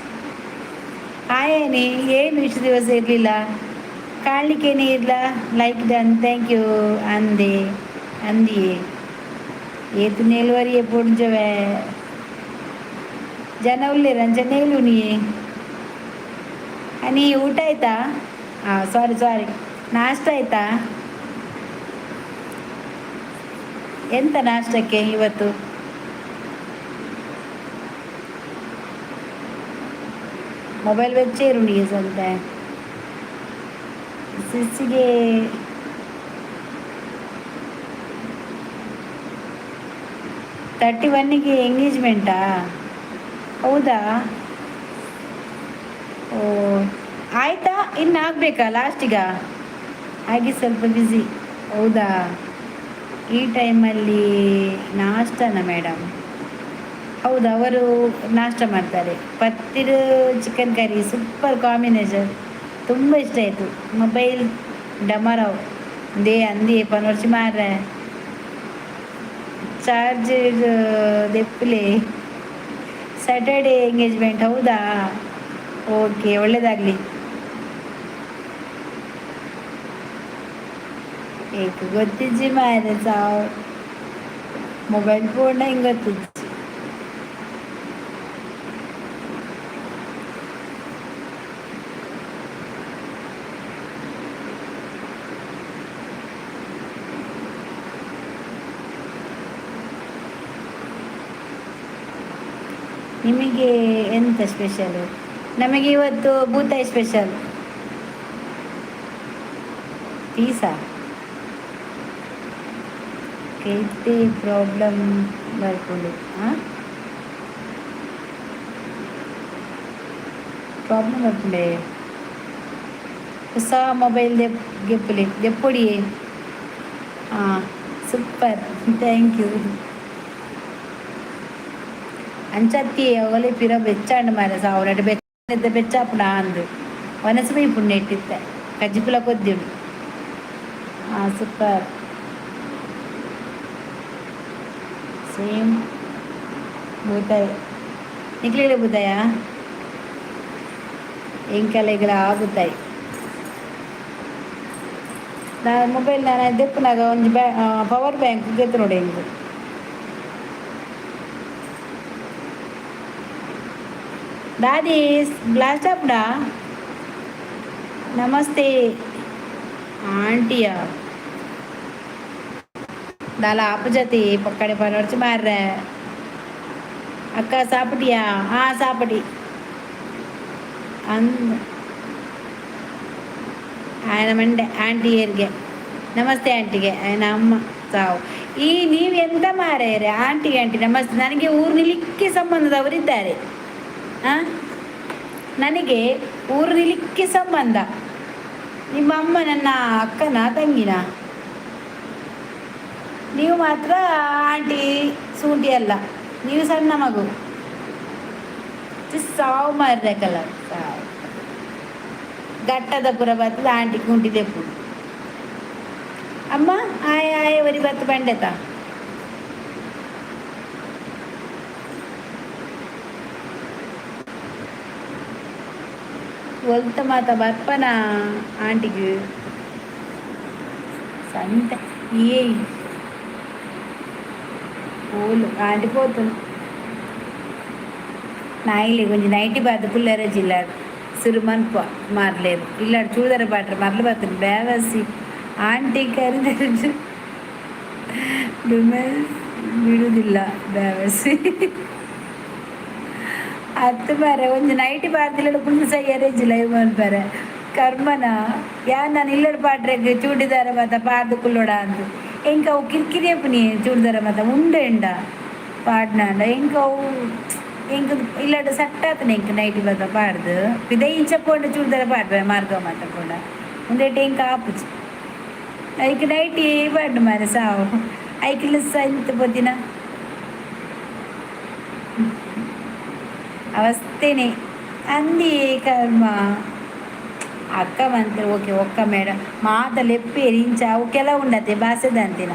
ಹಾಯ್ ಹನಿ, ಏನು ಇಷ್ಟು ದಿವಸ ಇರಲಿಲ್ಲ, ಕಾಣಲಿಕ್ಕೇನೆ ಇಲ್ಲ. Like done, thank you. ಅಂದೆ ಅಂದಿಯೇ. ಏತ್ ನೇಲ್ವರಿಯೇ ಪೊಡುಂಜವೆ. ಜನ ಉಲ್ಲೇರ್ ಅಂಚ ನೇಲುನಿಯೇ. ಹನಿ, ಊಟ ಆಯ್ತಾ? ಹಾಂ, ಸಾರಿ ಸಾರಿ, ನಾಷ್ಟ ಆಯ್ತಾ? ಎಂತ ನಾಷ್ಟಕ್ಕೆ ಇವತ್ತು? ಮೊಬೈಲ್ ವೆಚ್ಚೇರುಂಡಿಗೆ ಸಂತೆ ಸಿಸ್ಸಿಗೆ. 31ಗೆ ಎಂಗೇಜ್ಮೆಂಟಾ? ಹೌದಾ? ಓ, ಆಯ್ತಾ? ಇನ್ನು ಆಗಬೇಕಾ ಲಾಸ್ಟಿಗ? ಹಾಗೆ ಸ್ವಲ್ಪ ಬ್ಯುಸಿ. ಹೌದಾ? ಈ ಟೈಮಲ್ಲಿ ನಾಷ್ಟನ ಮೇಡಮ್? ಹೌದು, ಅವರು ನಾಷ್ಟ ಮಾಡ್ತಾರೆ. ಪತ್ತಿರು ಚಿಕನ್ ಕರಿ ಸೂಪರ್ ಕಾಂಬಿನೇಷನ್, ತುಂಬ ಇಷ್ಟ ಆಯಿತು. ಮೊಬೈಲ್ ಡಮರಾವ್ they ಅಂದಿ ಪನೊರ್ಚಿ ಮಾರ್ರೆ. ಚಾರ್ಜ್ ದೆಪ್ಪುಲೆ. ಸ್ಯಾಟರ್ಡೇ ಎಂಗೇಜ್ಮೆಂಟ್, ಹೌದಾ? ಓಕೆ, ಒಳ್ಳೆಯದಾಗಲಿ. ಏಕ್ ಗೊತ್ತಿಜ್ಜಿ ಮಾರ್ರೆ ಸಾವು. ಮೊಬೈಲ್ ಫೋನ್ ಹಿಂಗೆ ಗೊತ್ತಿಜ್ಜಿ. ನಿಮಗೆ ಎಂತ ಸ್ಪೆಷಲು? ನಮಗೆ ಇವತ್ತು ಬೂತಾಯಿ ಸ್ಪೆಷಲ್. ಪೀಸಾ ಕೈತೆ ಪ್ರಾಬ್ಲಮ್ ಬರ್ಕೊಂಡು. ಹಾಂ, ಪ್ರಾಬ್ಲಮ್ ಬರ್ಪುಂಡೆ. ಹೊಸ ಮೊಬೈಲ್ ದೆಪ್ ಗೆಪ್ಪುಲೆ ದೆಪ್ಪೊಡಿಯೇ. ಹಾಂ, ಸೂಪರ್, thank you. ಅಂಚತ್ತಿ ಅವಲೆ ಪಿರ ಬೆಚ್ಚಾಂಡ್ ಮಾರೆ. ಸಾವು ಬೆಚ್ಚ ಬೆಚ್ಚಾಪುಣ ಅಂದು ವನಸು ಪುಣ್ಯ ಇಟ್ಟಿತ್ತೆ. ಕಜ್ಜಿಪುಲ ಕೊದ್ದಿಡು. ಹಾಂ, ಸೂಪರ್. ಸೇಮ್ ಬೂತಾಯಿ. ನಿಕ್ಲೆಗ್ಲ ಬೂತಾಯ? ಎಂಕಲೆಗ್ಲ ಆ ಬೂತಾಯಿ. ನಾ ಮೊಬೈಲ್ ನಾನು ದೆಪ್ಪುನಾಗ ಒಂಜಿ ಬ್ಯಾ ಪವರ್ ಬ್ಯಾಂಕ್ ಗೆತ್ತುನೋಡು ಎಂಕ್. ದಾದಿ ಬ್ಲಾಸ್ಟ್ ಆಪುಂಡಾ? ನಮಸ್ತೆ ಆಂಟಿಯಾ. ದಾಲ ಆಪುಜತಿ ಪಕ್ಕಡೆ ಪನೊರ್ಚಿ ಮಾರ್ರೆ. ಅಕ್ಕ, ಸಾಪಟಿಯಾ? ಹಾಂ, ಸಾಪಟಿ ಅಂದ್ ఆయన ಮಂಡೆ. ಆಂಟಿ ಏರ್ಗೆ ನಮಸ್ತೆ. ಆಂಟಿಗೆ ఆయన ಅಮ್ಮ ಸಾವು. ಈ ನೀವು ಎಂತ ಮಾರಾಯರೆ, ಆಂಟಿಗೆ ಆಂಟಿ ನಮಸ್ತೆ. ನನಗೆ ಊರು ನಿಲಿಕ್ಕೆ ಸಂಬಂಧದವರಿದ್ದಾರೆ. ಹಾಂ, ನನಗೆ ಊರು ನಿಲಿಕ್ಕೆ ಸಂಬಂಧ. ನಿಮ್ಮ ಅಮ್ಮ ನನ್ನ ಅಕ್ಕನ ತಂಗಿನ. ನೀವು ಮಾತ್ರ ಆಂಟಿ ಸೂಂಟಿ ಅಲ್ಲ, ನೀವು ಸಣ್ಣ ಮಗು. ಸಾವು ಮಾರ್ರೆ ಕಲರ್ ಸಾವು. ಘಟ್ಟದ ಪುರ ಬರ್ತದೆ ಆಂಟಿ ಕುಂಟಿ ದೆಪ್ಪು. ಅಮ್ಮ ಆಯ್ ಆಯ್ ಒರಿ ಬತ್ತು ಬಂಡೆತ. ಒಲ್ತ ಮಾತ ಬರ್ಪನ ಆಂಟಿಗೆ ಸಂತೆ. ಏಯ್ ಪೋಲು ಆಂಟಿ ಪೋತು. ನಾಯಿಲಿ ಒಂಜಿ ನೈಟಿ ಬಾತ್ ಕುಲ್ಲೆರೆ ಜಿಲ್ಲಾಡ್ ಸುರು ಮನ್ಪ ಮಾರ್ಲೇರು. ಇಲ್ಲಾಡ್ ಚೂದರ ಪಾಟ್ರೆ ಮರ್ಲು ಬರ್ತದೆ. ಬೇವಸಿ ಆಂಟಿ ಕರೆದರೆ ಡುಮೆಸ್ ಬಿಡುವುದಿಲ್ಲ. ಬೇವಸಿ ಅತ್ತು ಮಾರೆ, ಒಂಜಿ ನೈಟಿ ಪಾಡ್ದಿಲ್ಲಡ ಕುಲ್ದು ಸೈಯರೆ ಇಜ್ಜಿ ಲೈವ್ ಮನ್ಪರೆ. ಕರ್ಮನ ಯಾನ್ ನಾನು ಇಲ್ಲಡ್ ಪಾಡ್ರೆಗ್ ಚೂಡಿದಾರ ಮಾತ ಪಾಡ್ದು ಕುಲ್ಲೊಡ ಅಂದ್. ಎಂಕ್ ಅವು ಕಿರ್ಕಿರಿ ಆಪುನಿ. ಚೂಡಿದಾರ ಮಾತ ಉಂಡೆ ಪಾಡ್ನಾಂಡ ಎಂಕ್ ಅವು ಎಂಕ್ ಇಲ್ಲಡ್ ಸೆಟ್ ಆತುಂಡು ಎಂಕ್ ನೈಟಿ ಮಾತ ಪಾಡ್ದು. ಪಿದಯಿ ಇಂಚ ಪೋಂಡ ಚೂಡಿದಾರ ಪಾಡ್ವೆ ಮಾರ್ಗ ಮಾತ ಪೋಂಡ. ಉಂದೆಟ್ ಎಂಕ್ ಆಪುಜಿ. ಐಕ್ ನೈಟಿ ಪಾಡ್ಡು ಮಾರೆ ಸಾವು. ಐಕ್ಲ ಸಂತ್ ಪೋತಿನ ಅವಸ್ಥೆನೆ ಅಂದಿ ಕರ್ಮ. ಅಕ್ಕ ಮಂತ್ ಓಕೆ ಒಕ್ಕ ಮೇಡಮ್ ಮಾತ ಲೆಪ್ಪೇರಿ ಇಂಚ ಅವು ಕೆಲವು ಉಂಡತೆ ಬಾಸೆದಂತಿನ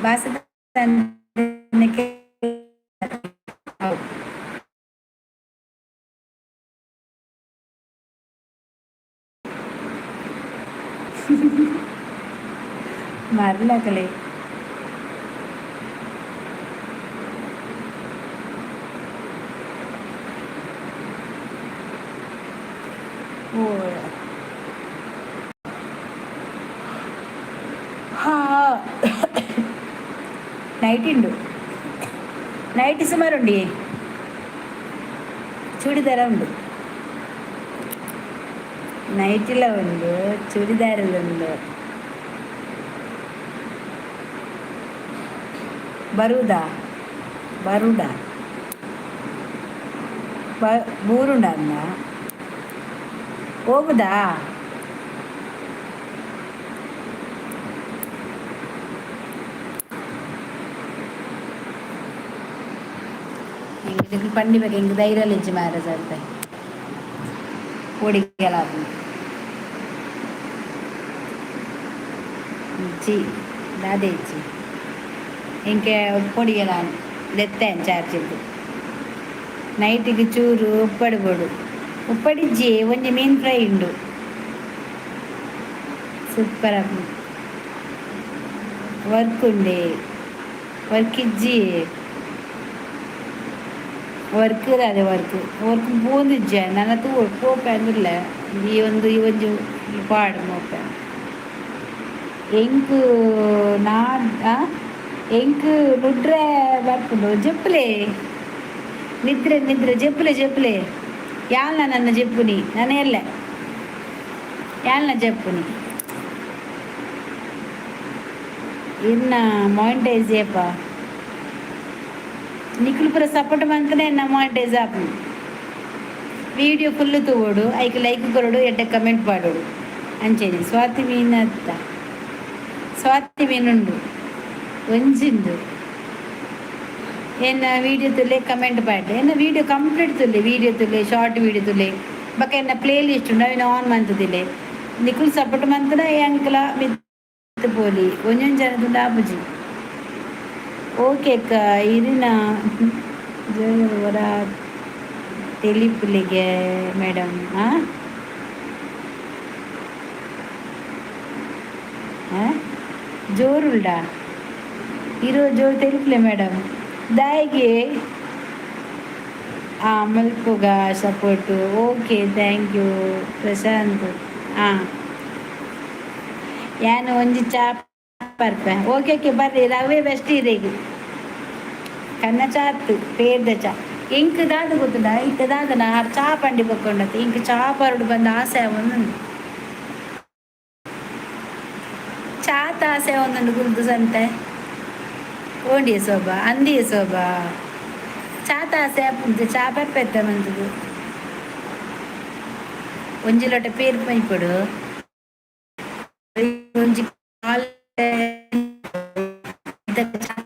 ಬಾಸೆದ. ಮರ್ಲಕಲೆ. ಓ ಹಾ, ನೈಟ್ ಉಂಡು, ನೈಟ್ ಸುಮಾರು ಉಂಡು, ಚೂಡಿದಾರ ಉಂಡು, ನೈಟಿಲ ಉಂಡು, ಚೂಡಿದಾರಲ ಉಂಡು. ಬರುದಾ ಬರುಡಾ ಬ ಬೂರುಂಡ ಅನ್ನ ಹೋಗುದಾ? ಎಂಕ್ ಪಂಡಿ ಬಗ್ಗೆ ಎಂಕ್ ಧೈರ್ಯ ಇಜ್ಜಿ ಮಾರ ಸ್ವಲ್ಪ ಪೋಡಿಗೆಲ ಆಪುಂಡು. ಇಜ್ಜಿ, ದಾದ ಇಜ್ಜಿ. MK ಪೊಡಿಗೆಲ ದೆತ್ತೆ charge. ನೈಟಿಗೆ ಚೂರು ಉಪ್ಪಡು ಬೋಡು. ಉಪ್ಪಡಿಜ್ಜಿ, ಒಂಜಿ ಮೀನ್ ಫ್ರೈ ಉಂಡು. ಸೂಪರ್ ಆಪುಂಡು. ವರ್ಕ್ ಉಂಡೆ? ವರ್ಕ್ ಇಜ್ಜಿ. ವರ್ಕ್ ಅದೇ ವರ್ಕ್ ವರ್ಕ್ ಪೋಂದಿಜ್ಜೆ ನನ್ನ ತೂ ಪೋಪೆ ಅಂದಿಲ್ಲ. ಈ ಒಂದು ಈ ಒಂಜಿ ಪಾಡು ಮೋಪೆ. ಎಂಕ್ ನಾ ಎಂಕ್ ನುಡ್ರೆ ಬರ್ಪುಂಡು. ಜೆಪ್ಪುಲೆ, ನಿದ್ರೆ ನಿದ್ರೆ. ಜೆಪ್ಪುಲೆ ಜೆಪ್ಪುಲೆ. ಯಾಲ್ನ ನನ್ನ ಜೆಪ್ಪುನಿ? ನನ್ನ ಎಲ್ಲೆ ಯಾಲ್ನ ಜೆಪ್ಪುನಿ? ಇನ್ನ ಮಾನಿಟೈಸ್ ಏಪ? ನಿಕುಲು ಪೂರ ಸಪೋರ್ಟ್ ಮಂತನೆ ಎನ್ನ ಮಾನಿಟೈಸ್ ಆಪುಂಡು. ವಿಡಿಯೋ ಫುಲ್ ತೂವೊಡು, ಐಕ್ ಲೈಕ್ ಕೊರೊಡು, ಎಡ್ಡೆ ಕಮೆಂಟ್ ಪಾಡೊಡು. ಅಂಚೆನೆ ಸ್ವಾತಿ ಮೀನತ್ತ ಸ್ವಾತಿ ಮೀನುಂಡು ಒಂಜಿಂದು. ಎನ್ನ ವಿಡಿಯೋ ತುಲೆ, ಕಮೆಂಟ್ ಪಾಡ್ಲೆ. ಎನ್ನ ವಿಡಿಯೋ ಕಂಪ್ಲೀಟ್ ತುಲೆ, ವಿಡಿಯೋ ತುಲೆ, ಶಾರ್ಟ್ ವಿಡಿಯೋ ತುಲೆ. ಬೊಕ ಎನ್ನ ಪ್ಲೇ ಲಿಸ್ಟ್ ಉಂಡು, ಅವೆನ್ ಆನ್ ಮಂತುದಿಲೆ. ನಿಕುಲು ಸಪೋರ್ಟ್ ಮಂತುನ ಎಂಕ್ಲ ಮಿತ್ತ್ ಪೋಲಿ. ಒಂಜೊಂಜಿ ಜನ ತೂಂಡ ಆಪುಜಿ. ಓಕೆ ಅಕ್ಕ. ಇರಿನ ಜೋರ ತೆಲಿಪುಲಿಗೆ ಮೇಡಮ್. ಆ ಜೋರುಲ್ಡ ಇರೋ ಜೋರು ತೆಲಿಪುಲೆ ಮೇಡಮ್. ದಾಯಿಗೆ ಆ ಮಲ್ಪುಗ support. Okay, thank you Prashant. ಹಾಂ, ಯಾನ್ ಒಂಜಿ ಚಾ ಪರ್ಪೆ. ಓಕೆ ಓಕೆ, ಬರ್ರಿ. ರವೆ ಬೆಸ್ಟ್ ಇರೆಗ್. ಕನ್ನ ಚಾತ್ ಪೇರ್ದ ಚಾ. ಎಂಕ್ ದಾದ ಗೊತ್ತುಂಡ? ಇತ್ತೆ ದಾದನ ಚಾ ಪಂಡಿ ಬೊಕ್ಕೊಂಡತ್ತೆ. ಎಂಕ್ ಚಾ ಪರಡು ಬಂದ ಆಸೆ ಆವೊಂದುಂಡು. ಚಾತ ಆಸೆ ಆವೊಂದುಂಡು. ಕುಲ್ದು ಸಂತೆ ಓಂಡಿಯ ಸೋಬಾ ಅಂದಿಯ ಸೋಬಾ ಚಾತ ಆಸೆ ಆಪುಂಡು. ಚಾ ಪರ್ಪೆತ್ತ ಮಂತುದು ಒಂಜಿ ಲೋಟ ಪೇರ್ ಮೈಪೊಡು. ಒಂಜಿ ಕಾಲ್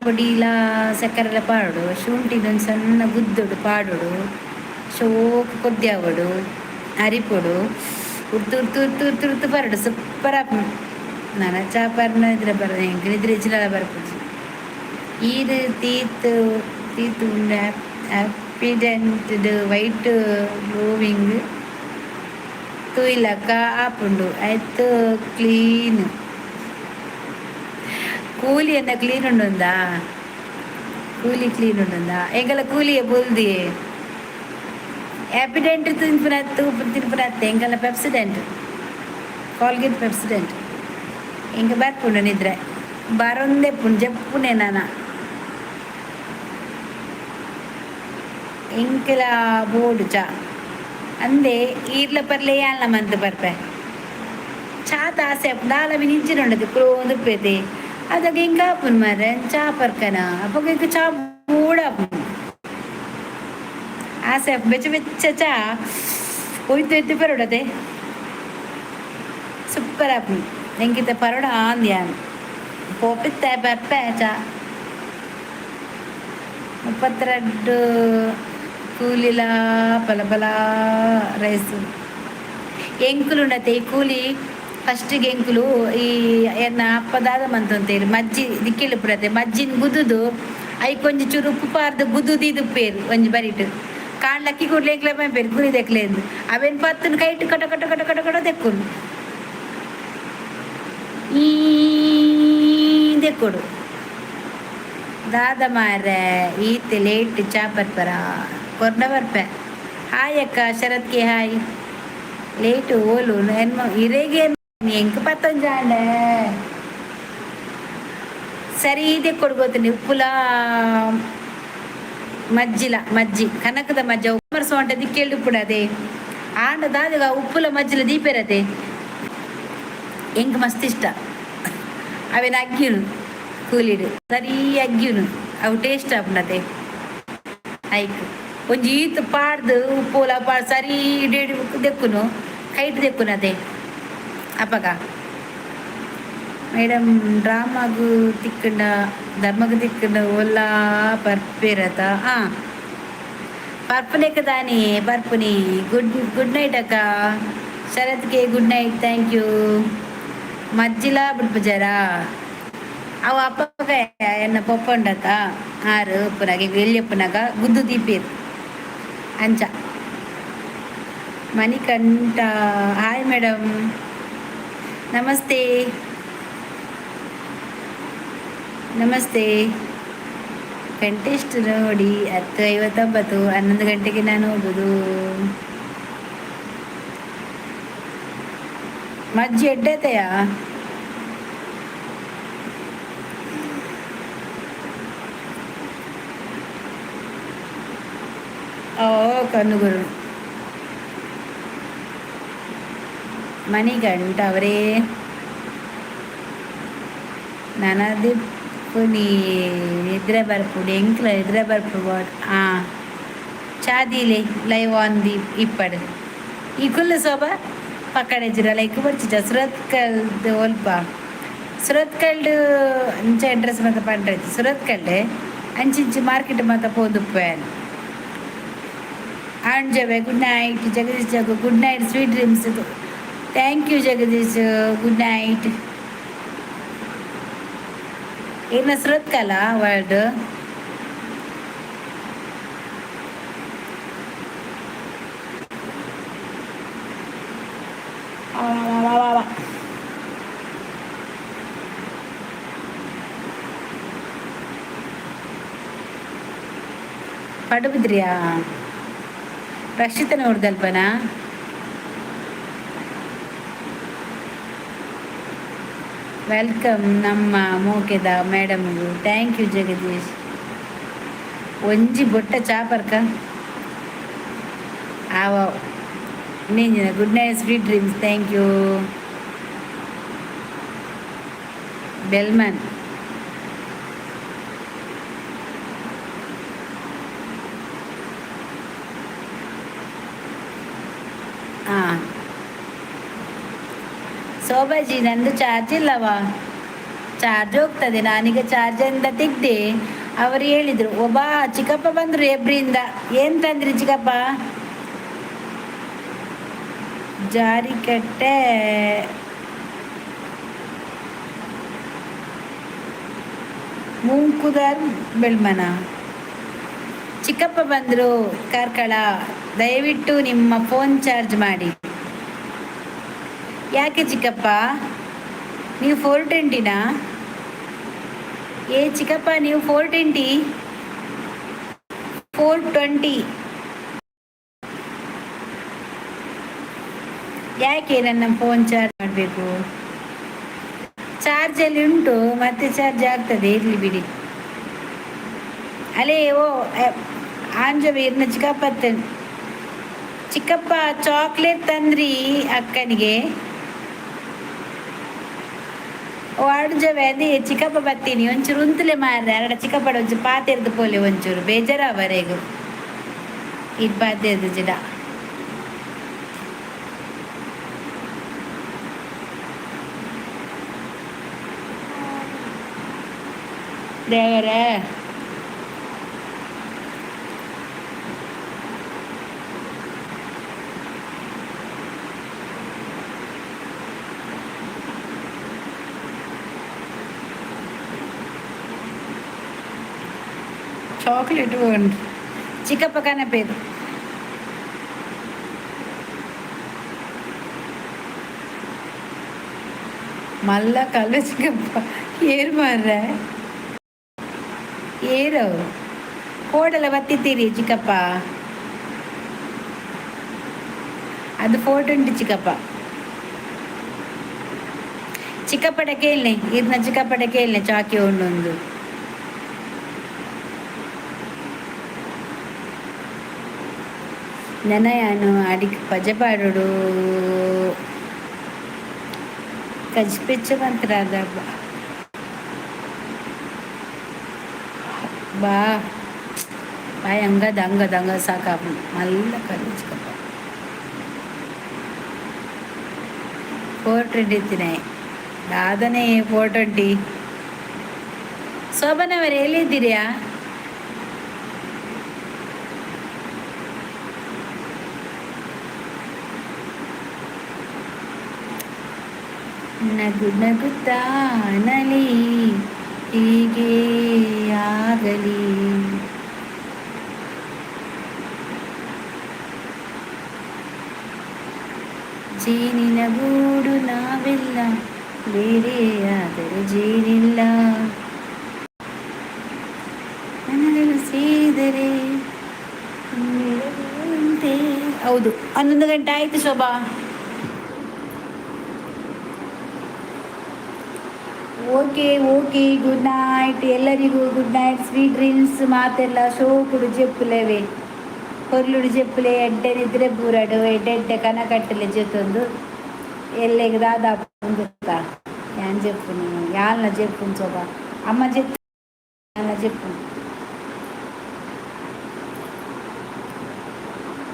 ಪೊಡಿಲ ಸಕ್ಕರೆಲ ಪಾಡೊಡು. ಶುಂಠಿದ ಒಂಜಿ ಸಣ್ಣ ಗುದ್ದೊಡು ಪಾಡೊಡು. ಶೋಕು ಕೊದ್ಯಾವೊಡು, ಅರಿಪೊಡು. ಉರ್ತು ಉರ್ತು ಉರ್ತು ಉರ್ತು ಉರ್ತು ಪರಡು. ಸೂಪರ್ ಆಪುಂಡು. ನನ ಚಾ ಪರ್ನ ನಿದ್ರೆ ಬರ ಎಂಕ್ ನಿದ್ರೆ ಇಜ್ಜಿಂಡಲ ಬರ್ಪುಜಿ. ಈರ್ ತೀತ್ ತೀತ್ ಉಂಡು. ಹ್ಯಾಪಿಡೆಂಟ್ ವೈಟ್ ಗ್ಲೋವಿಂಗ್ ತೂಯಿಲಕ್ಕ ಆಪುಂಡು. ಐತ್ ಕ್ಲೀನ್ ಕೂಲಿ ಎನ್ನ ಕ್ಲೀನ್ ಉಂಡುಂದಾ? ಕೂಲಿ clean ಉಂಡುಂದಾ? ಎಂಕಲ ಕೂಲಿಯೇ ಬೊಲ್ದಿಯೇ. Happydent ತಿನ್ಪುನ ತಿನ್ಪುನತ್ತೆ. ಎಂಕಲ Pepsodent, Colgate Pepsodent. ಎಂಕ್ ಬರ್ಪುಂಡು ನಿದ್ರೆ. ಬರೊಂದೆ ಪುಂಡು. ಜಪ್ಪುನೆ ನನ. ಎಂಕಲ ಬೋಡು ಚಾ ಅಂದೆ ಈರ್ಲ ಪರ್ಲೆ ಯಾನ್ಲ ಮಂತ್ ಬರ್ಪೆ. ಚಾತ ಆಸೆ ದಾಲ ಮಿನಿ ಇಜ್ಜಿನೊಂಡದು ಕುಲೋಂದು ಉಪ್ಪೇತೆ. ಅದಾಗ ಎಂಕ್ ಆಪುಂಡು ಮಾರ್ರೆ, ಚಾ ಪರ್ಕನ ಅಪಗ ಎಂಕ್ ಚಾ ಬೋಡಾಪುಂಡು. ಆಸೆ ಆಪುಂಡು ಬೆಚ್ಚ ಬೆಚ್ಚ ಚಾ ಒಯ್ತು ಒಯ್ತು ಪರೊಡತೆ, ಸೂಪರ್ ಆಪುಂಡು. ಎಂಕಿತ್ತೆ ಪರೋಡ ಆಂದ್ ಯಾನ್ ಪೋಪಿತ್ತೆ ಬರ್ಪೆ ಚಾ. 32 ಕೂಲಿಲ ಪಲ ಪಲ ರೈಸ್ ಎಂಕುಲು ಉಂಡತೆ. ಈ ಕೂಲಿ ಫಸ್ಟಿಗೆ ಎಂಕುಲು ಈ ಎನ್ನ ಅಪ್ಪ ದಾದ ಮಂತೊಂತೇರು, ಮಜ್ಜಿ ದಿಕ್ಕೆಲು ಪುರತೆ ಮಜ್ಜಿನ ಗುದ್ದುದು ಐಕೊಂಜಿ ಚೂರು ಉಪ್ಪು ಪಾರ್ದು ಗುದ್ದು ದೀದುಪ್ಪೇರು ಒಂಜಿ ಬರಿಟ್. ಕಾಂಡ್ಲಕ್ಕಿ ಕೂಡ್ಲೆ ಎಂಕ್ಲೆ ಪೇರು ಕೂಲಿ ದೆಕ್ಲೇಂದು ಅವೇನು ಪತ್ತುನು ಕೈಟ್ ಕಟ ಕಟ ಕಟ ಕಟ ಕಟ ದೆಕ್ಕುನು ಈ ದೆಕ್ಕೊಡು. ದಾದ ಮಾರ್ರೆ, ಈತ್ ಲೇಟ್ ಚಾ ಪರ್ಪರ ಕೊರ್ನ ಬರ್ಪೆ. ಹಾಯ್ ಅಕ್ಕ, ಶರತ್ಗೆ ಹಾಯ್. ಲೇಟ್ ಓಲು ಎನ್ಮ ಇರೆಗೆ ಎಂಕ್ ಪತ್ತೊಂಜಾಂಡೆ ಸರಿ ದೆಕ್ಕೊಡು ಗೊತ್ತುಂಡು. ಉಪ್ಪುಲ ಮಜ್ಜಿಲ ಮಜ್ಜಿ ಕನಕದ ಮಜ್ಜ ಉಪ್ಪರ್ ಸೋಂಟ ದಿಕ್ಕೆಲ್ಡು ಉಪ್ಪುಡದೆ ಆಂಡ ದಾದಗ ಉಪ್ಪುಲ ಮಜ್ಜಿಲ ದೀಪೆರತೆ, ಎಂಕ್ ಮಸ್ತ್ ಇಷ್ಟ. ಅವೇನ ಅಗ್ಗಿನು ಕೂಲಿಡು ಸರಿ ಅಗ್ಗಿನು ಅವು ಟೇಸ್ಟ್ ಆಪುಂಡತೆ. ಐಕ್ ಒಂಜಿ ಈತ್ ಪಾಡ್ದು ಉಪ್ಪುಲ ಪಾಡ್ ಸರಿ ಇಡೀ ದೆಕ್ಕುನು ಕೈಟ್ ದೆಕ್ಕುನತೆ ಅಪಗ. ಮೇಡಮ್, ಡ್ರಾಮಾಗು ತಿಕ್ಕಂಡ ಧರ್ಮಗ್ ತಿಕ್ಕಂಡ ಓಲ್ಲಾ ಪರ್ಪೇರತ? ಆ ಪರ್ಪುನೆಕ್ ದಾನಿ ಪರ್ಪುನಿ. ಗುಡ್ ಗುಡ್ ನೈಟ್ ಅಕ್ಕ. ಶರತ್ಗೆ ಗುಡ್ ನೈಟ್, thank you. ಮಜ್ಜಿಲ ಬುಡ್ಪುಜಾರಾ? ಅವು ಅಪ್ಪಗ ಎನ್ನ ಪೊಪ್ಪ ಉಂಡತ, ಆರು ಉಪ್ಪುನಾಗ ಎಲ್ಲಿ ಉಪ್ಪುನಾಗ ಗುದ್ದು ದೀಪೇರು ಅಂಚ. ಮಣಿಕಂಠ, ಹಾಯ್ ಮೇಡಮ್, ನಮಸ್ತೆ ನಮಸ್ತೆ. ಕಂಟೆಸ್ಟ್ ನೋಡಿ 10:59, 11 ಗಂಟೆಗೆ ನಾನು ಹೋಗುದು. ಮಜ್ಜಿ ಎಡ್ಡೆತೆಯಾ? ಓ ಕಣ್ಣುಗುರು. ಮಣಿಗಂಟ ಅವರೇ, ನನದಿಪ್ಪುನಿ ನಿದ್ರೆ ಬರ್ಪುಡು ಎಂಕ್ಲ ನಿದ್ರೆ ಬರ್ಪು. ಆ ಚಾದಿಲೆ ಲೈವ್ ಆನ್ the ಇಪ್ಪಡು. ಈ ಕುಲ್ಲು ಸೋಬ ಪಕ್ಕಡೆ ಲೈಕ್ ಬರ್ಚಿച്ച. ಸುರತ್ಕಲ್ದು ಒಲ್ಪ ಸುರತ್ಕಲ್ಡ್ ಅಂಚ ಅಡ್ರೆಸ್ ಮಾತ ಪಂಡ್ರೆ ಸುರತ್ಕಲ್ಡೆ ಅಂಚಿಂಚಿ ಮಾರ್ಕೆಟ್ ಮಾತ ಪೋದುಪ್ಪೆ. ಆಂಜವೆ, good night. Jagadish Jagu, good night, sweet dreams. Thank you Jagadish, good night. ಏನ ಸುರತ್ಕಲ ವರ್ಡ್? ಪಡುಬಿದ್ರಿಯಾ? ರಕ್ಷಿತನ ನೋಡ್ದಲ್ಪನಾ? Welcome ನಮ್ಮ ಮೋಕೆದ ಮೇಡಮ್ಗೂ. Thank you Jagadish. ಒಂಜಿ ಬೊಟ್ಟ ಚಾ ಪರ್ಕ ಆವ. ನೀಂಜಿನ good night, sweet dreams, thank you. Bellman. ಹಾಂ ಶೋಭಾಜಿ, ನಂದು ಚಾರ್ಜ್ ಇಲ್ಲವಾ, ಚಾರ್ಜ್ ಹೋಗ್ತದೆ. ನಾನೀಗ ಚಾರ್ಜಿಂದ ತೆಗ್ದೆ. ಅವರು ಹೇಳಿದರು, ಒಬ್ಬ ಚಿಕ್ಕಪ್ಪ ಬಂದರು ಹೆಬ್ರಿಯಿಂದ. ಏನು ತಂದ್ರಿ ಚಿಕ್ಕಪ್ಪ? ಜಾರಿಕಟ್ಟೆ ಮೂಂಕುದಾರ್ ಬೆಳ್ಮನ. ಚಿಕ್ಕಪ್ಪ ಬಂದರು ಕಾರ್ಕಳ. ದಯವಿಟ್ಟು ನಿಮ್ಮ ಫೋನ್ ಚಾರ್ಜ್ ಮಾಡಿ. ಯಾಕೆ ಚಿಕ್ಕಪ್ಪ, ನೀವು 420ನಾ? ಏ ಚಿಕ್ಕಪ್ಪ, ನೀವು 420, 420. ಯಾಕೆ ನನ್ನ ಫೋನ್ ಚಾರ್ಜ್ ಮಾಡಬೇಕು? ಚಾರ್ಜಲ್ಲಿ ಉಂಟು, ಮತ್ತೆ ಚಾರ್ಜ್ ಆಗ್ತದೆ, ಇರಲಿ ಬಿಡಿ. ಅಲೇ ಓ ಆಂಜವೆ ಇರ್ನ ಚಿಕ್ಕಪ್ಪ. ಚಿಕ್ಕಪ್ಪ ಚಾಕ್ಲೇಟ್ ತಂದ್ರಿ ಅಕ್ಕನಿಗೆ. ಓ ಅಡ್ಜವೆ, ಅದೇ ಚಿಕ್ಕಪ್ಪ ಬತ್ತೀನಿ. ಒಂಚೂರು ಉಂತುಲೆ ಮಾರ್ರೆ. ಅರಡ ಚಿಕ್ಕಪ್ಪಡ ಒಂಚೂರು ಪಾತೆರ್ದು ಪೋಲೆ. ಒಂಚೂರು ಬೇಜಾರಾವರೆಗು ಇದು ಪಾತೆರ್ದು ಜಿಡ. ದೇವರೇ. ಚಾಕ್ಲೇಟ್ ಚಿಕ್ಕಪ್ಪ ಕನಪೇದು. ಮಲ್ಲ ಕಲ್ಲ ಚಿಕ್ಕಪ್ಪ. ಏರು ಮಾರ್ರೆ, ಏರು ಕೋಡಲ ಬತ್ತಿತ್ತೀರಿ ಚಿಕ್ಕಪ್ಪ. ಅದು ಫೋಟೋ ಉಂಟು ಚಿಕ್ಕಪ್ಪ. ಚಿಕ್ಕಪ್ಪಡ ಕೇಳನೆ, ಇದನ್ನ ಚಿಕ್ಕಪ್ಪಡ ಕೇಳನೆ. ಚಾಕಿ ಒಂದೊಂದು ನೆನಯಾನು ಅಡಿಗೆ ಪಜೆ ಪಾಡೋಡು. ಕಜ್ಪಿಚ್ಚ ಮಂತ್ರ ಬಾ ಬಾಯ್. ಹಂಗದ ಹಂಗದ ಹಂಗ ಸಾಕಾಪ. ಮಲ್ಲ ಕಲ್ಲು ಚಿಕ್ಕಪ್ಪ. 420 ಇತ್ತಿನ ದಾದನೆ 420. ಶೋಭನವರೇ, ಎಲ್ಲಿದ್ದೀರಿಯಾ? ನಗು ನಗುತ್ತಾ ನಲಿ, ಹೀಗೆ ಆಗಲಿ. ಜೇನಿನ ಗೂಡು ನಾವೆಲ್ಲ, ಬೇರೆಯಾದರೆ ಜೇನಿಲ್ಲ. ನನಗಲು ಸೇರಿದರೆ ನಿಲ್ಲುವಂತೆ. ಹೌದು, 11 ಗಂಟೆ ಆಯ್ತು ಶೋಭಾ. ಓಕೆ ಓಕೆ, ಗುಡ್ ನೈಟ್ ಎಲ್ಲರಿಗೂ. Good night, sweet dreams. ಮಾತೆಲ್ಲ ಶೋಕುಡು ಜೆಪ್ಪುಲೆವೆ, ಹೊರ್ಲುಡು ಜೆಪ್ಪುಲೆ. ಎಡ್ಡೆ ನಿದ್ರೆ ಬೂರಡು, ಎಡ್ಡೆ ಎಡ್ಡೆ ಕನ ಕಟ್ಟಲೆ ಜೊತೊಂದು. ಎಲ್ಲೆಗ್ ದಾದ ಪುಂದುಕ ಯಾನ್ ಜೆಪ್ಪುನು? ಯಾಲ್ನ ಜೆಪ್ಪುನು ಶೋಭಾ? ಅಮ್ಮ ಜೆತ್ತು, ಯಾಲ್ನ ಜೆಪ್ಪುನು.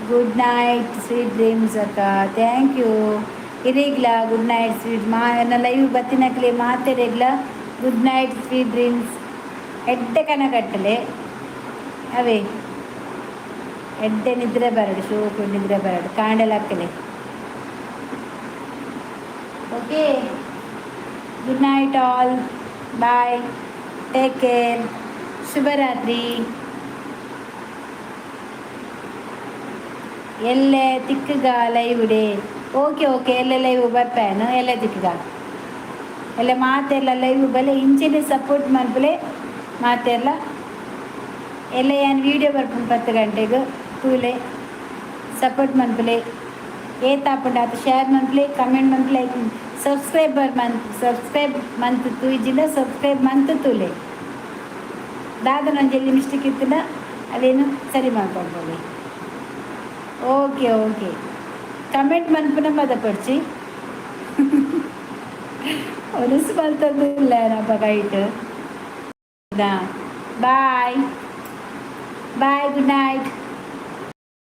ಗುಡ್ ನೈಟ್, ಸ್ವೀಟ್ ಡ್ರೀಮ್ಸ್ ಅಕ್ಕ. Thank you. ಇರೇಗ್ಲ ಗುಡ್ ನೈಟ್, ಸ್ವೀಟ್ ಮಾ. ಎನ್ನ ಲೈವ್ ಬತ್ತಿನಕ್ಲೆ ಮಾತೆರೆಗ್ಲ ಗುಡ್ ನೈಟ್, ಸ್ವೀಟ್ ಡ್ರೀಮ್ಸ್. ಎಡ್ಡೆ ಕನ ಕಟ್ಟಲೆ ಅವೇ. ಎಡ್ಡೆ ನಿದ್ರೆ ಬರಡು, ಶೋಕು ನಿದ್ರೆ ಬರಡು. ಕಾಂಡೆಲ್ ಹಾಕಲೆ. Okay, good night all, bye, take care, ಶುಭರಾತ್ರಿ. ಎಲ್ಲೆ ತಿಕ್ಕಗ ಲೈವ್ ಡೇ. ಓಕೆ ಓಕೆ, ಎಲ್ಲ ಲೈವ್ ಬರ್ಪೇನು. ಎಲ್ಲ ತಿಕ್ಕಗ ಎಲ್ಲ ಮಾತೆಲ್ಲ ಲೈವ್ ಬಲೆ. ಇಂಚೆನೆ ಸಪೋರ್ಟ್ ಮನ್ಪುಲೆ ಮಾತೆಲ್ಲ. ಎಲ್ಲ ಏನು ವೀಡಿಯೋ ಬರ್ಪುಂಡು 10 ಗಂಟೆಗೆ ತೂಲೆ, ಸಪೋರ್ಟ್ ಮನ್ಪುಲೆ. ಏತಾಪುಂಡು ಆತ ಶೇರ್ ಮನ್ಪುಲೆ, ಕಮೆಂಟ್ ಮನ್ಪುಲೆ. ಸಬ್ಸ್ಕ್ರೈಬರ್ ಮಂತ್ ಸಬ್ಸ್ಕ್ರೈಬ್ ಮಂತ್ ತೂಯಿಜಿಂಡ ಸಬ್ಸ್ಕ್ರೈಬ್ ಮಂತ್ ತೂಲೆ. ದಾದನ ಒಂಜೆಲ್ಲಿ ಮಿಸ್ಟೇಕ್ ಇತ್ತಿನ ಅವೇನು ಸರಿ ಮಾಡ್ಕೊಳ್ಬೋದು. ಓಕೆ ಓಕೆ, ಕಮೆಂಟ್ ಮನ್ಪುನ ಮದಪಡ್ಚಿ. ಒನಸ್ ಮಲ್ತೊಂದುಲ್ಲ ನಪ್ಪ ಕೈಟ್. Bye bye, good night.